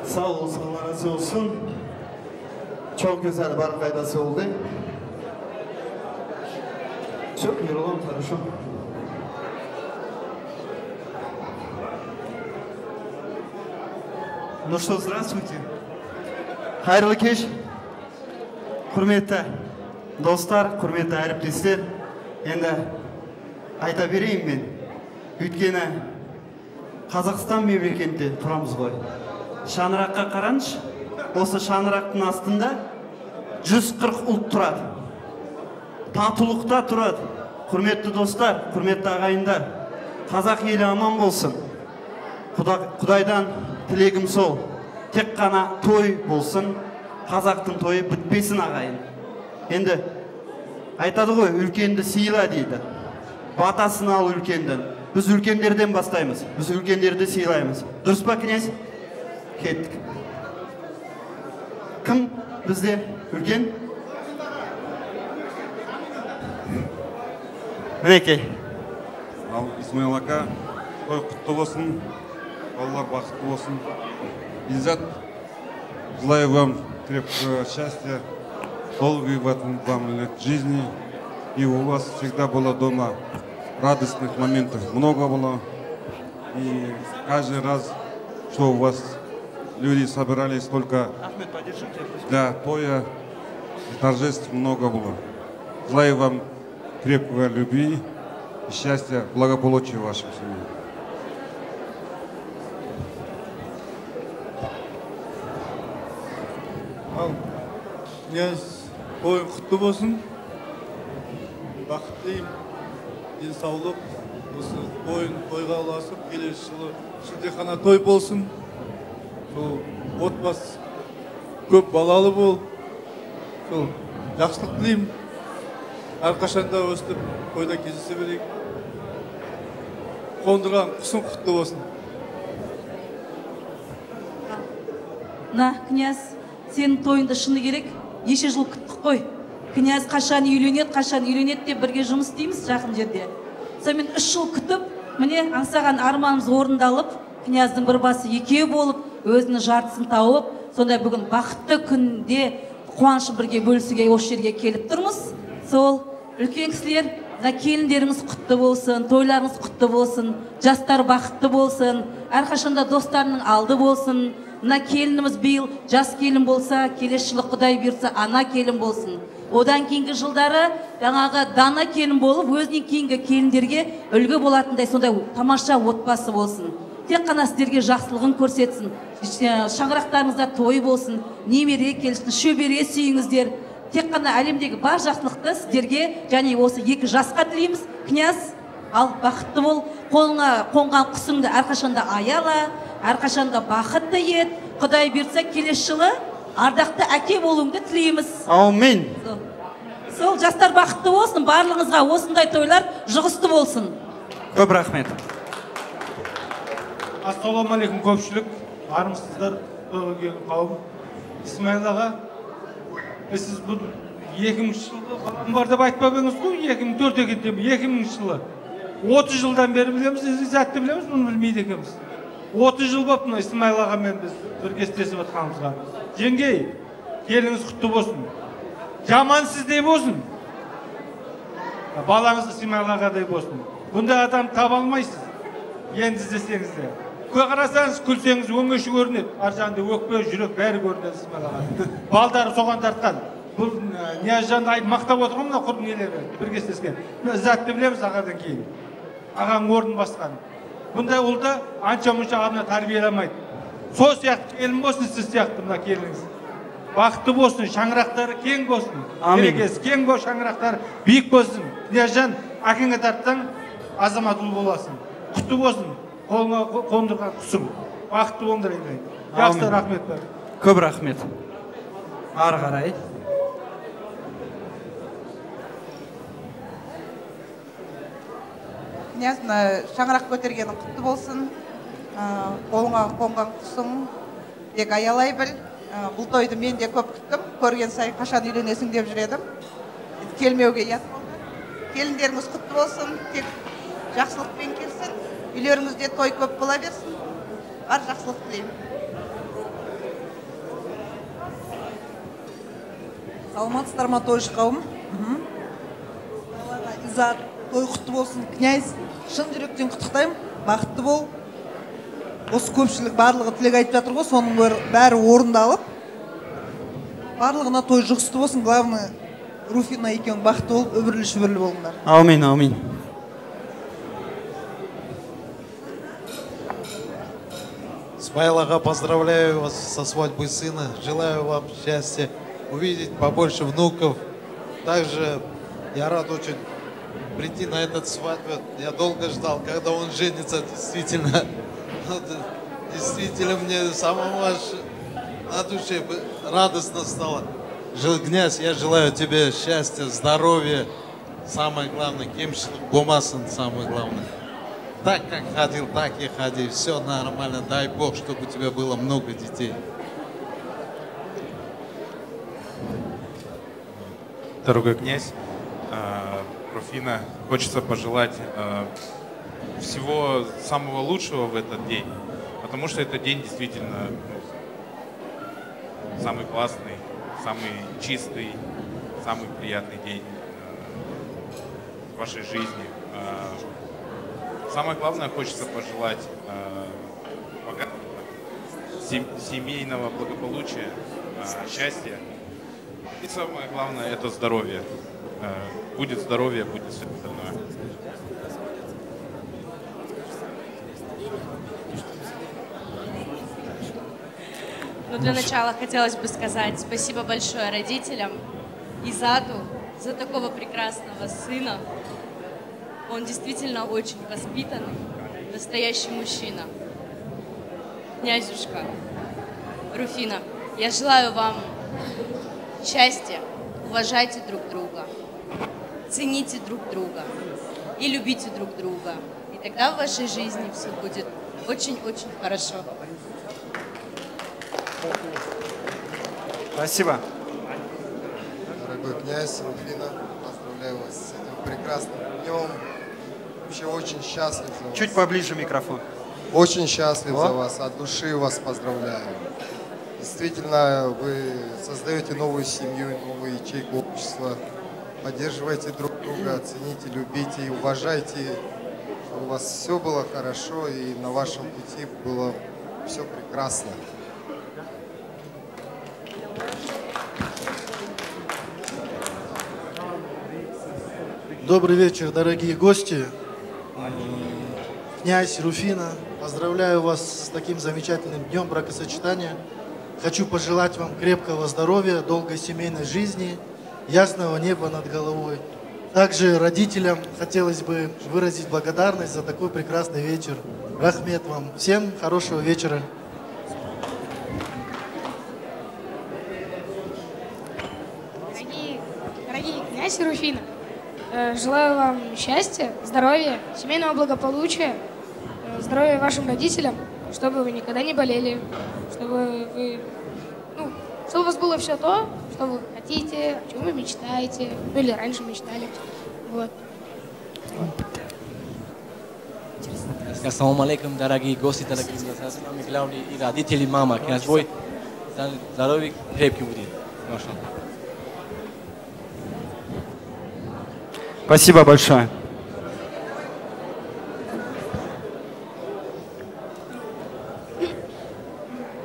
sağ olsun, Allah razı olsun. Çok güzel bar faydası oldu. Çok yoruldum kardeşim. Ну что, здравствуйте. Hayırlı kış. Hürmetli dostlar, hürmetli arifdesler. Endi ayta bereyim men. Ütkene Qazaqstan memleketinde turamız qoy. Şanıraqqa qaranç, olsa şanıraqtın astında yüz qırq ult turadı. Tatılıqta turadı. Hürmetli dostlar, hürmetli ağayınlar. Qazaq eli aman bolsun. Quda-, Qudaydan tilegim sol. Tek qana toy bolsun. Qazaqtın toyu bitmesin ağayın. Endi aytadı qoy, ülkeni de sıyla deydi. Batasını al ülkenden. Biz ülkenlerden baslaymız. Biz ülkenleri de sıylaymız. Durus pa, knyaz? Kettik. Kim bizde ülken? Minekey. Al, İsmail Aka, toy qutlu olsun. Balalar baxıtlı olsun. İzzat, желаю вам крепкого счастья, долгих вам, вам лет жизни. И у вас всегда было дома радостных моментов много было. И каждый раз, что у вас люди собирались только для тоя, и торжеств много было. Желаю вам крепкой любви и счастья, благополучия в вашем семье. Al. Knyaz, toyuň gutly bolsun. Bagtly, densawlyk, toýuň toýga ulaşyp, geljek ýyly şuldahana toý bolsun. Şol otbas köp balaly bol. Şol ýagşylyk dileýin. Her kaşanda ösdüp, toýda gecesi berip. Konduran kuşuň gutly bolsun. Na, knyaz, seniň toýunda şuny gerek, neçe ýyl kütdük goý. Knyaz kaşan üýlenýet, kaşan üýlenýet diýip birge jumys diýmiz jakyň ýerde. Soň men üç ýyl kütüp, mine, aňsagan armanymyzy orunda alyp, knýazdyň bir basy ýekew bolup, özüne jartysyny tawup, sonda bu gün bagtly künde guwançly birge bölüşige, oş ýerge gelip durmyz. Sol, ülken kişiler, na, gelinleriňiz gutly bolsun, toýlaryňyz gutly bolsun, jaslar bagtly bolsun, her kaşanda dostlarynyň aldy bolsun. Na, gelinimiz bu ýyl jas gelin bolsa, geleş ýyly Hudaý buýursa, ana gelin bolsun. Odan keyinki ýyldara ýaňagy dana gelin bolup, özüniň keyinki gelinlerge ülgü bolatyndaý sonda tamaşa otbasy bolsun. Tek gana sizlerge ýagşylygyny görsetsin. Şaňraklaryngyzda toý bolsun, nebere gelsin, şöbere süýüňizler. Tek gana älemdäki bar ýagşylykda sizlerge, ýagny bolsa ýeke jaska dileýmiz. Knyaz, al, bagtly bol. Goluňa goňan gusyňy da her kaşanda aýala, her kaşanda bagtly ýet. Hudaý buýursa, geleş ýyly ardakda äke boluňda dileýmiz. Amin. Sol. Sol, jaslar bagtly bolsun, barlygyňyzga osundaý toýlar jugusty bolsun. Köp rahmet. Assalamu aleýkum, köpçülik. Barmysyzlar, toýga gelen kawum. Ismail aga, biz siz bu ýekeminji ýylda balam bar diýip aýtmadyňyz-ku, ýekeminji dört eken diýip, ýekeminji ýyly. Otuz ýyldan beri bilemiz, siz zatda bilemiz, muny bilmeýdi ekenmiz. Otuz ýyl bopdy, Ismail aga, men biz bir geç desip atganymyzga. Ýeňňe, gelniňiz gutly bolsun. Ýaman siz deý bolsun. Balaňyz Ismail aga deý bolsun. Bunda adam tabalmaýsyz. Ýeňiz deseňiz-de. Köp garasaňyz, külseňiz, öň öşi görünedi. Arjanda ökbe, ýürek bäri görünedi Ismail aga. Baldary sogan dartgan. Bu, e, Nyýazjan aýdyp maktap oturganda, hut neleri, bir geç desken. Zatda bilemiz agadan keýin. Agaň ornuny basgan. Bunda ol-da ança-munça adamlar tarbiýalamaýdy. Sos ýakdy, gelin bolsun, siz ýakdy, muna gelniňiz. Bahtlı olsun, şangrakları keng olsun. Amin. Herkes keng ol, şangraklar büyük olsun. Knyazjan, akenge tartsan, azamat ul olasın. Kutlu olsun. Koluna ko-, kondurgan kusum. Bahtlı olun, Reymen. Amin. Yahsı rahmet ver. Köp rahmet. Argaray. Knyaz, şangrak götergeniň gutly bolsun. Aa, goluňa goňan gusuň bek aýalaý bil. Aa, bul toýdy men-de köp gutdum. Görgen saýyn, haçan üýlenesiň diýip ýöredim. Gelmewge ýat boldy. Gelinleriňiz gutly bolsun. Tek ýagşylyk bilen gelsin. Üýleriňizde toý köp bola bersin. Bar ýagşylyk dileýin. Salamatsyzlarmy, toýçy kawum? Mhm. Izat, toý gutly bolsun, knýaz. Şyn ýürekden gutlaýyn. Bagtly bol. Osu köpçülik barlygy tileg aýdyp ýatyr go, şonuň bir bäri orunda alyp, barlygyna toýjy gutly bolsun. Главное, Rufina, ýekeň bagtly bolup, ömürli-şümürli boluňlar. Amin, amin. Смаил ага, поздравляю вас со свадьбой сына. Желаю вам счастья, увидеть побольше внуков. Также я рад очень прийти на этот свадьбу. Я долго ждал, когда он женится, действительно. Вот, действительно, мне самому аж на душе бы радостно стало. Жил-, князь, я желаю тебе счастья, здоровья. Самое главное, кемчилик болмасын, самое главное. Так, как ходил, так и ходи. Всё нормально. Дай Бог, чтобы у тебя было много детей. Дорогой князь, э, Руфина, хочется пожелать, э, всего самого лучшего в этот день, потому что этот день действительно, ну, самый классный, самый чистый, самый приятный день, э, в вашей жизни. Э, самое главное, хочется пожелать, э, богатства, сем-, семейного благополучия, э, счастья. И самое главное, это здоровье. Э, будет здоровье, будет всё остальное. Ну, для начала хотелось бы сказать спасибо большое родителям, Изату, за такого прекрасного сына. Он действительно очень воспитанный, настоящий мужчина. Князюшка, Руфина, я желаю вам счастья, уважайте друг друга, цените друг друга и любите друг друга. И тогда в вашей жизни всё будет очень-очень хорошо. Спасибо. Дорогой князь, Руфина, поздравляю вас с этим прекрасным днём. Вообще очень счастлив за вас. Чуть поближе микрофон. Очень счастлив за вас, от души вас поздравляю. Действительно, вы создаёте новую семью, новую ячейку общества. Поддерживайте друг друга, цените, любите и уважайте, чтобы у вас всё было хорошо и на вашем пути было всё прекрасно. Добрый вечер, дорогие гости. М, князь, Руфина, поздравляю вас с таким замечательным днём бракосочетания. Хочу пожелать вам крепкого здоровья, долгой семейной жизни, ясного неба над головой. Также родителям хотелось бы выразить благодарность за такой прекрасный вечер. Рахмет вам. Всем хорошего вечера. Дорогие, дорогие князь и Руфина, э, желаю вам счастья, здоровья, семейного благополучия, э, здоровья вашим родителям, чтобы вы никогда не болели, чтобы вы, ну, чтобы у вас было всё то, что вы хотите, о чём вы мечтаете, ну или раньше мечтали. Вот. Assalamu alaikum, dragi gosti, dragi izlatelji, mama Glauni i roditelji, mama, knjaz Boj, za-, zarovi, krepki budin. Mašallah. Спасибо большое.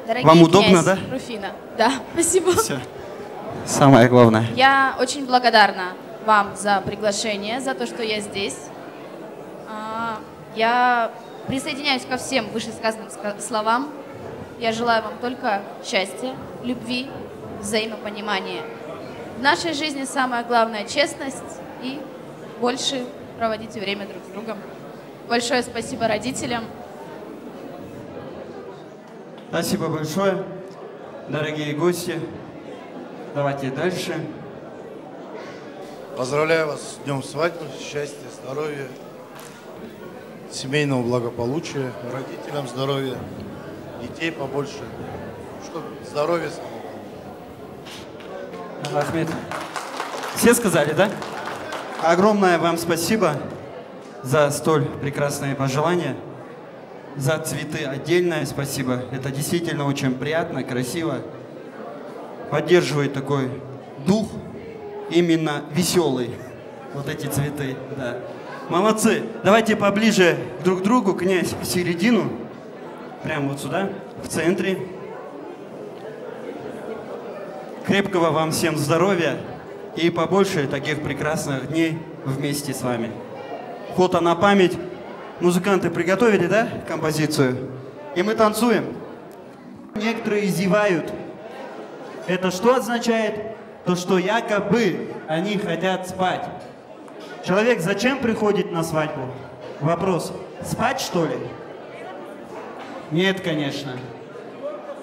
Дорогие Вам удобно, князь, да? Руфина. Да, спасибо. Всё. Самое главное. Я очень благодарна вам за приглашение, за то, что я здесь. А, я присоединяюсь ко всем вышесказанным ска-, словам. Я желаю вам только счастья, любви, взаимопонимание. В нашей жизни самое главное — честность и больше проводите время друг с другом. Большое спасибо родителям. Спасибо большое, дорогие гости. Давайте дальше. Поздравляю вас с днем свадьбы, счастья, здоровья, семейного благополучия, родителям здоровья, детей побольше, чтобы здоровье самое главное. Ахмед. Все сказали, да? Огромное вам спасибо за столь прекрасные пожелания. За цветы отдельное спасибо. Это действительно очень приятно, красиво. Поддерживает такой дух, именно веселый. Вот эти цветы, да. Молодцы. Давайте поближе друг к другу, князь, в середину. Прямо вот сюда, в центре. Крепкого вам всем здоровья и побольше таких прекрасных дней вместе с вами. Фото на память. Музыканты приготовили, да, композицию? И мы танцуем. Некоторые зевают. Это что означает? То, что якобы они хотят спать. Человек зачем приходит на свадьбу? Вопрос. Спать, что ли? Нет, конечно.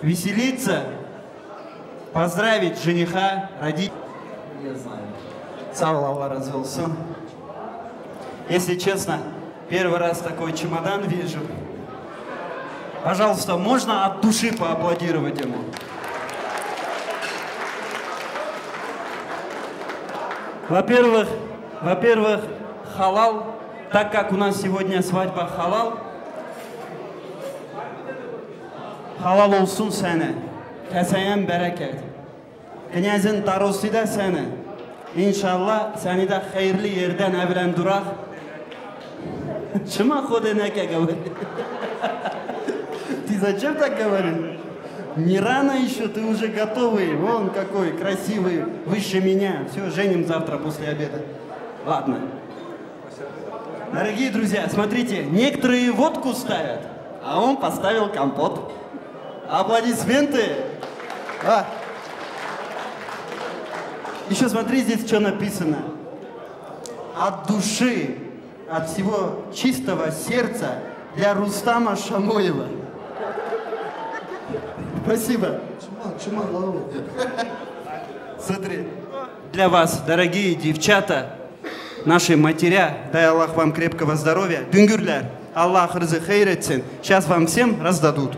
Веселиться, поздравить жениха, родить. Я знаю. Sağ ol, Allah razı olsun. Если честно, первый раз такой чемодан вижу. Пожалуйста, можно от души поаплодировать ему? Во-первых, во-первых, халал, так как у нас сегодня свадьба халал, halal olsun sene, keseyem bereket. Knyazin tarosî de sene. İnşallah seni de hayırlı yerden evlendirak. Çima xwedê neke gewerî? Ти зачем так говоришь? Не рано еще, ты уже готовый. Вон какой красивый, выше меня. Все, женим завтра после обеда. Ладно. Дорогие друзья, смотрите, некоторые водку ставят, а он поставил компот. Аплодисменты. А. Еще смотри, здесь что написано. От души, от всего чистого сердца для Рустама Шамоева. Спасибо. Смотри. Для вас, дорогие девчата, наши матеря, дай Аллах вам крепкого здоровья. Дүнгүрler, Allah rızı hayır etsin. Сейчас вам всем раздадут.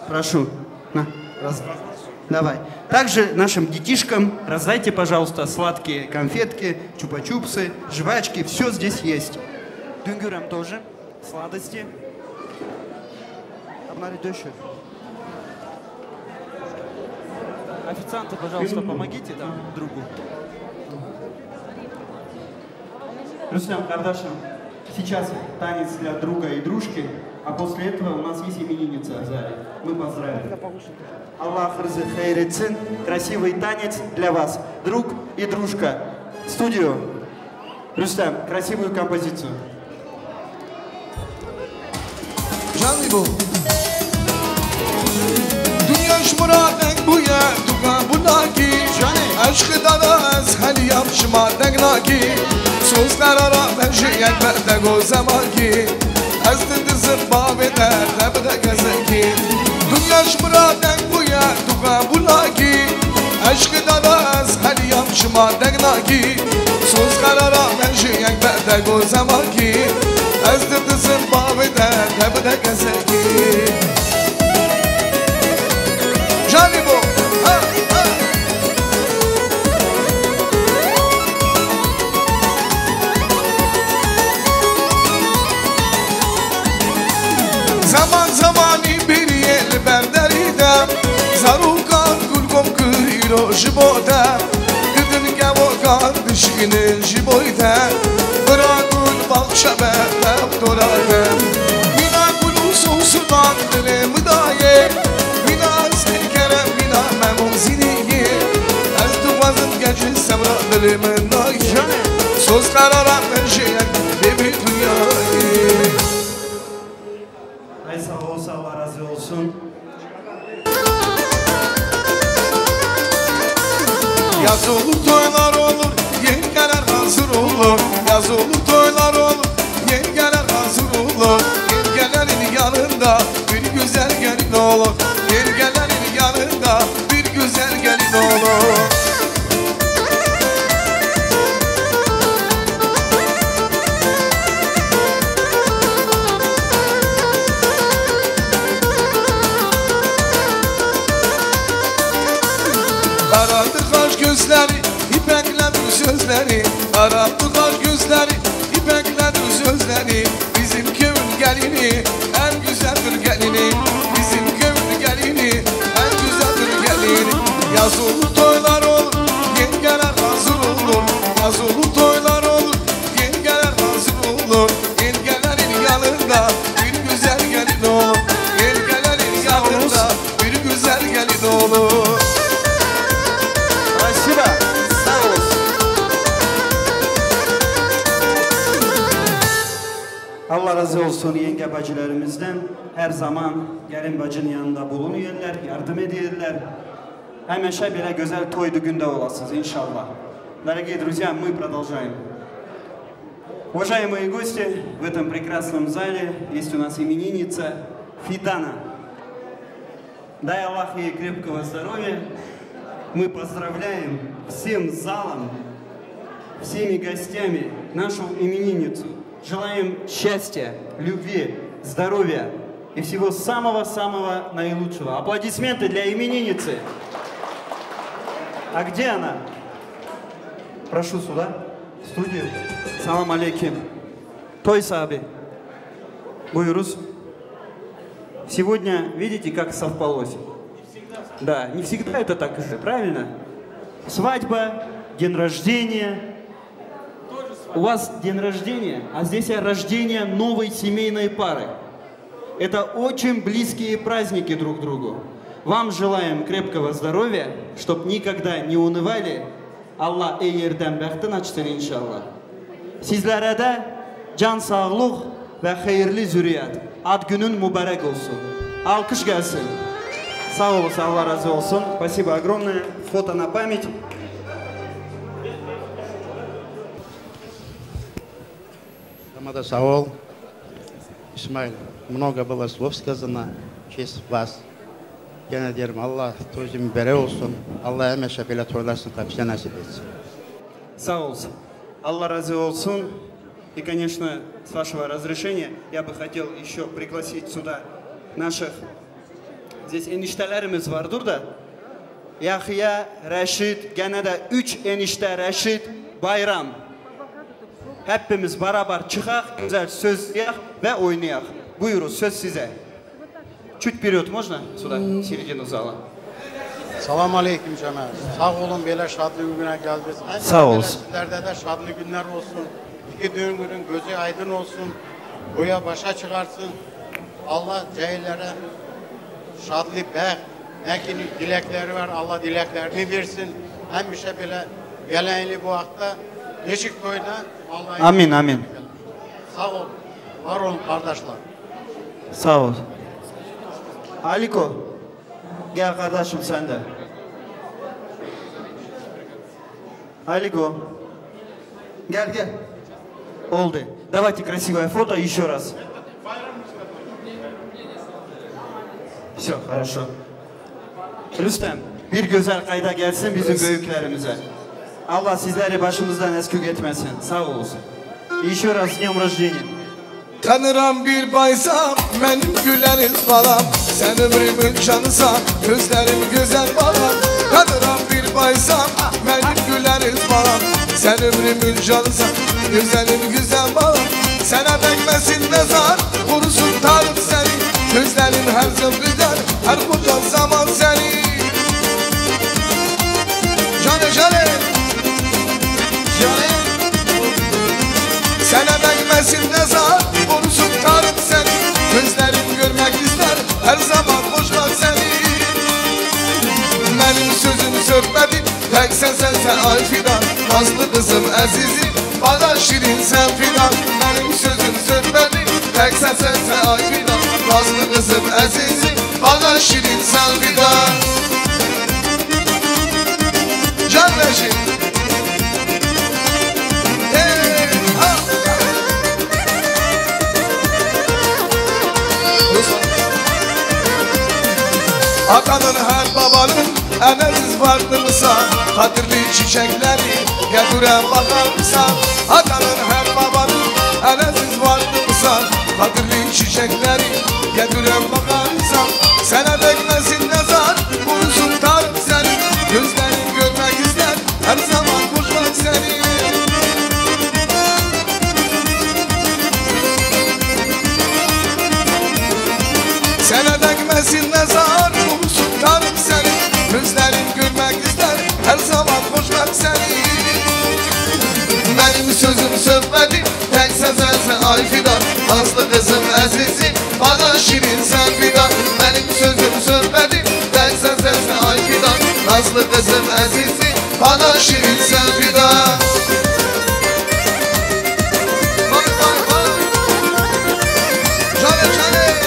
Прошу. На, раз. Давай. Также нашим детишкам раздайте, пожалуйста, сладкие конфетки, чупа-чупсы, жвачки. Все здесь есть. Дүнгүрам тоже. Сладости. Bunları döşü. Официанты, пожалуйста, помогите там другу. Рустам, кардашим, сейчас танец для друга и дружки, а после этого у нас есть именинница в зале. Мы поздравим. Allah rızı hayır etsin. Красивый танец для вас, друг и дружка. Студию. Рустам, красивую композицию. Canî bo. Dinya ji min re deng bûye, tu qebûl nakî. Eşq dada ez heliyam ji ma deng nakî. Soz qerara me ji yek berde go zemankî. Ez didizim bavê te, te bide gezekî. Dinya ji min re deng bûye, tu qebûl nakî. Eşq dada ez heliyam ji ma deng nakî. Soz qerara me ji yek berde go zemankî. Ez didizim bavê te, te bide gezekî. Canî bo, ha, ha. Zeman zemanî bêriyê li ber derî de. Zarokan gul gom kir îro ji bo te. Didin kevokan dişkînin ji boy te. Bira gul baxşe be te dora te. Mîna gul û sowsunan dilê min dayê. Mîna ez pêkerem mîna me mozîniyê. Ez dixwazim gecî semra dilê min nayê. Soz qerara min ji yek bêbî dinyayê. Ay sağ ol, Allah razı olsun. Yaz olur, toylar olur, yengeler hazır olur. Yaz olur, toylar olur, yengeler hazır olur. Yengelerin yanında bir güzel gelin olur. Yengelerin yanında bir güzel gelin olur. Karadır kaş gözleri, ipekledir sözleri. Karadır kaş gözleri, ipekledir sözleri. Bizim köyün gelini, en güzeldir gelini. Bizim köyün gelini, en güzeldir gelini. Yaz olur, toylar olur, yengeler hazır olur. Yaz olur, toylar olur, yengeler hazır olur. Yengelerin yanında bir güzel gelin olur. Yengelerin yanında bir güzel gelin olur. Спасибо. Sağ olun. Allah razı olsun yenge bacılarımızdan. Her zaman gelin bacının yanında bulunuyorlar, yardım ediyorlar. Hemişe böyle güzel toy düğünde olasınız inşallah. Дорогие друзья, мы продолжаем. Уважаемые гости, в этом прекрасном зале есть у нас именинница Фидана. Дай Аллах ей крепкого здоровья. Мы поздравляем всем залом, всеми гостями нашу именинницу. Желаем счастья, любви, здоровья и всего самого-самого наилучшего. Аплодисменты для именинницы. А где она? Прошу сюда, в студию. Салам алейкум. Toy sahibi. Buyuruz. Сегодня, видите, как совпалось? Да, не всегда это так же, правильно? Свадьба, день рождения. У вас день рождения, а здесь рождение новой семейной пары. Это очень близкие праздники друг другу. Вам желаем крепкого здоровья, чтоб никогда не унывали. Allah ey yerden bahtın açsın inşallah. Sizlere de can sağlık ve hayırlı zürriyet. Ad günün mübarek olsun. Alkış gelsin. Sağ olasın, Allah razı olsun. Спасибо огромное. Фото на память. Tamam da sağ ol. İsmail, много было слов сказано в честь вас. Gene derim, Allah toyunuz mübarek olsun. Allah hemişe böyle toylar sizin kapısına nasip etsin. Sağ olsun. Allah razı olsun. И, конечно, с вашего разрешения, я бы хотел ещё пригласить сюда наших, здесь eniştelerimiz var, dur da. Yahya, Reşit, gene de üç enişte Reşit, Bayram. Hepimiz beraber çıkak, güzel söz yap ve oynayak. Buyurun, söz size. Чуть вперёд, можно сюда, в середину зала? Salam aleyküm cemaat. Sağ olun, böyle şadlı bir güne geldiniz. Sağ olsun. Sizlerde de şadlı günler olsun. İki düğün günün gözü aydın olsun. Boya başa çıkarsın. Allah cahillere şadlı, baht, ne ki dilekleri var, Allah dileklerini versin. Hem bir şey böyle gelenli bu hafta Neşik köyüne. Amin, amin. Sağ olun, var olun kardeşler. Sağ ol. Aliko, gel kardeşim sen de. Aliko, gel, gel. Oldu. Давайте красивое фото ещё раз. Всё, хорошо. Rüstem, bir güzel kayda gelsin bizim büyüklerimize. Allah sizleri başımızdan eksik etmesin. Sağ olasın. Ещё раз с днём рождения. Kadıram bir bayzam, benim güler ilk balam. Sen ömrümün canısan, gözlerim güzel balam. Kadıram bir bayzam, benim güler ilk balam. Sen ömrümün canısan, gözlerim güzel balam. Sana değmesin nazar, korusun Tarık seni. Gözlerin her zaman güzel, her koca zaman seni. Cane cane. Cane. Sana değmesin nazar, korusun Tarık seni. Gözlerim görmek ister, her zaman hoşlar seni. Benim sözüm sökmedim, tek sen sensen ay fidan. Nazlı kızım azizim, bana şirin sen fidan. Benim sözüm sökmedim, tek sen sensen ay fidan. Nazlı kızım azizim, bana şirin sen fidan. Can ve Atanın her babanın en aziz vardı mısa, kadirli çiçekleri, ya duran bakarsa. Atanın her babanın en aziz vardı mısa, kadirli çiçekleri, ya duran bakarsa. Sana dökmesin nazar, korusun Tarık seni. Gözlerin görmek ister, her zaman kucak seni. Sana dökmesin nazar, korusun Tarık seni. Gözlerin görmek ister, her zaman kucak seni. Benim sözüm sökmedim, tek sezense ay fidan. Nazlı kızım azizim, bana şirin sen fidan. Benim sözüm sökmedim, tek sezense ay fidan. Nazlı kızım azizim, bana şirin sen fidan. Vay, vay, vay. Canım, canım.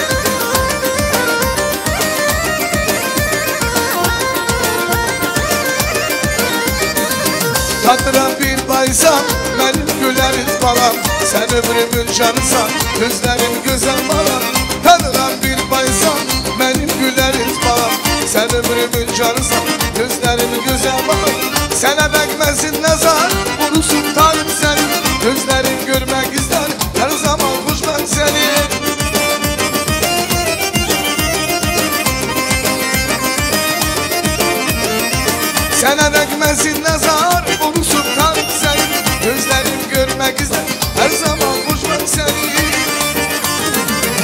Tattıran bir baysan, benim güleriz balam. Sen ömrümün canısan, gözlerim güzel balam. Tanınan bir baysan, benim güleriz balam. Sen ömrümün canısan, gözlerim güzel balam. Sana dökmesin nazar, korusun Tarık seni. Gözlerin görmek ister, her zaman kucak seni. Sana dökmesin nazar, korusun Tarık seni. Gözlerim görmek ister, her zaman kucak seni.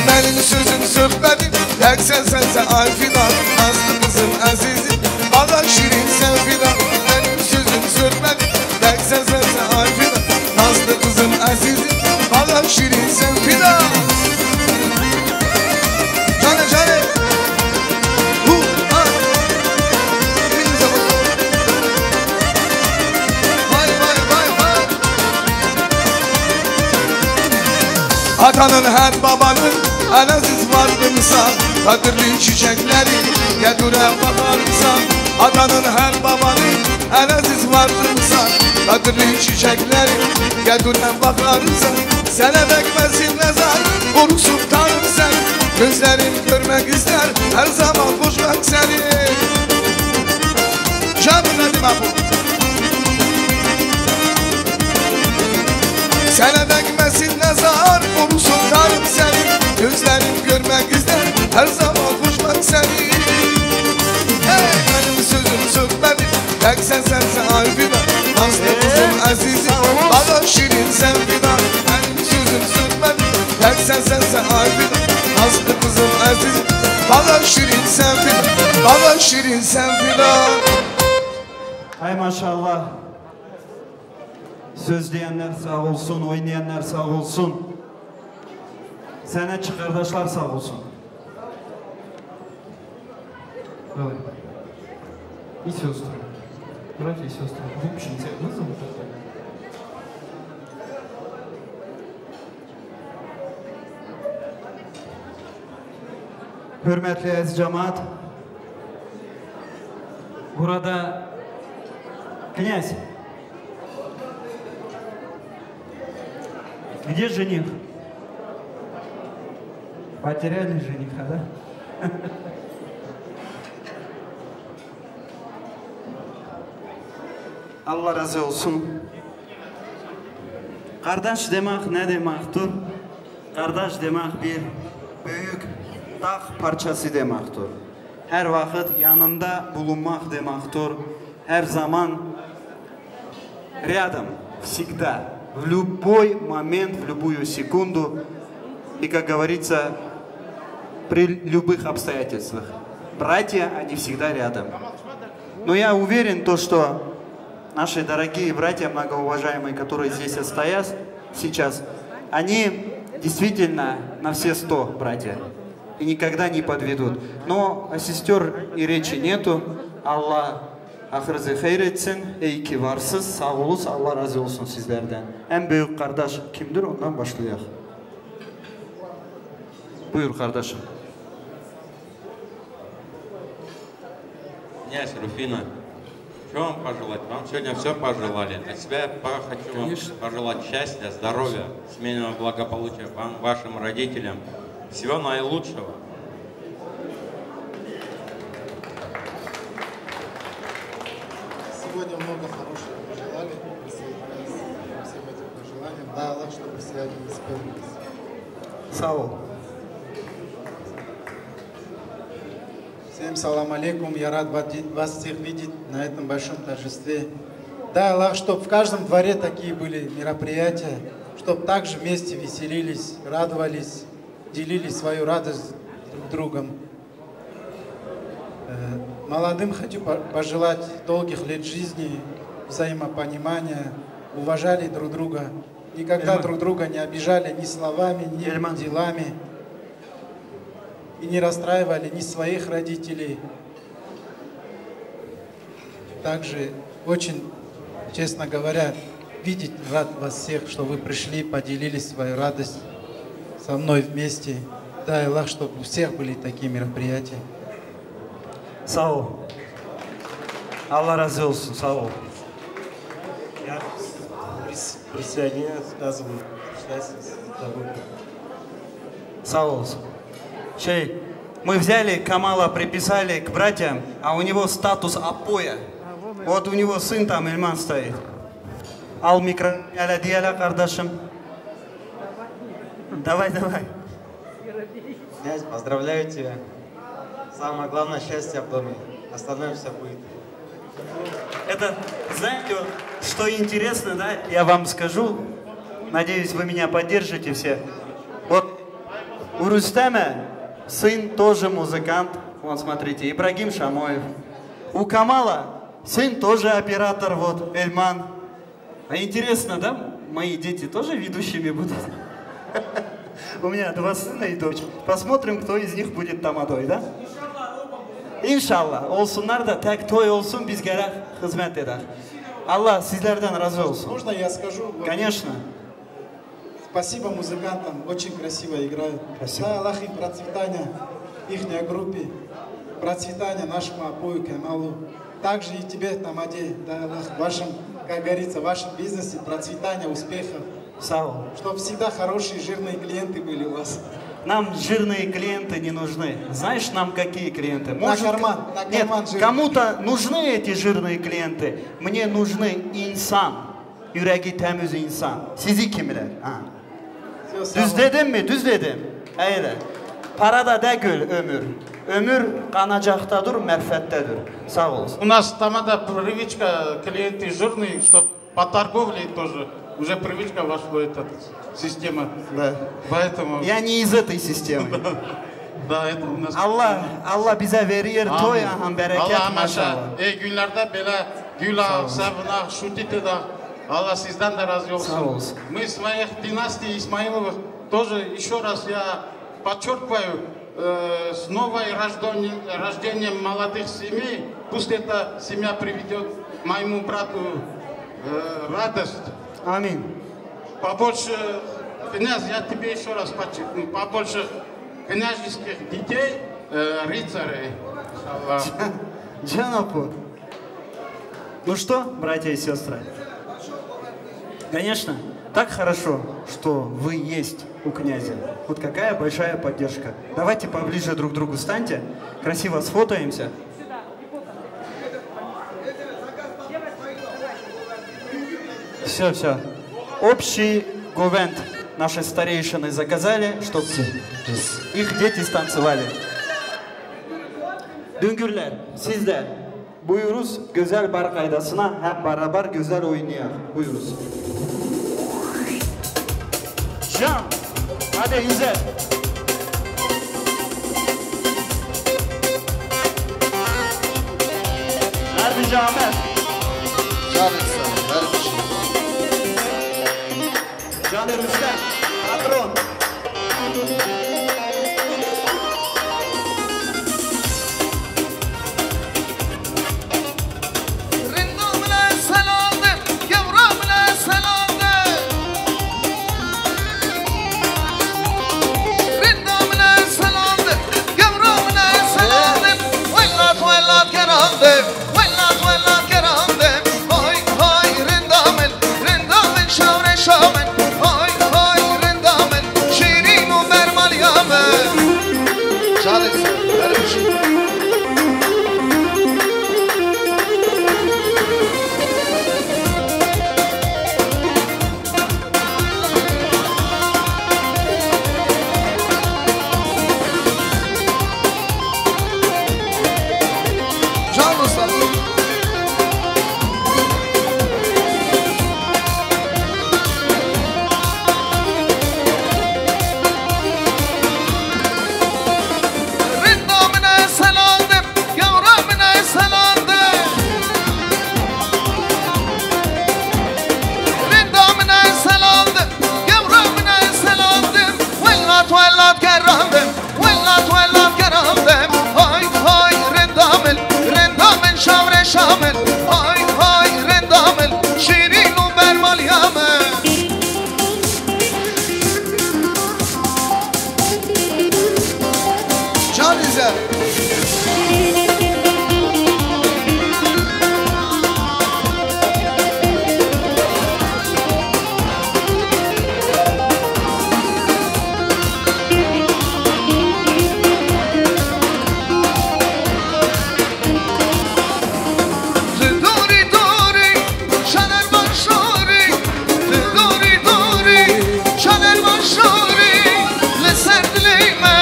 Benim sözüm sökmedim, tek sen sense ay fidan. Nazlı kızım azizim, bana şirin sen fidan. Benim sözüm sökmedim, tek sen sense ay fidan. Nazlı kızım azizim, bana şirin sen fidan. Canım, canım. Hu, ha. Vay, vay, vay, vay. Atanın her babanın en aziz vardı mısa, kadirli çiçekleri, ya duran bakarsa. Atanın her babanın en aziz vardı mısa, kadirli çiçekleri, ya duran bakarsa. Sana dökmesin nazar, korusun Tarık seni. Gözlerim görmek ister, her zaman kucak seni. Canım, hadi bakalım. Sana dökmesin nazar, korusun Tarık seni. Gözlerim görmek ister, her zaman kucak seni. Hey, benim sözüm sökmedim, tek sen sense ay fidan. Nazlı kızım azizim, bana şirin sen fidan. Benim sözüm sökmedim, tek sen sense ay fidan. Nazlı kızım azizim, bana şirin sen fidan. Bana şirin sen fidan. Hay maşallah. Söz diyenler sağ olsun, oynayanlar sağ olsun. Sanatçı kardeşler sağ olsun. Давай. И сестры. Братья и сестры. В общем, все вызовут. Hürmetli aziz cemaat, burada князь. Где жених? Потеряли жениха, да? Allah razı olsun. Kardeş demek ne demektir? Kardeş demek bir büyük dağ parçası demektir. Her vakit yanında bulunmak demektir. Her zaman рядом, всегда, в любой момент, в любую секунду, и, как говорится, при любых обстоятельствах. Братья, они всегда рядом. Но я уверен, то, что наши дорогие братья, многоуважаемые, которые здесь стоят сейчас, они действительно на все сто братья и никогда не подведут. Но о сестёр и речи нету. Allah ahırınızı hayır etsin. İyi ki varsınız. Sağ olun. Allah razı olsun sizlerden. En büyük kardeş kimdir? Ondan başlayalım. Buyur kardeşim. Князь Руфина, что вам пожелать? Вам сегодня все пожелали. От себя по- хочу вам Конечно. Пожелать счастья, здоровья, семейного благополучия вам, вашим родителям. Всего наилучшего. Сегодня много хорошего пожелали, присоединяюсь ко всем этим пожеланиям. Дай Аллах, чтобы все они исполнились. Sağ ol. Всем салам алейкум, я рад ва- вас всех видеть на этом большом торжестве. Дай Аллах, чтобы в каждом дворе такие были мероприятия, чтобы также вместе веселились, радовались, делили свою радость друг с другом. Э, Молодым хочу по- пожелать долгих лет жизни, взаимопонимания, уважали друг друга, никогда Эльман. Друг друга не обижали ни словами, ни Эльман. Делами, и не расстраивали ни своих родителей. Также очень, честно говоря, видеть рад вас всех, что вы пришли, поделились свою радость со мной вместе. Дай Аллах, чтобы у всех были такие мероприятия. Sağ ol. Allah razı olsun. Sağ ol. Я присоединяюсь, сказываю, счастье, здоровья. Sağ olasın. Şey, мы взяли Камала, приписали к братьям, а у него статус апоя. Вот у него сын там, Эльман стоит. Al mikro, hele diye hele kardeşim. Давай, давай. Князь, поздравляю тебя. Самое главное, счастье в доме. Остальное все будет. Это, знаете, вот, что интересно, да, я вам скажу. Надеюсь, вы меня поддержите все. Вот у Рустема сын тоже музыкант. Вон, смотрите, Ибрагим Шамоев. У Камала сын тоже оператор, вот, Эльман. А интересно, да? Мои дети тоже ведущими будут? У меня два сына и дочь. Посмотрим, кто из них будет тамадой, да? İnşallah. Olsunlar da tek toy olsun, biz gerek hizmet eder. Allah sizlerden razı olsun. Можно я скажу? Вот, Конечно. Спасибо музыкантам, очень красиво играют. Спасибо. Дай Аллах им процветания, ихней группе, процветания нашему Апою Камалу. Также и тебе, Тамаде, дай Аллах в вашем, как говорится, в вашем бизнесе процветания, успехов. Sağ ol. Чтоб всегда хорошие жирные клиенты были у вас. Нам жирные клиенты не нужны. Знаешь, нам какие клиенты? На карман, на Нет, карман жирные. Кому-то нужны эти жирные клиенты. Мне нужны insan. Yüreği temiz insan. Sizi kimler? Ha. Всё, сам- Düz dedim mi? Düz dedim. Öyle. Para da değil ömür. Ömür kanacaktadır, merfettedir. Sağ olasın. У нас там это привычка, клиенты жирные, чтоб по торговле тоже. Уже привычка вошла в эту систему. Да. Поэтому, Я не из этой системы. Да, это у нас. Allah, Allah bize verir toy, Amin. aha, bereket, Allah'a maşallah. emanet. İyi günlerde böyle gül Sağ al, olun. sevin al, şutit eder. Allah sizden de razı olsun. Sağ olsun. Мы своих династий Исмаиловых тоже, еще раз я подчеркиваю, э, с новой рождён- рождением молодых семей. Пусть эта семья приведет моему брату э, радость. Amin. Побольше, князь, я тебе еще раз подчеркну, побольше княжеских детей, э, рыцарей. Иншаллах. Джанапу. Ну что, братья и сестры? Конечно, так хорошо, что вы есть у князя. Вот какая большая поддержка. Давайте поближе друг к другу станьте, красиво сфотаемся. Все, все. Общий гувент наши старейшины заказали, чтобы их дети станцевали. Düngürler, siz de buyuruz, güzel bar kaydasına hep beraber güzel oynayak. Buyuruz. Can, hadi güzel. Her bir zahmet. Canın sağ ol, her bir şey. Canı Rüstem, patron. Min, hay hay renda min, şîrîn û bermaliya min. Canî zer. Li dorî dorî şanervan şorî, li dorî dorî şanervan şorî, li ser dilê me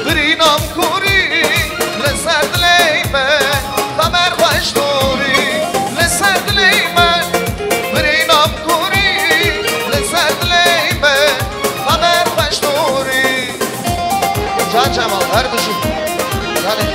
birînam korî, li ser dilê me xemer xweş dorî, li ser dilê me birînam korî, li ser dilê me xemer xweş dorî. Can Cemal, her bijî. Canê.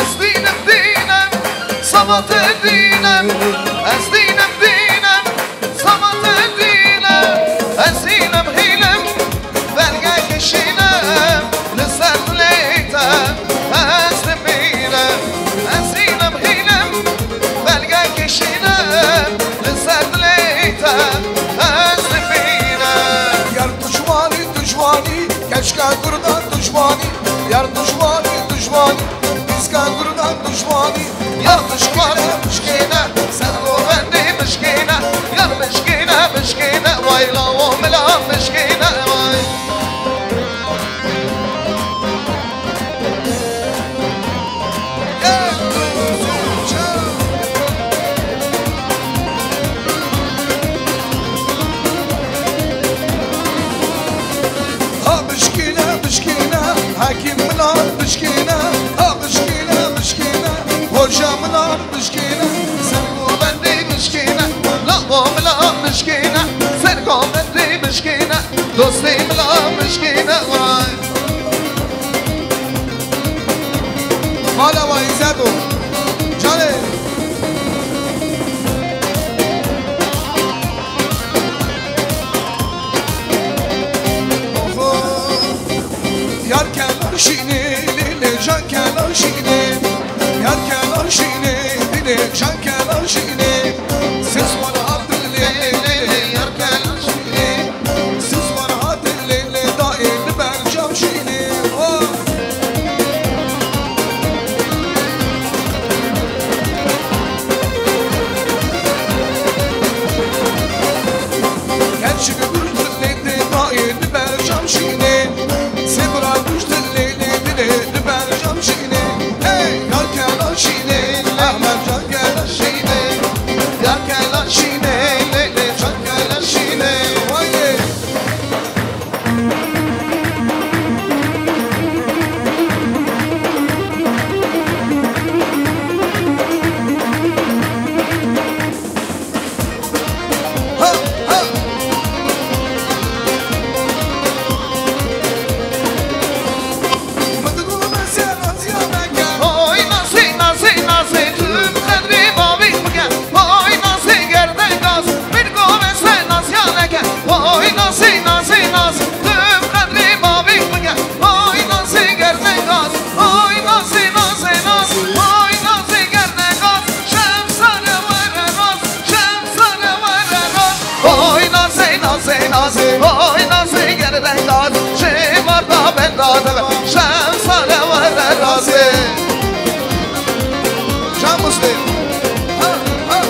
Ez dînim, dînim, sabatê dînim. Ez dînim, dînim, sabatê dînim. Ez hînim, hînim, belgekê şînim. Li ser dilê te ez dimînim. Ez hînim, hînim, belgekê şînim. Li ser dilê te ez dimînim. Yar dijwanî, dijwanî, keçka kurda dijwanî. Yar dijwanî, dijwanî, pîska kurda dijwanî. Yar dijwanî, mişkîne, ser govendê mişkîne. Yar mişkîne, mişkîne, vay lawo mila mişkîne, vay. Ha bişkîne, bişkîne, hekîm milan bişkîne. Ha bişkîne, bişkîne, hoca milan bişkîne. Ser govendê bişkîne, lavo mila bişkîne. Ser govendê bişkîne, dostê mila bişkîne, vay. Mala wa îzet o. Canê. Oho. Yar kelan şînê, lê lê can kelan şînê. Yar kelan şînê, lê lê can kelan şînê. Siz bana hatır lê lê lê lê, yar kelan şînê. Siz bana hatır lê lê da elini bercam şînê. Oh. Gerçi bir lê lê da elini bercam şînê. Sebra düştü lê lê lê lê bercam şînê. Hey, ya kelan şînê, Ahmet can kelan şînê. Ya kelan şînê, lê lê can kelan şînê. Vay. Oy nasî nasî nasî, tu qedrê bavî bike. Oy nasî gerdek gaz, min gove se nasyaneke. Oy nasî nasî nasî, tu qedrê bavî bike. Oy nasî gerdek gaz, oy nasî nasî nasî, oy nasî gerdek gaz. Şev sare were rast, şev sare were rast. Oy nasî nasî nasî, oy nasî gerdek gaz. Şev marda benda deve, şev sare were rast. Can Muslim. Ha, ha.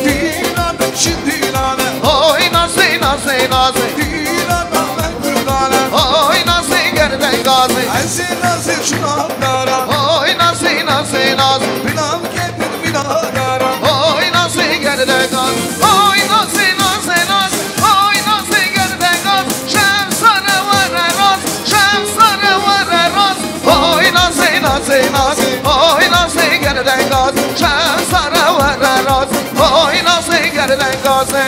Dîlane, çi dîlane. Oy nasî nasî nasî. Dîlana me kurdane. Oy nasî gerdek gazî. Ez ê nasî çuna dara. Oy nasî nasî nasî. Bilav ketin bina dara. Oy nasî gerdek gaz. Oy nasî nasî nasî. Oy nasî gerdek gaz. Şev sare were rast. Şev sare were rast. Oy nasî nasî nasî. Oy nasî gerdek gaz. Şev sare were rast. Oy nasî gerdek gazî.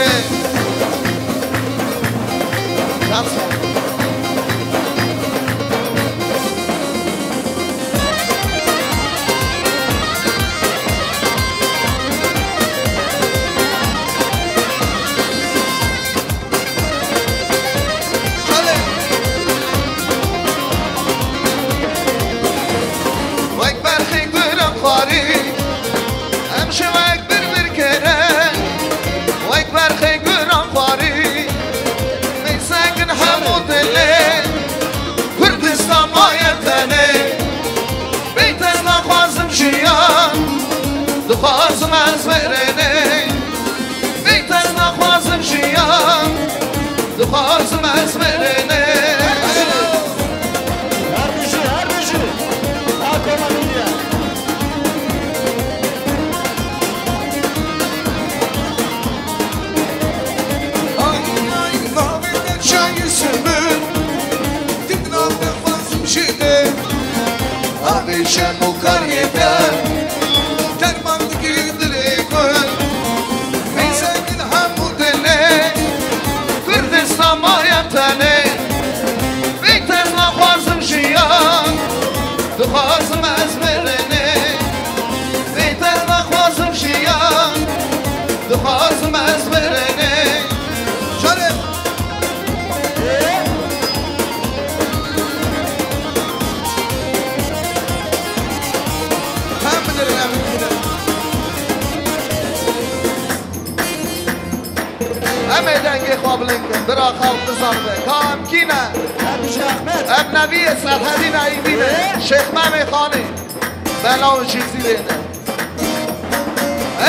Dixwazim ez mirinê, bê te ez naxwazim jiyan. Dixwazim ez mirinê. Her bijî, her bijî. Akoma Media. Ay, ay, navê te çayê sumul, dîna dixwazim jê te. Avê şem û kariyê te, derman dikî dilê gul. Mêzegin hemû dilê, Kurdistan maye tenê. Bê te ez naxwazim jiyan, dixwazim ez mirinê. Bê te ez naxwazim jiyan, dixwazim ez mirinê. Şerif. Hem bilirim, hem bilirim. Em ê dengê xwe bilind kin, bira xalq bizanibe ka em kî ne. Em ji Ehmed. Em neviyê Serhedî Neîmî ne. Ê? Şêx Memê Xanî. Bela û Cizîrê ne.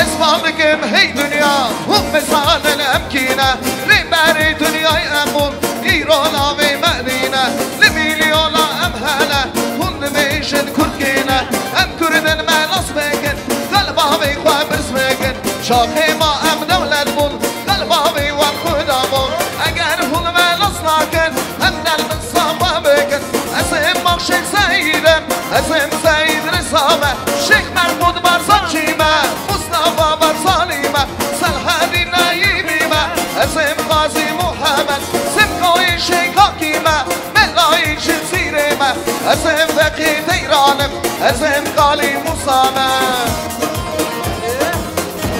Ez wan dikim hey dinya, hûn bizanin em kî ne. Rêberê dinyayê em bûn, îro navê me nîne. Li mîlyona em hene, hûn dibêjin Kurd kî ne. Em Kurd in, me nas bikin, qelba vê xwe birz bikin. Çaxê ma em dewlet bûn, qelba vê wan Xuda bûn. Eger hûn me nas nakin, em dil bi safa bikin. Ez ê Max Şêx Seîd im, ez ê Seîd Riza me, Şêx Mehmûd Barzanî me, Mustafa Barzanî me, Selhedîn Neyîbî me, ez ê Qazî Muhammed, Simkoyê Şêkakî me, Melayê Cizîrê me, ez ê Feqî Teyran im, ez ê Kalî Musa me.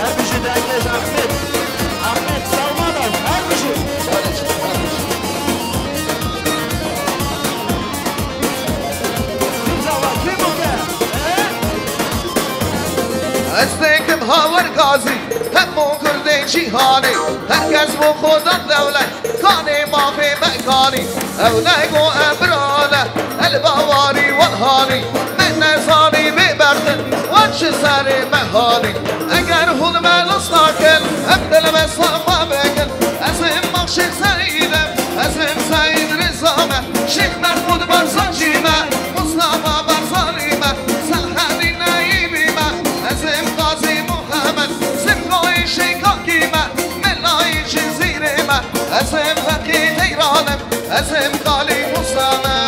Her bijî dengê Ahmet. Ahmet Salmanov, her bijî. Kim zava, kim o ke? He? Ez têkim Hawer Gazî, hemû Kurdên cîhanê, her kes bo xwe dan dewlet. Kanê mafê me kanî, ew ne go em birane, el bawarî wan hanî, me nezanî bê berxin, wan ji serê me hanî. Eger hûn me nas nakin, em dil me safa bikin. Ez ê Max Şêx Seîd im, ez ê Seîd Riza me, Şêx Mehmûd Barzanî me, Mustafa Barzanî me, Selhedîn Neyîbî me, ez ê Qazî Muhammed, Simkoyê Şêkakî me, Melayê Cizîrê me, ez ê Feqî Teyran im, ez ê Kalî Musa me.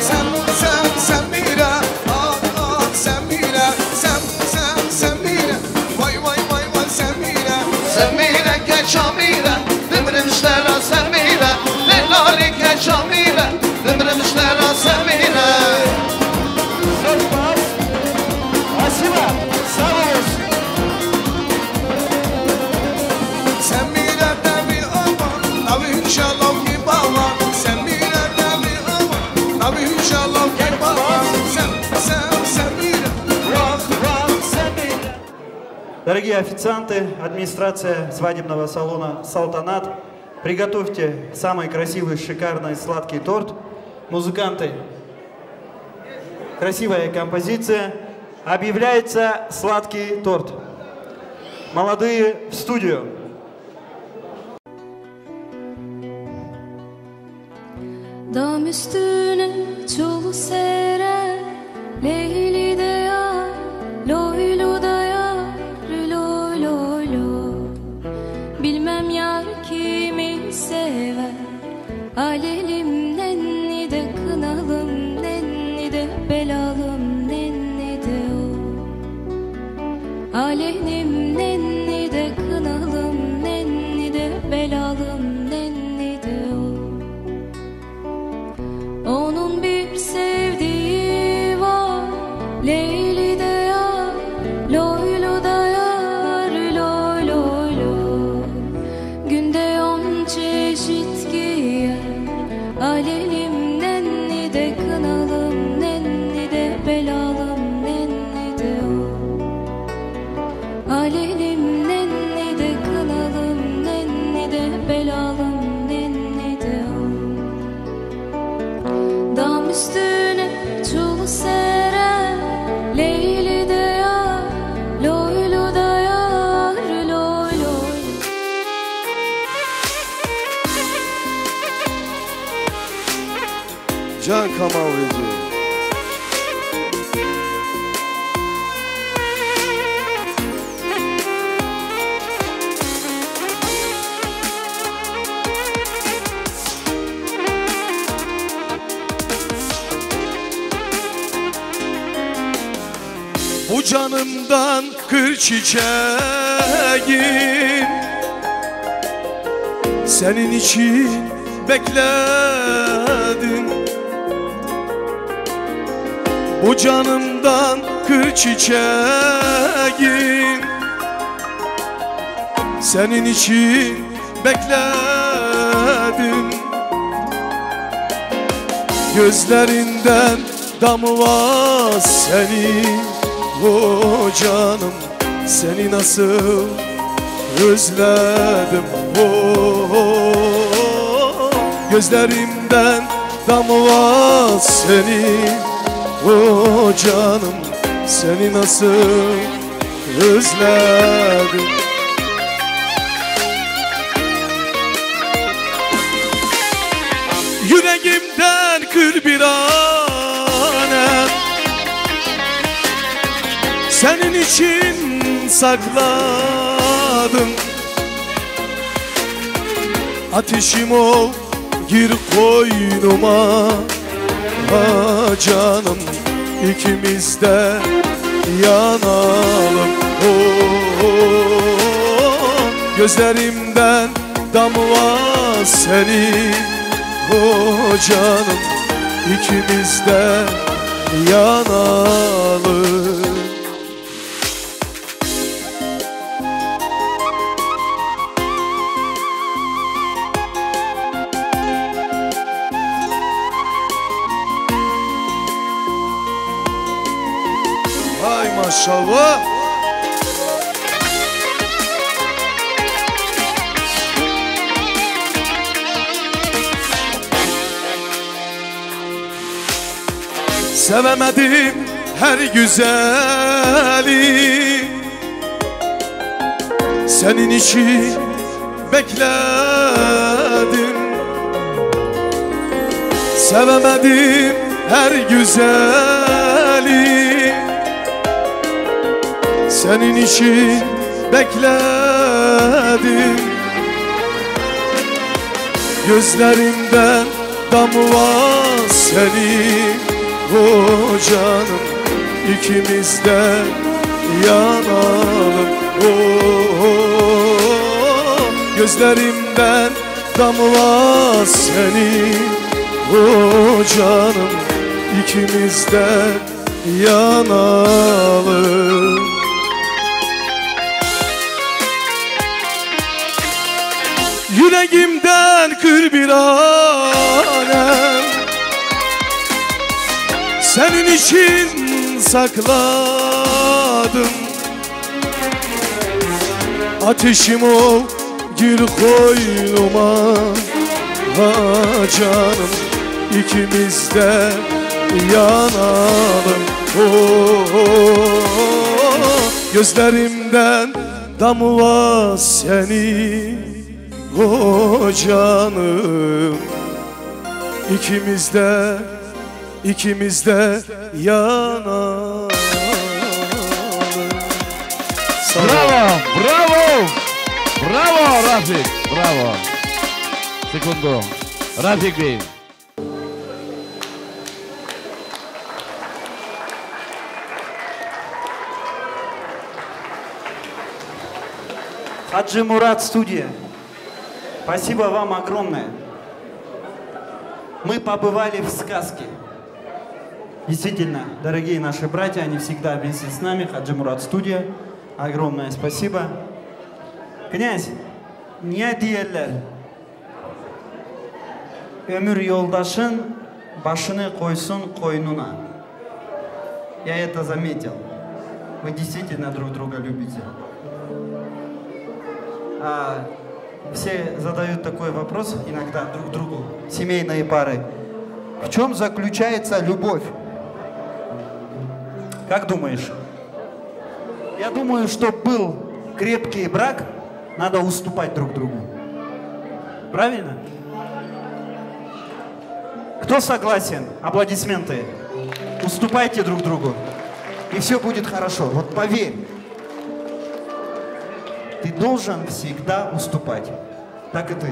Sem, sem, Semîre, ah, ah, Semîre, sem, sem, Semîre, vay, vay, vay, vay, Semîre. Semîre, keça mîre, bimrim ji te re Semîre, lê lalî keça mîre, bimrim ji te re Semîre. Zor spas. Asima, sağ olasın. Semîre te vî ama, navî inşallah ki baba. Semîre te vî ama, navî inşallah ki baba. Sem, sem, Semîre, vah, vah, Semîre. Дорогие официанты, администрация свадебного салона «Салтанат», приготовьте самый красивый, шикарный сладкий торт. Музыканты, красивая композиция. Объявляется сладкий торт. Молодые в студию. Dam üstüne çul sere, Leyli de ya, loylu da ya, loy loy loy. Bilmem yar kimi sever, Alelim nenni de kınalım, nenni de belalım, nenni de o. Alelim nenni de kınalım, nenni de belalım, nenni de o. Onun bir sevdiği var, Leyli de yar, loylu da yar, loy loy loy. Günde on çeşit giyer, Alelim nenni de kınalım, nenni de belalım, nenni de o. Alelim Ama vêcî. Bu canımdan kır çiçeğim, senin için bekledim. Bu canımdan kır çiçeğim, senin için bekledim. Gözlerinden damla seni, o canım, seni nasıl özledim, o. Gözlerimden damla seni, o canım, seni nasıl özledim. Yüreğimden kül bir tanem, senin için sakladım. Ateşim ol, gir koynuma, ha canım, ikimiz de yanalım. Oh, gözlerimden damla seni, oh canım, ikimiz de yanalım. Hay maşallah. Sevemedim her güzeli, senin için bekledim. Sevemedim her güzeli, senin için bekledim. Gözlerimden damla seni, o canım, ikimiz de yanalım. Oh, gözlerimden damla seni, o canım, ikimiz de yanalım. Yüreğimden kül bir tanem, senin için sakladım. Ateşim ol, gir koynuma, ha canım, ikimiz de yanalım. Oh, gözlerimden damla seni, oh canım, ikimiz de, ikimiz de yanalım. Sağ ol. Bravo, bravo, bravo Rafik, bravo. Sekundu. Rafik Bey. Хаджи Мурат студия. Спасибо вам огромное. Мы побывали в сказке. Действительно, дорогие наши братья, они всегда вместе с нами. Хаджи Мурат студия. Огромное спасибо. Князь, не диеллер. Ömür yoldaşın başını koysun koynuna. Я это заметил. Вы действительно друг друга любите. А, все задают такой вопрос иногда друг другу, семейные пары. В чем заключается любовь? Как думаешь? Я думаю, чтоб был крепкий брак, надо уступать друг другу. Правильно? Кто согласен? Аплодисменты. Уступайте друг другу. И все будет хорошо. Вот поверь. Ты должен всегда уступать. Так и ты.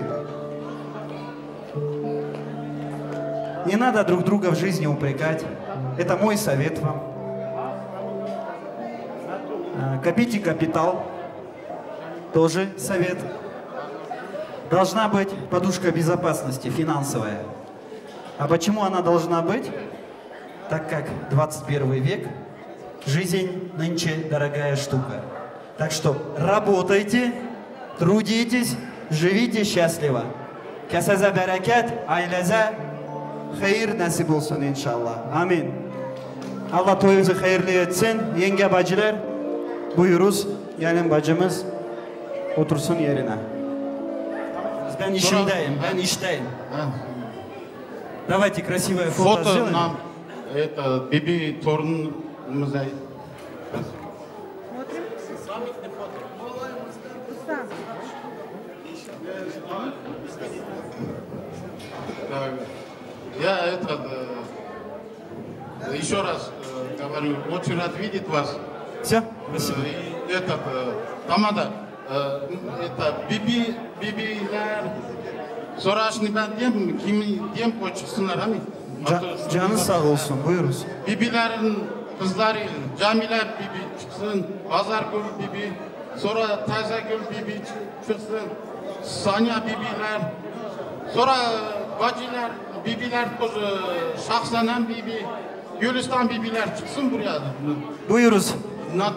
Не надо друг друга в жизни упрекать. Это мой совет вам. А, копите капитал. Тоже совет. Должна быть подушка безопасности финансовая. А почему она должна быть? Так как двадцать первый век, жизнь нынче дорогая штука. Так что работайте, трудитесь, живите счастливо. Keseze bereket, aileze hayır nasip olsun inşallah. Amin. Allah toyunuzu hayırlı etsin. Yenge bacılar, buyuruz. Gelin bacımız otursun yerine. Ben işimdeyim, ben işteyim. Ha. Давайте красивое фото Фото сделаем. Нам, это, Биби Торн музей. Смотрим. Так. Я этот, э, еще раз, э, говорю, очень рад видеть вас. Всё, спасибо. Э, и этот, э, tamam da, э, это, Биби, Бибилер. Sonra şimdi ben diyeyim, kimi diyeyim, o çıksınlar, hani? Ca-, Atı- canı sağ olsun, buyuruz. Bibilerin kızları, Camile Bibi çıksın, Pazargül Bibi, sonra Tazegül Bibi çı-, çıksın, Sanya Bibiler, sonra bacılar, Bibiler, kız, e, Şahsenem Bibi, Gülistan Bibiler çıksın buraya. Buyuruz. Na-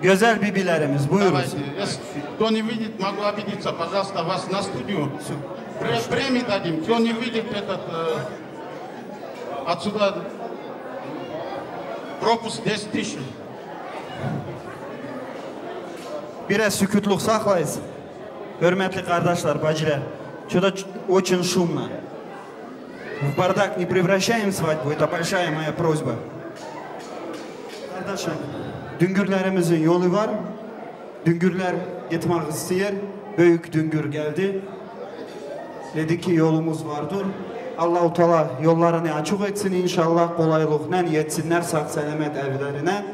Güzel bibilerimiz, buyuruz. Давайте, если кто не видит, могу обидеться, пожалуйста, вас на студию. Пре-, премию дадим. Кто не видит этот, э, отсюда пропуск десять тысяч. Biraz sükûtluk saklayız. Hürmetli kardeşler, bacılar. Сюда очень шумно. В бардак не превращаем свадьбу, это большая моя просьба. Kardeşim, Düngürlerimizin yolu var. Düngürler gitmek istiyor. Büyük Düngür geldi. Dedi ki yolumuz vardır. Allahu Teala yollarını açık etsin inşallah. Kolaylıkla yetsinler sağ selamet evlerine.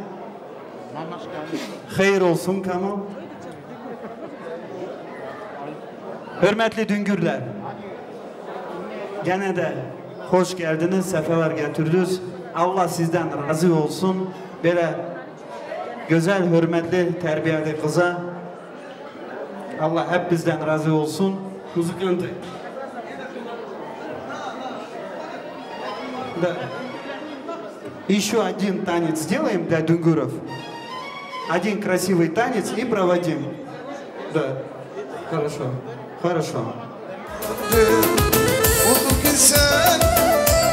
Hayır olsun, Kamal. Hürmetli Düngürler, gene de hoş geldiniz, sefalar getirdiniz. Allah sizden razı olsun. Böyle güzel, hürmetli, terbiyeli kıza Allah hep bizden razı olsun. Muzikantı. Да. Ещё один танец сделаем для дунгуров. Один красивый танец и проводим. Да. Хорошо. Хорошо. Oldu güzel,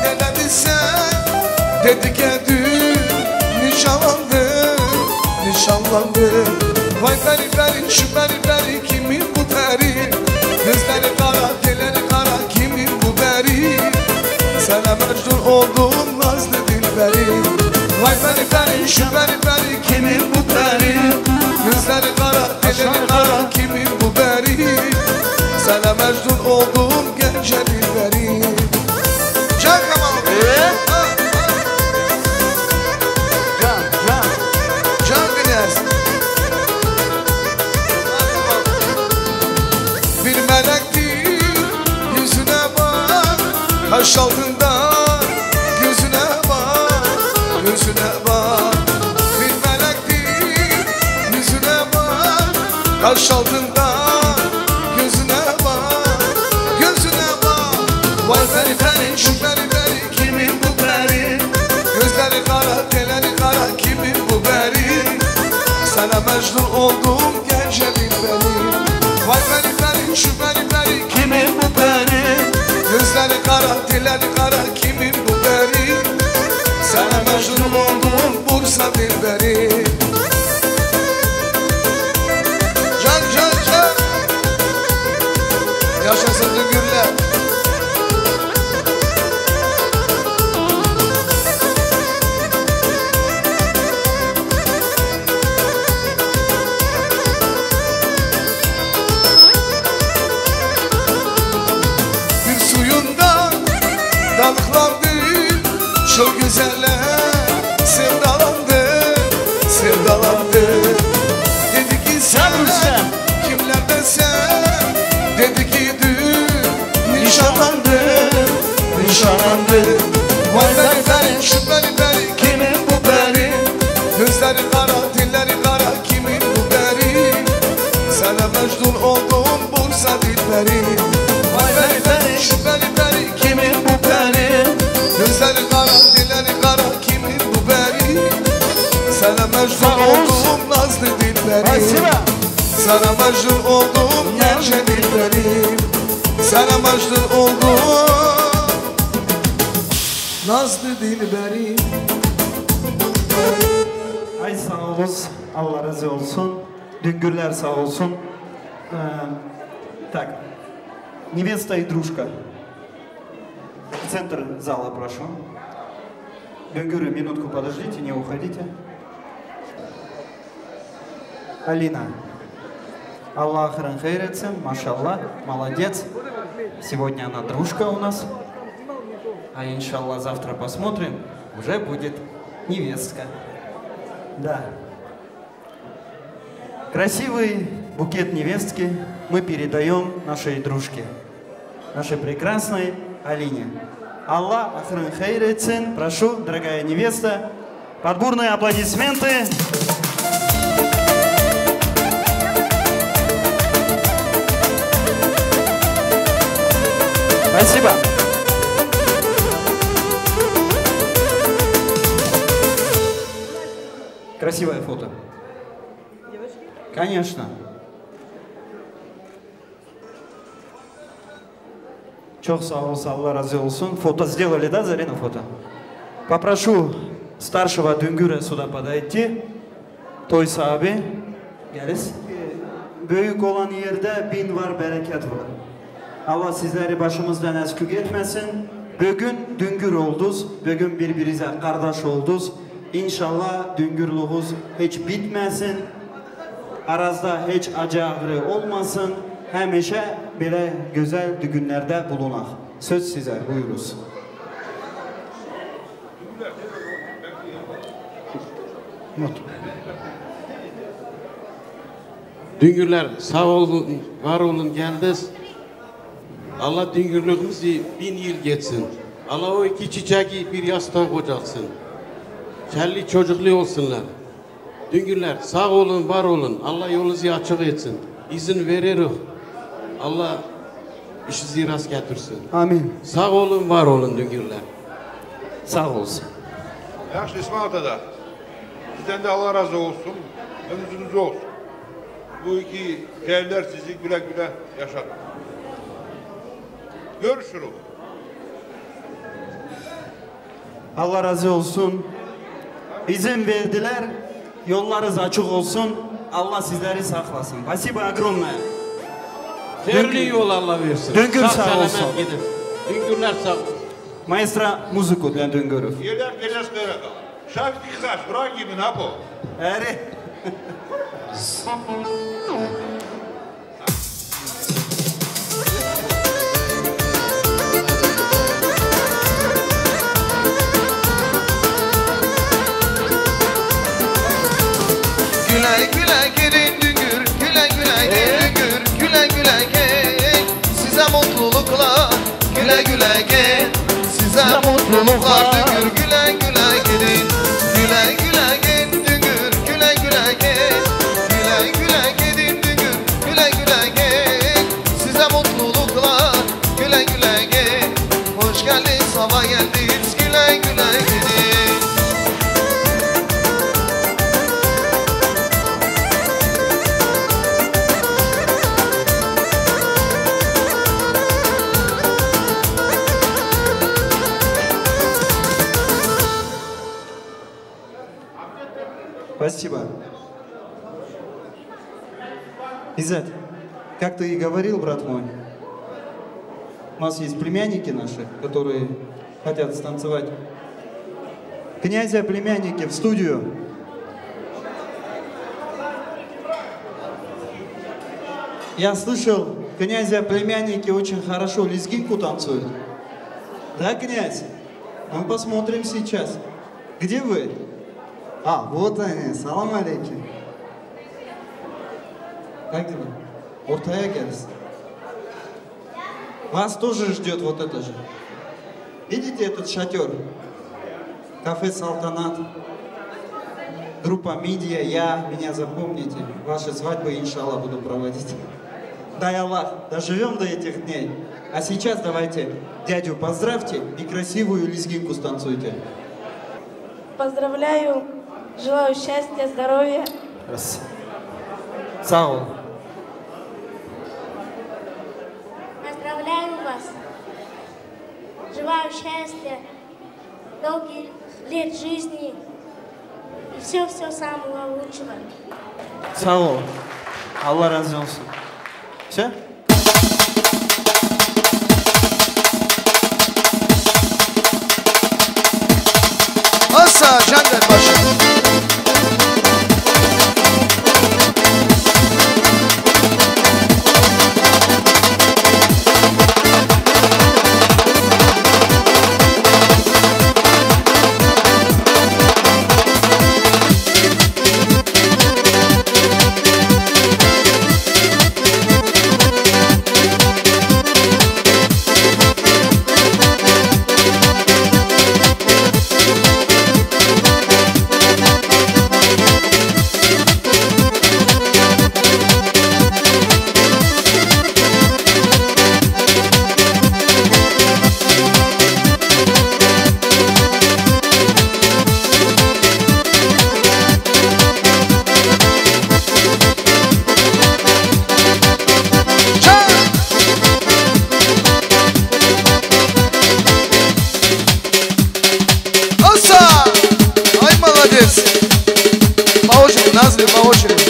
ne dedi sen? Dedik ya dün nişanlandı, nişanlandı. Vay peri peri, şu peri peri, kimin bu peri? Gözleri kara, dilleri kara, kimin bu peri? Sana mecnun oldum nazlı dilberi. Vay peri peri, şu peri peri, kimin bu peri? Gözleri kara, dilleri kara, kimin bu peri? Sana mecnun oldum gence dilberi. Can Kamal. Ee? Ha. Can, can. Can Güneş. Bir melektir yüzüne bak, kaş altından gözüne bak, gözüne bak. Bir melektir yüzüne bak, kaş altından gözüne bak, gözüne bak. Vay peri peri, şu peri peri, kimin bu peri? Gözleri kara, dilleri kara, kimin bu peri? Sana mecnun oldum gence dilberi. Vay peri peri, şu peri peri, kimin bu peri? Gözleri kara, dilleri kara, kimin bu peri? Sana mecnun oldum Bursa dilberi. Can, can, can. Yaşasın Düngürler. Bir suyundan dalık Oldum nazlı dilberim. Sana mecnun oldum gece dilberim. Sana mecnun oldum nazlı dilberim. Ay sağ olun. Allah razı olsun. Düngürler sağ olsun. Ee, так. Невеста и дружка. В центр зала прошу. Дюнгюры, минутку подождите, не уходите. Алина. Allah ахырын хәйер этсен, машалла, молодец. Сегодня она дружка у нас. А иншалла завтра посмотрим, уже будет невестка. Да. Красивый букет невестки мы передаём нашей дружке, нашей прекрасной Алине. Allah ахырын хәйер этсен. Прошу, дорогая невеста, под бурные аплодисменты. Спасибо. Красивое фото. Конечно. Çok sağ olsun, Allah razı olsun. Фото сделали, да, Зарина, фото? Попрошу старшего Дюнгюра сюда подойти. Toy sahibi. Geliz. Büyük olan yerde bin var, bereket var. Allah sizleri başımızdan eksik etmesin. Bugün Düngür olduz, bugün birbirimize kardeş olduz. İnşallah Düngürlüğüz hiç bitmesin. Arazda hiç acı ağrı olmasın. Hemişe böyle güzel düğünlerde bulunak. Söz size, buyuruz. Düngürler, sağ olun, var olun, geldiniz. Allah düngürlüğümüzü bin yıl geçsin. Allah o iki çiçeği bir yastan kocatsın. Çelli çocuklu olsunlar. Düngürler, sağ olun, var olun. Allah yolunuzu açık etsin. İzin vererek Allah işinizi rast getirsin. Amin. Sağ olun, var olun Düngürler. Sağ olsun. Yaxşı, İsmail dede. Sizden de Allah razı olsun. Ömrünüz uzun olsun. Bu iki değerler sizi güle güle yaşatın. Görüşürüz. Allah razı olsun. İzin verdiler. Yollarınız açık olsun. Allah sizleri saklasın. Спасибо огромное. Hayırlı yol Allah versin. Düngür sağ olsun. Gidin. Düngürler sağ olsun. Maestro, музыку для Düngürов. Yelek gecesi kayrak. Şafik Kısaç, bırak gibi, ne yapalım? Eri. Güle güle gelin Düngür, güle güle gelin Düngür, güle güle gel. Size mutluluklar, güle güle gel. Size mutluluklar Düngür, güle güle gelin. Güle güle gel Düngür, güle güle gel. Güle güle gelin Düngür, güle güle gel. Size mutluluklar, güle güle gel. Hoş geldin, sabah geldiniz, güle güle gelin. Спасибо. Изет, как ты и говорил, брат мой, у нас есть племянники наши, которые хотят станцевать. Князя племянники в студию. Я слышал, князя племянники очень хорошо лезгинку танцуют. Да, князь? Мы посмотрим сейчас. Где вы? А, вот они. Салам алейкум. Как дела? Ortaya gelsin. Вас тоже ждёт вот это же. Видите этот шатёр? Кафе «Салтанат». Группа «Мидия», я, меня запомните. Ваши свадьбы, иншаллах, буду проводить. Дай Аллах, доживём до этих дней. А сейчас давайте дядю поздравьте и красивую лезгинку станцуйте. Поздравляю Желаю счастья, здоровья. Раз. Sağ ol. Поздравляю вас. Желаю счастья, долгих лет жизни и все-все самого лучшего. Sağ ol. Allah razı olsun. Все? Asa Cander Paşa. Osa! Ay, молодец! По очереди, Назли, по очереди.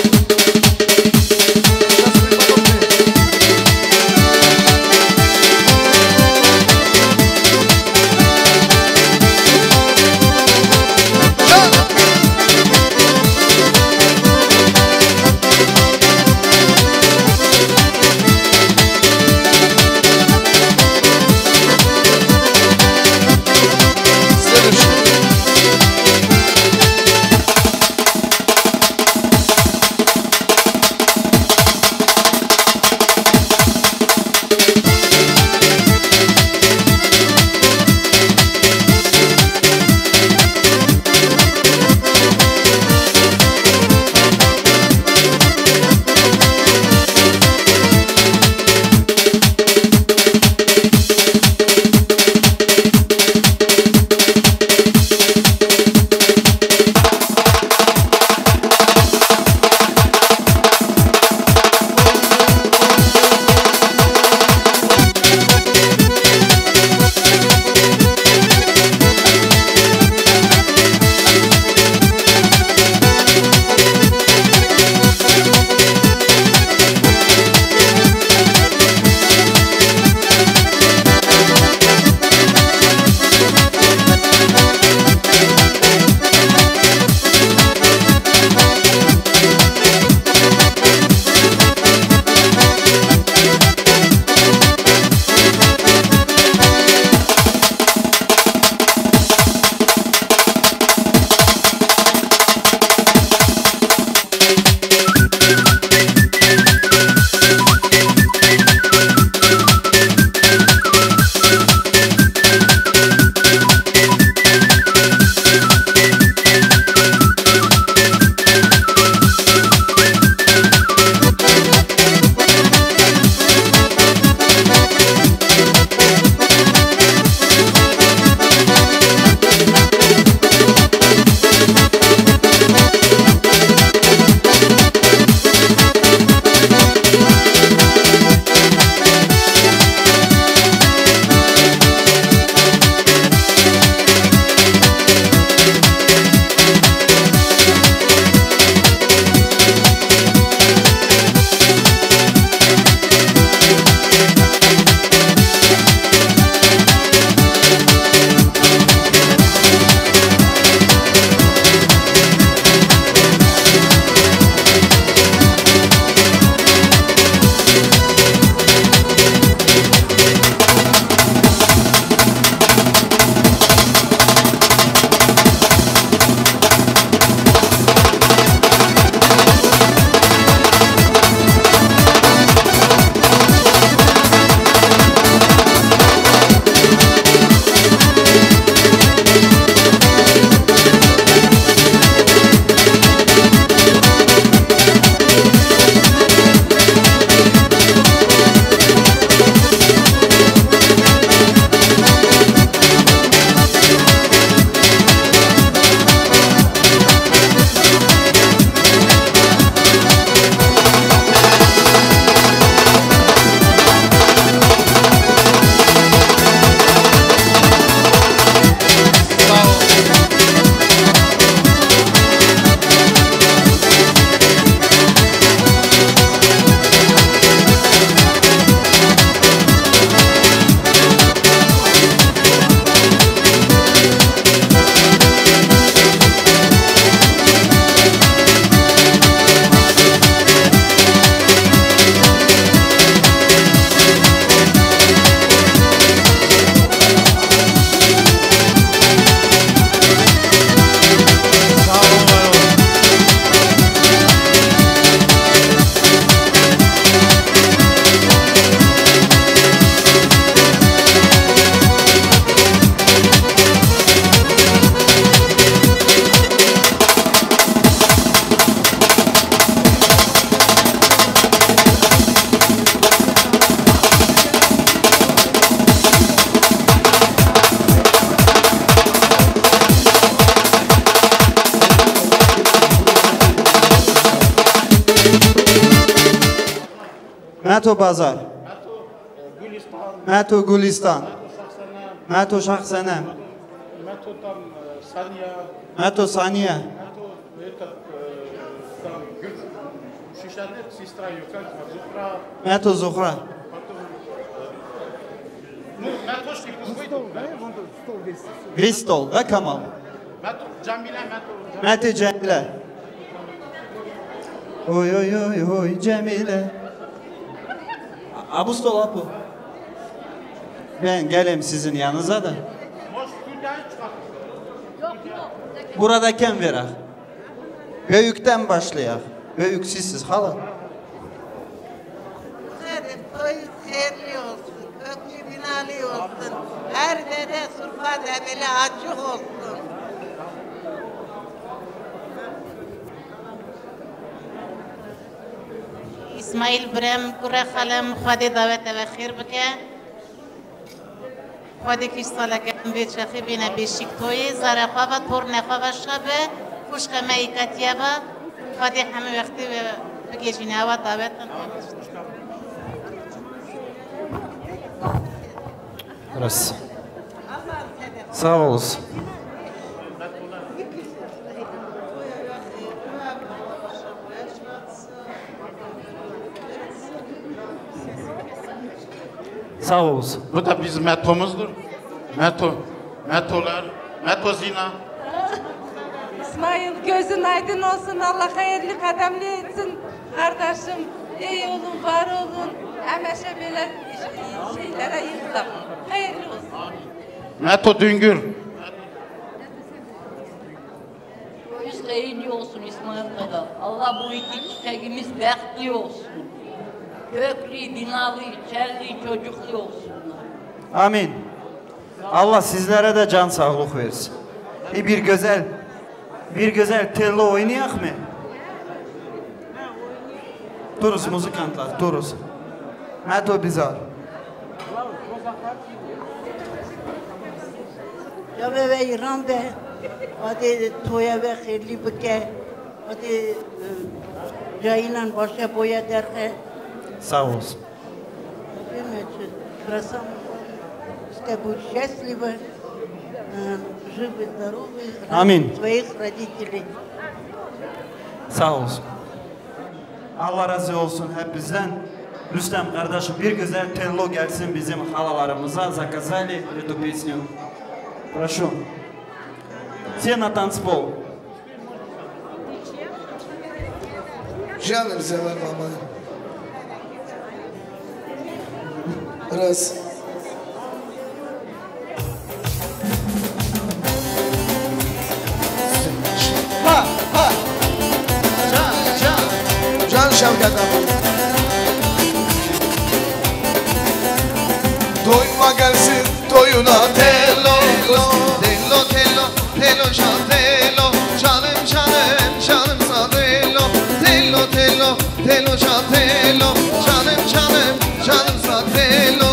Meto Bazar. Meto, e, Gulistan. Meto Gulistan. Meto Şahsenem. Meto Şahsenem. Meto tam, e, Saniye. Meto Saniye. Meto, e, tam, e, tam Gül. Şişende sistra yok, Zuhra. Meto Zuhra. Meto, e, Meto Şikusuydu. Vistol, ve Kemal. Meto, Cemile, Meto. Meto Cemile. Oy, oy, oy, oy, Cemile. Abustol Apo. Ben geleyim sizin yanınıza da. Burada kem verak. Büyükten başlayak. Büyük sizsiz hala. Efendim, toyunuz hayırlı olsun, köklü binalı olsun. Her dede surfa debeli açık olsun. Îsmaîl Birem, kurê xalem, Xwedê dawete we xêr bike. Xwedê kî saleke din vê çaxê bîne bêşîk toyê, zarê xwe ve, tornê xwe ve şa be, xwişka me îketiye be, Xwedê hemî wextê we bigihîjîne, ewa dawetin. Rast. Sağ olasın. Sağ olasın. Bu da bizim Meto'muzdur. Meto, Meto'lar, Meto Zina. İsmail, gözün aydın olsun. Allah hayırlı kademli etsin kardeşim. İyi olun, var olun. Hemeşe böyle şeylere yıkılalım. Hayırlı olsun. Meto Düngür. Yüz hayırlı olsun İsmail Kaya. Allah bu iki çiçeğimiz behtli olsun. Köklü, binalı, çelli, çocuklu olsunlar. Amin. Allah sizlere de can sağlık versin. E, bir güzel, bir güzel tello oynayak mı? Duruz, muzikantlar, duruz. Meto Bizar. Ya ve ve İran de, hadi toya ve xêrlî bike, hadi, e, cayînan başe boya derxe. Sağ olsun. Demek ki, resam, işte bu şesli ve, e, живы, здоровы, Amin. Своих родителей. Sağ olsun. Allah razı olsun hepinizden. Rüstem kardeşim, bir güzel tello gelsin bizim halalarımıza. Заказали эту песню. Прошу. Все на танцпол. Canım sever baba. Biraz. Ha, ha. Can, can. Can Şevket abi. Doyma gelsin toyuna tello. Tello, tello, tello, can tello. Canım, canım, canım sana tello. Tello, tello, tello, can tello. Canım, canım, canım sana tello.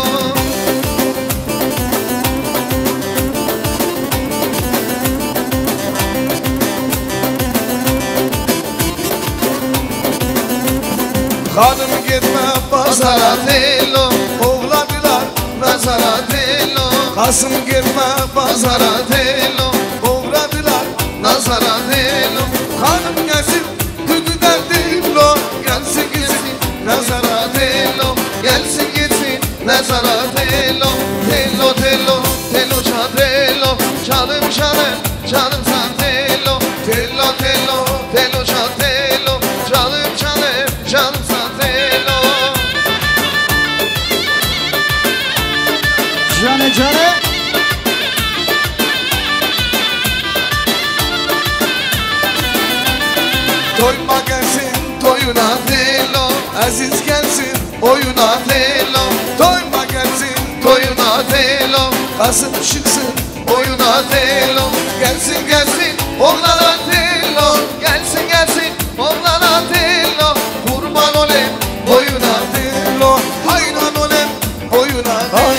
Hanım gitme pazara tello, oğladılar nazara tello. Kasım gitme pazara tello, oğladılar nazara tello. Hanım gelsin, düdüden tello, gelsin gitsin nazara tello, gelsin gitsin nazara tello. Tello, tello, tello, can tello, canım, canım, canım sen tello. Tello, tello, tello, can tello, canım, canım, canım sen tello. Cane cane. Doyma gelsin toyuna tello, Aziz gelsin oyuna tello. Doyma gelsin toyuna tello, Kasım çıksın oyuna tello. Gelsin gelsin oğlana tello, gelsin gelsin oğlana tello. Kurban olayım boyuna tello, hayran olayım boyuna tello. Ay,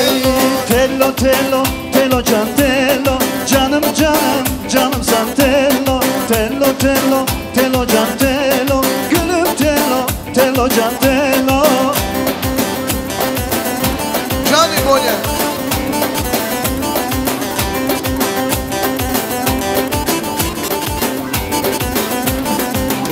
tello, tello, tello, can tello, canım, canım, canım sen tello. Tello, tello, tello, can tello, gülüm tello, tello, can tello.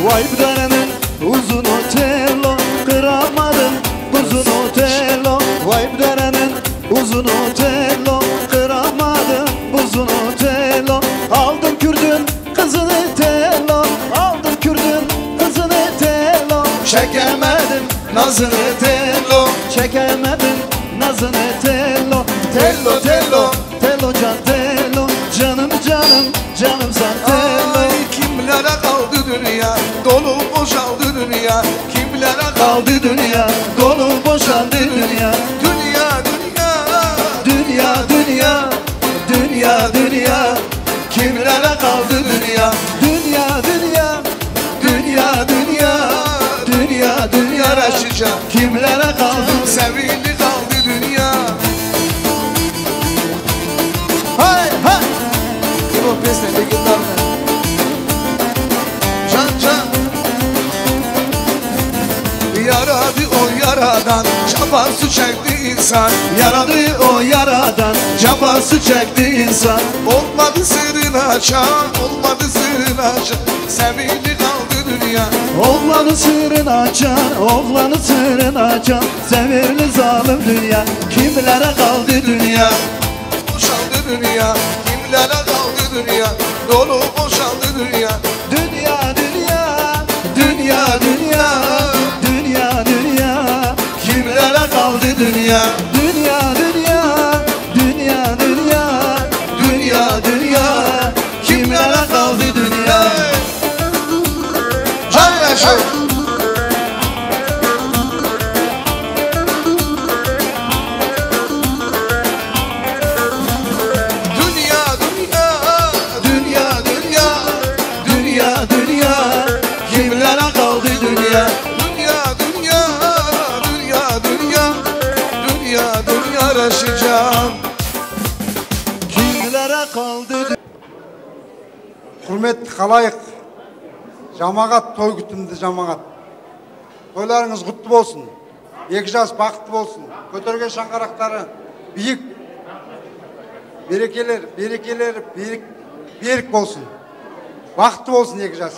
Vay bi derenin uzun o telo, kıramadım uzun o telo. Vay bi derenin uzun o telo, kıramadım uzun o telo. Aldım Kürdün kızını telo, aldım Kürdün kızını telo. Çekemedim nazını telo, çekemedim nazını telo. Telo, telo, telo can telo, canım canım, canım sen telo. Ay, kimlere kaldı dünya, dolu boşaldı dünya. Kimlere kaldı dünya, dolu boşaldı dünya. Dünya, dünya, dünya, dünya, dünya, dünya. Kimlere kaldı dünya? Dünya, dünya, dünya, dünya, dünya, dünya Reşica. Kimlere kaldı? Sevildi kaldı dünya. Hay, hay! İbo Peste, legendar. Can, can. Yaradı o yaradan, çabası çekti insan. Yaradı o yaradan, çabası çekti insan. Olmadı sırrın açan, olmadı sırrın açan. Sevildi kaldı dünya. Oğlanı sırrın açan, oğlanı sırrın açan. Sevirli zalim dünya, kimlere kaldı dünya? Boşaldı dünya, kimlere kaldı dünya? Dolu boşaldı dünya. Dünya, dünya, dünya, dünya, dünya, dünya. Kimlere kaldı dünya? Dünya, dünya, dünya, dünya, dünya, dünya. Kimlere kaldı dünya? Can yaşa. Dünya, dünya, dünya, dünya, dünya, dünya. Kimlere kaldı dünya? Dünya, dünya, dünya, dünya, dünya, dünya Reşican. Kimlere kaldı dü- Hürmetli halayık, cemaat, toy gütümlü cemaat. Toylarınız kutlu olsun. Yekşas bahtlı olsun. Götürge şankarakları büyük. Berekeler, berekeler, büyük, büyük olsun. Bahtlı olsun Yekşas.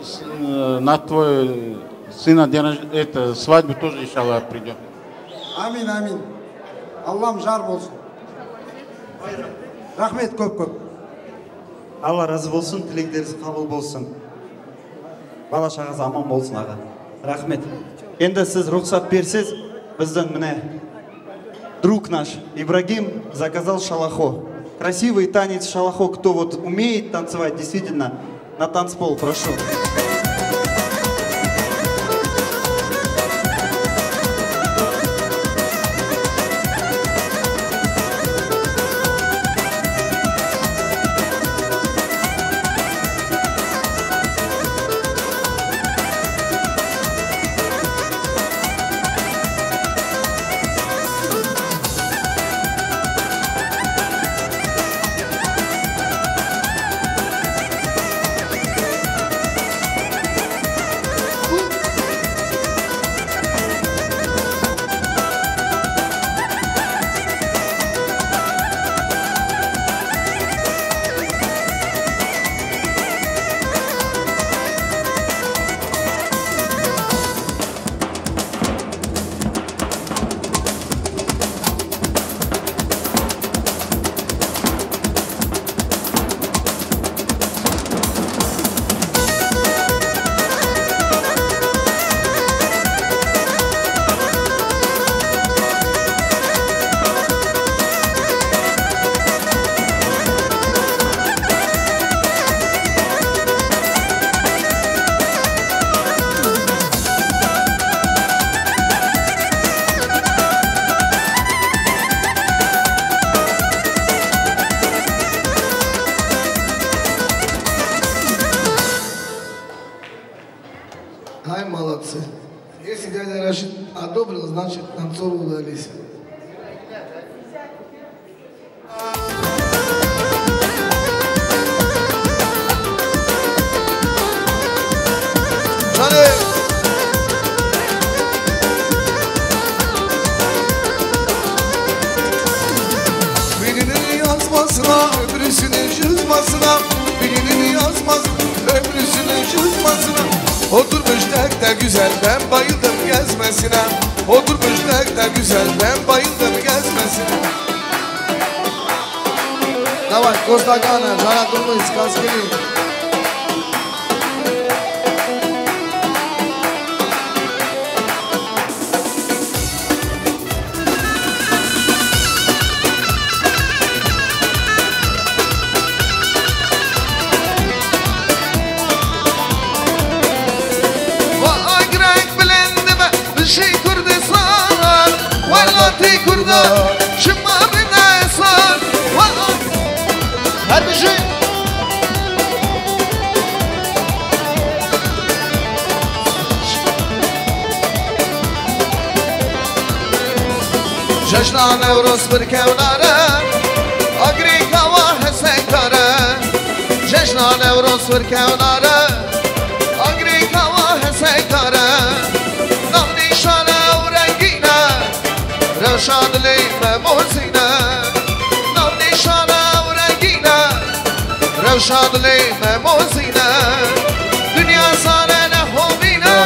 С- э, На твой сына день рож- это, свадьбу тоже, иншаллах, придем. Amin, amin. Allah'ım jar olsun. Rahmet köp köp. Allah razı olsun, tilekleriniz kabul olsun. Bala şahı zaman olsun aga. Rahmet. Endi siz ruhsat bersiz, bizden mine. Друг наш Ибрагим заказал шалахо. Красивый танец шалахо. Кто вот умеет танцевать, действительно, на танцпол, прошу. Ай, молодцы. Если дядя Рашид одобрил, значит, танцоры удались. Canê. Güzel, ben bayıldım gezmesine. Oturmuş dek de güzel, ben bayıldım gezmesine. Ne var? Kosta Gana, Cana Durmuş, Kaskili. Wa agrek bilindime, dişi Kurdistan, welatî Kurda, şima bine sar. Wa-, her bijî. Cejna Newroz bir kewnare, agrêka wa hesekare. Cejna Newroz bir kewnare, agrêka wa hesekare. Nav nîşane ew rengîne, rewşa dilê me mozîne. Nav nîşane ew rengîne, rewşa dilê me mozîne. Dinya zane ne hovîne,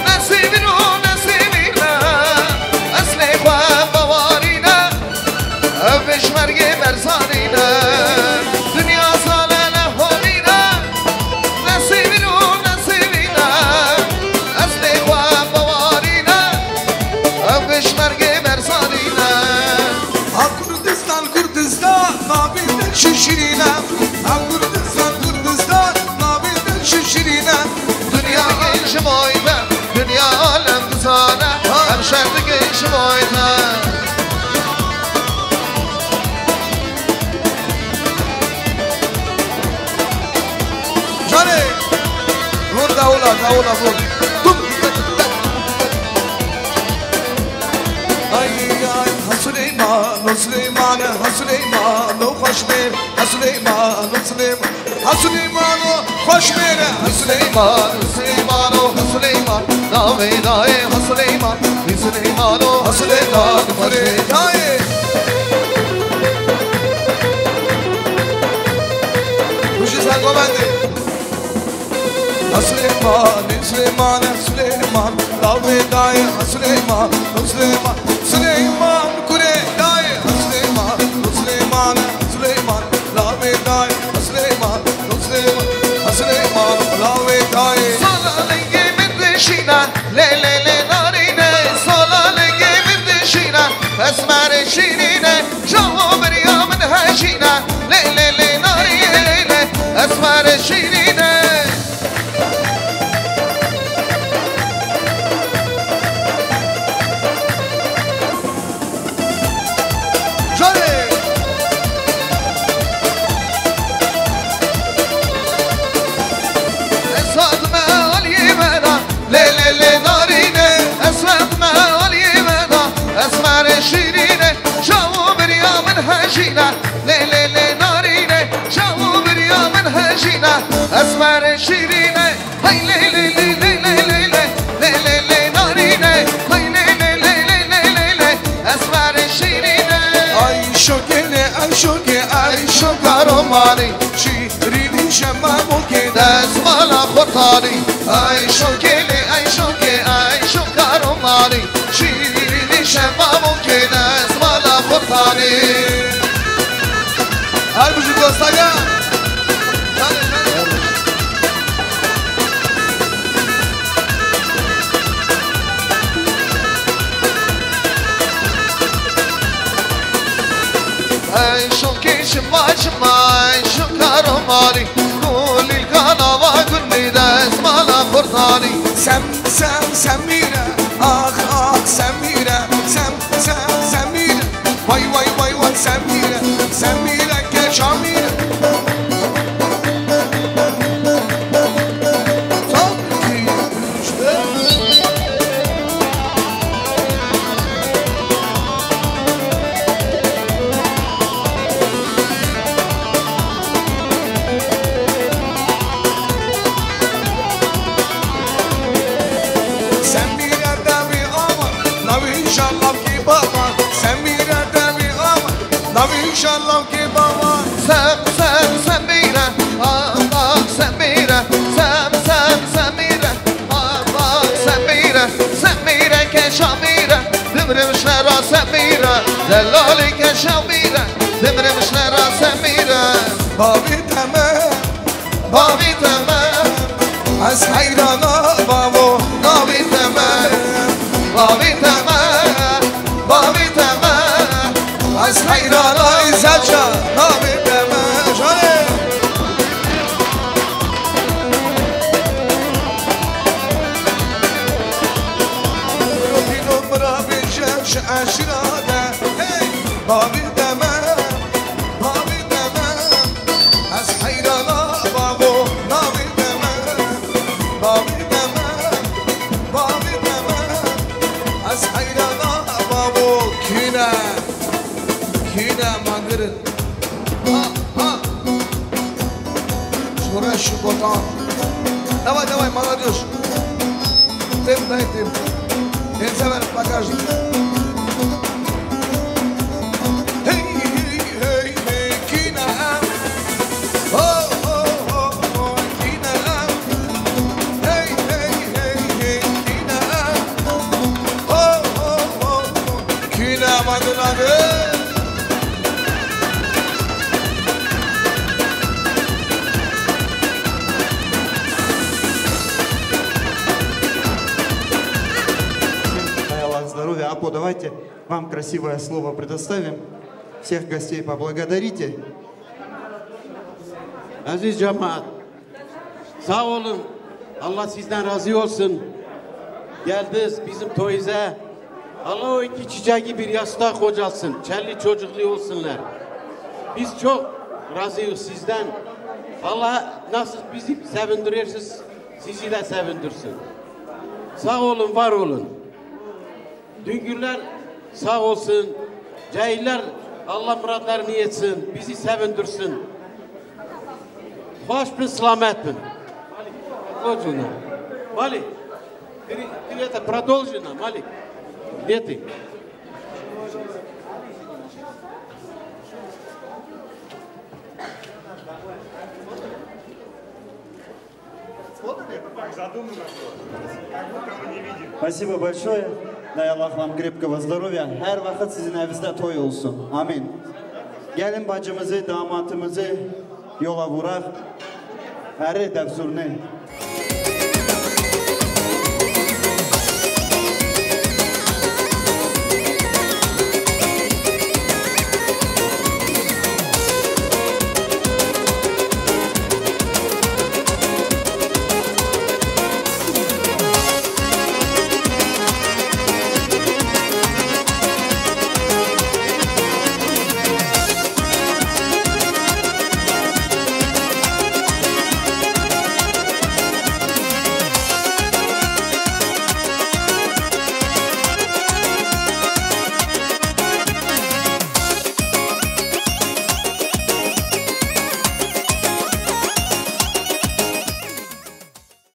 ne zîvîn û ne zîvîne. Eslê xwe bewarîne, ev pêşmergê Berzanî ne. Dinya zane ne hovîne, ne zîvîn û ne zîvîne. Eslê xwe bewarîne, ev pêşmergê Berzanî ne. Ha Kurdistan, Kurdistan, navê te çi şirîn e. Ha Kurdistan, Kurdistan, navê te çi şirîn e. Dinya gel ji boy te, dinya alem dizane, em şer dikin ji boy te. Canê, vur dawula, dawula vur. Tum. Ay, ay, ha Süleyman, o Süleyman, ha Süleyman, o xweş bê, ha Süleyman, o Süleyman. Ha Süleyman o xweş bêre. Ha Süleyman, Süleyman o, ha Süleyman. Navê dayê ha Süleyman. Hi Süleyman o, ha Süleyman xweş bê. Dayê. Kujî ser govendê. Ha Süleyman, hi Süleyman, ha Süleyman. Navê dayê ha Süleyman, ha Süleyman. Süleyman kurê dayê ha Süleyman, ha Süleyman, ha Süleyman. Navê dayê Silêman, Silêman, Silêman, lawê dayê. Sala lingê min dişîne, lê, lê, lê, narîne. Sala lingê min dişîne, esmerê şîrîne. Çawa biriya min hejîne, lê, lê, lê, narîne, lê, lê, esmerê şîrîne. Canê! Esad me aliyê me da, lê, lê, lê, narîne. Esad me aliyê me da, esmerê şîrîne. Çawo biriya min hejîne, lê, lê, lê, narîne. Çawo biriya min hejîne, esmerê şîrîne. Hey ley ley ley ley ley ley ley, ley ley ley narîne. Hey ley ley ley ley ley ley ley, esmerê şîrîne. Ay şokê lê, ay şokê, ay şoka romanî. Şîrînî şema mokê destmala xurtanî. Ay şokê lê, ay şokê, ay şoka romanî. Şîrînî şema mokê destmala xurtanî. Her bijî dostaya. Ey şokê şima şima, ey şoka romanî, kulîlka nava gundî destmala xurtanî. Sem, sem, semîre, ax, ax, semîre, sem, sem, semîre. Vay, vay, vay, vay, Semîre, Semîre, ke Şamîre. Semîre devî awa, navî şalavkî baba. Semîre devî awa, navî şalavkî baba. Sem, sem, semîre, ah, ah, semîre. Sem, sem, semîre, ah, ah. Dimrim şera semîre, delalî keşa mîre. Dimrim şera semîre. Bavî te me, bavî te me. Ez heyrana bavo, navî te me. Bavî te me, bavî te me. Ez heyrana îzeca, navî te me. Janê. Dîno min re bêje ji eşîra de. Hey! Bavî te me, bavî te me. Ez heyrana bavo, navî te me. Bavî te me, bavî te me. Ez heyrana bavo. Kîne, kîne ma girin. Ha, ha. Şoreş û gotan. Давай, давай, молодёжь. Tim, dayê, tim. Ênze ver bagaj. Hey, hey, hey, hey, kîne em. Ho, ho, ho, ho, kîne em. Hey, hey, hey, hey, kîne em. Ho, ho, ho, ho, kîne em, hadi, hadi. Дай Аллах здоровья. Apo, давайте вам красивое слово предоставим. Всех гостей поблагодарите. Aziz cemaat, sağ olun. Allah sizden razı olsun. Geldiniz bizim toyuza. Allah o iki çiçeği bir yastığa kocasın. Çelli çocuklu olsunlar. Biz çok razıyız sizden. Allah nasıl bizi sevindiriyorsunuz, sizi de sevindirsin. Sağ olun, var olun. Dungurlar sağ olsun. Cahiller Allah muratlarını yetsin. Bizi sevindirsin. Hoş bin, selamet bin. Kocuna. Mali. Привет, продолжена, Мали. Дети. Спасибо большое. Дай Аллах вам крепкого здоровья. Her vakit sizin evinizde toy olsun. Amin. Gelin bacımızı, damatımızı yola vurak. Herre defsurne.